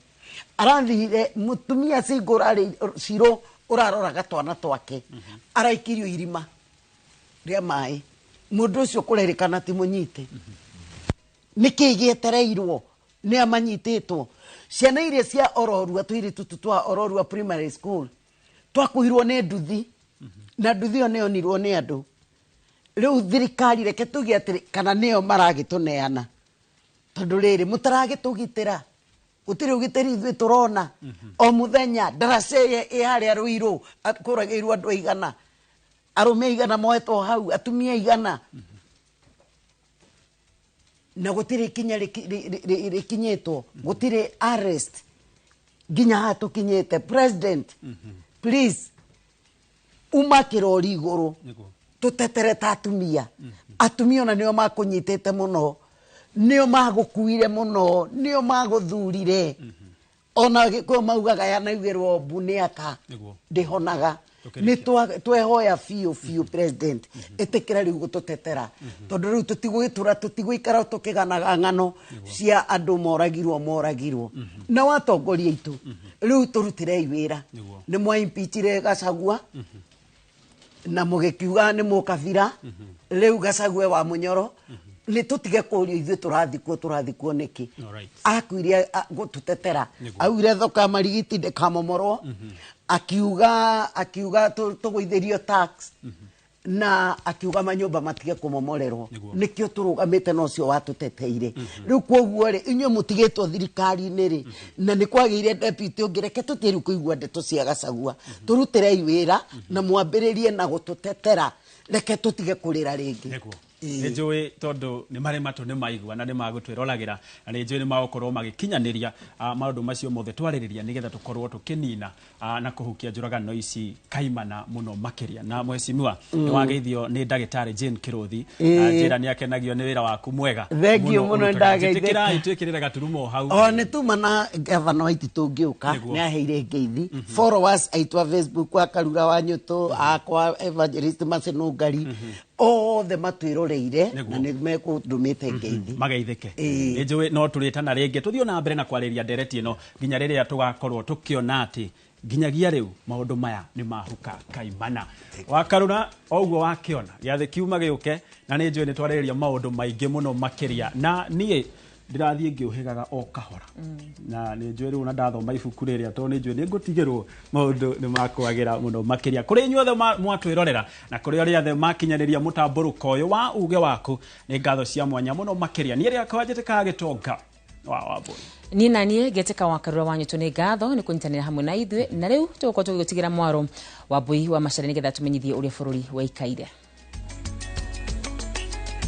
arathire mũtumia single, arĩ ciro ũraroraga twana twake, araikirio irima rĩa maĩ. Mũndũ ũcio kũrerĩkana ti mũnyite. Nĩkĩ gĩetereirwo? Nĩ amanyitĩtwo? Ciana iria cia Ororua, tũirĩtu tũ twa Ororua Primary School twakuirwo nĩ nduthi, na nduthi ĩyo nĩyonirwo nĩ andũ. Rĩu thirikari, reke tuge atĩrĩ, kana nĩo maragĩtũneana, tondũ rĩrĩ mũtaragĩtũgitĩra, gũtirĩ ũgitĩri ithuĩ tũrona. O mũthenya ndaraca ĩ harĩa Rũirũ kũragĩirwo andũ aigana, arũme aigana moetwo hau, atumia aigana, na gũtirĩ ikinya rĩkinyĩtwo, gũtirĩ arrest nginya haha tũkinyĩte. President, please, uma kĩrori igũrũ tũtetere ta atumia. Atumia ona nĩo makũnyitĩte mũno, nĩo magũkuire mũno, nĩo magũthurire. Ona Gĩkũyũ maugaga yanaugĩrwo mbu nĩ aka ndĩhonaga. Nĩ twehoya biũ biũ, president, ĩtĩkĩra rĩu gũtũtetera, tondũ rĩu tũtigũgĩtũra, tũtigũikara tũkĩganaga ng'ano cia andũ moragirwo moragirwo. Na watongoria aitũ rĩu, tũrutĩrei wĩra. Nĩ mwaimpeachire Gachagua na mũgĩkiuga nĩ mũkabira. Rĩu Gachagua wa Mũnyoro, nĩ tũtige kũrio ithuĩ tũrathikwo tũrathikwo nĩkĩ. Akuire gũtũtetera. Augire thoko ya marigiti ndĩkamomorwo, akiuga tũgũithĩrio tax, na akiuga manyũmba matige kũmomorerwo. Nĩkĩo tũrũgamĩte na ũcio watũteteire. Rĩu koguo rĩ, inyuĩ mũtigĩtwo thirikari-inĩ rĩ, na nĩ kwagĩire deputy ũngĩ, reke tũtige rĩu kũigua ndeto cia Gachagua. Tũrutĩrei wĩra na mwambĩrĩrie na gũtũtetera, reke tũtige kũrĩra rĩngĩ. Nĩ njũĩ tondũ nĩ marĩ matũ nĩ maigua na nĩ magũtwĩroragĩra, na nĩ njũĩ nĩ magũkorwo magĩkinyanĩria maũndũ macio mothe twarĩrĩria, nĩgetha tũkorwo tũkĩnina na kũhukia njũragano ici kaimana mũno makĩria. Na mheshimiwa, nĩ wageithio nĩ ndagĩtarĩ Jane Kĩrũthi, na njĩra nĩ akenagio nĩ wĩra waku mwega. Thengiũ mũno, ũrutaga. Nĩndageithĩka. Njĩtĩkĩrai twĩkĩrĩre gaturumo hau. O nĩ tuma na gavana wa Ititũ ngĩũka, nĩ aheire ngeithi followers aitũ a Facebook, wa Karura wa Nyũtũ, akwa Evangelist Macenũngari, othe matwĩroreire na nĩ mekũndũmĩte ngeithi. Mageithĩke. Nĩ njũĩ no tũrĩtana rĩngĩ, tũthiĩ na mbere na kwarĩria ndereti ĩno nginya rĩrĩa tũgakorwo tũkĩona atĩ nginyagia rĩu maũndũ maya nĩ mahuka kaimana. Wakarura o ũguo wakĩona gĩathĩ kiuma gĩũke, na nĩ njũĩ nĩ twarĩrĩria maũndũ maingĩ mũno makĩria, na niĩ ndĩrathiĩ ngĩũhĩgaga o kahora, na nĩ njũĩ rĩu na ndathoma ibuku rĩrĩa, tondũ nĩ njũĩ nĩ ngũtigĩrwo maũndũ nĩ makwagĩra mũno makĩria. Kũrĩ inyuothe mwatwĩrorera na kũrĩ arĩa othe makinyanĩria mũtambũrũko ũyũ wa uge waku, nĩ ngatho cia mwanya mũno makĩria. Niĩ rĩakwa njĩtĩkaga Gĩtonga wa Wambũi. Niĩ na niĩ ngetĩka wa Karura wa Nyũtũ. Nĩ ngatho nĩ kũnyitanĩra hamwe na ithuĩ, na rĩu tũgũkorwo tũgĩgũtigĩra mwaro wa Mbui wa Macara nĩgetha tũmenyithie ũrĩa bũrũri waikaire.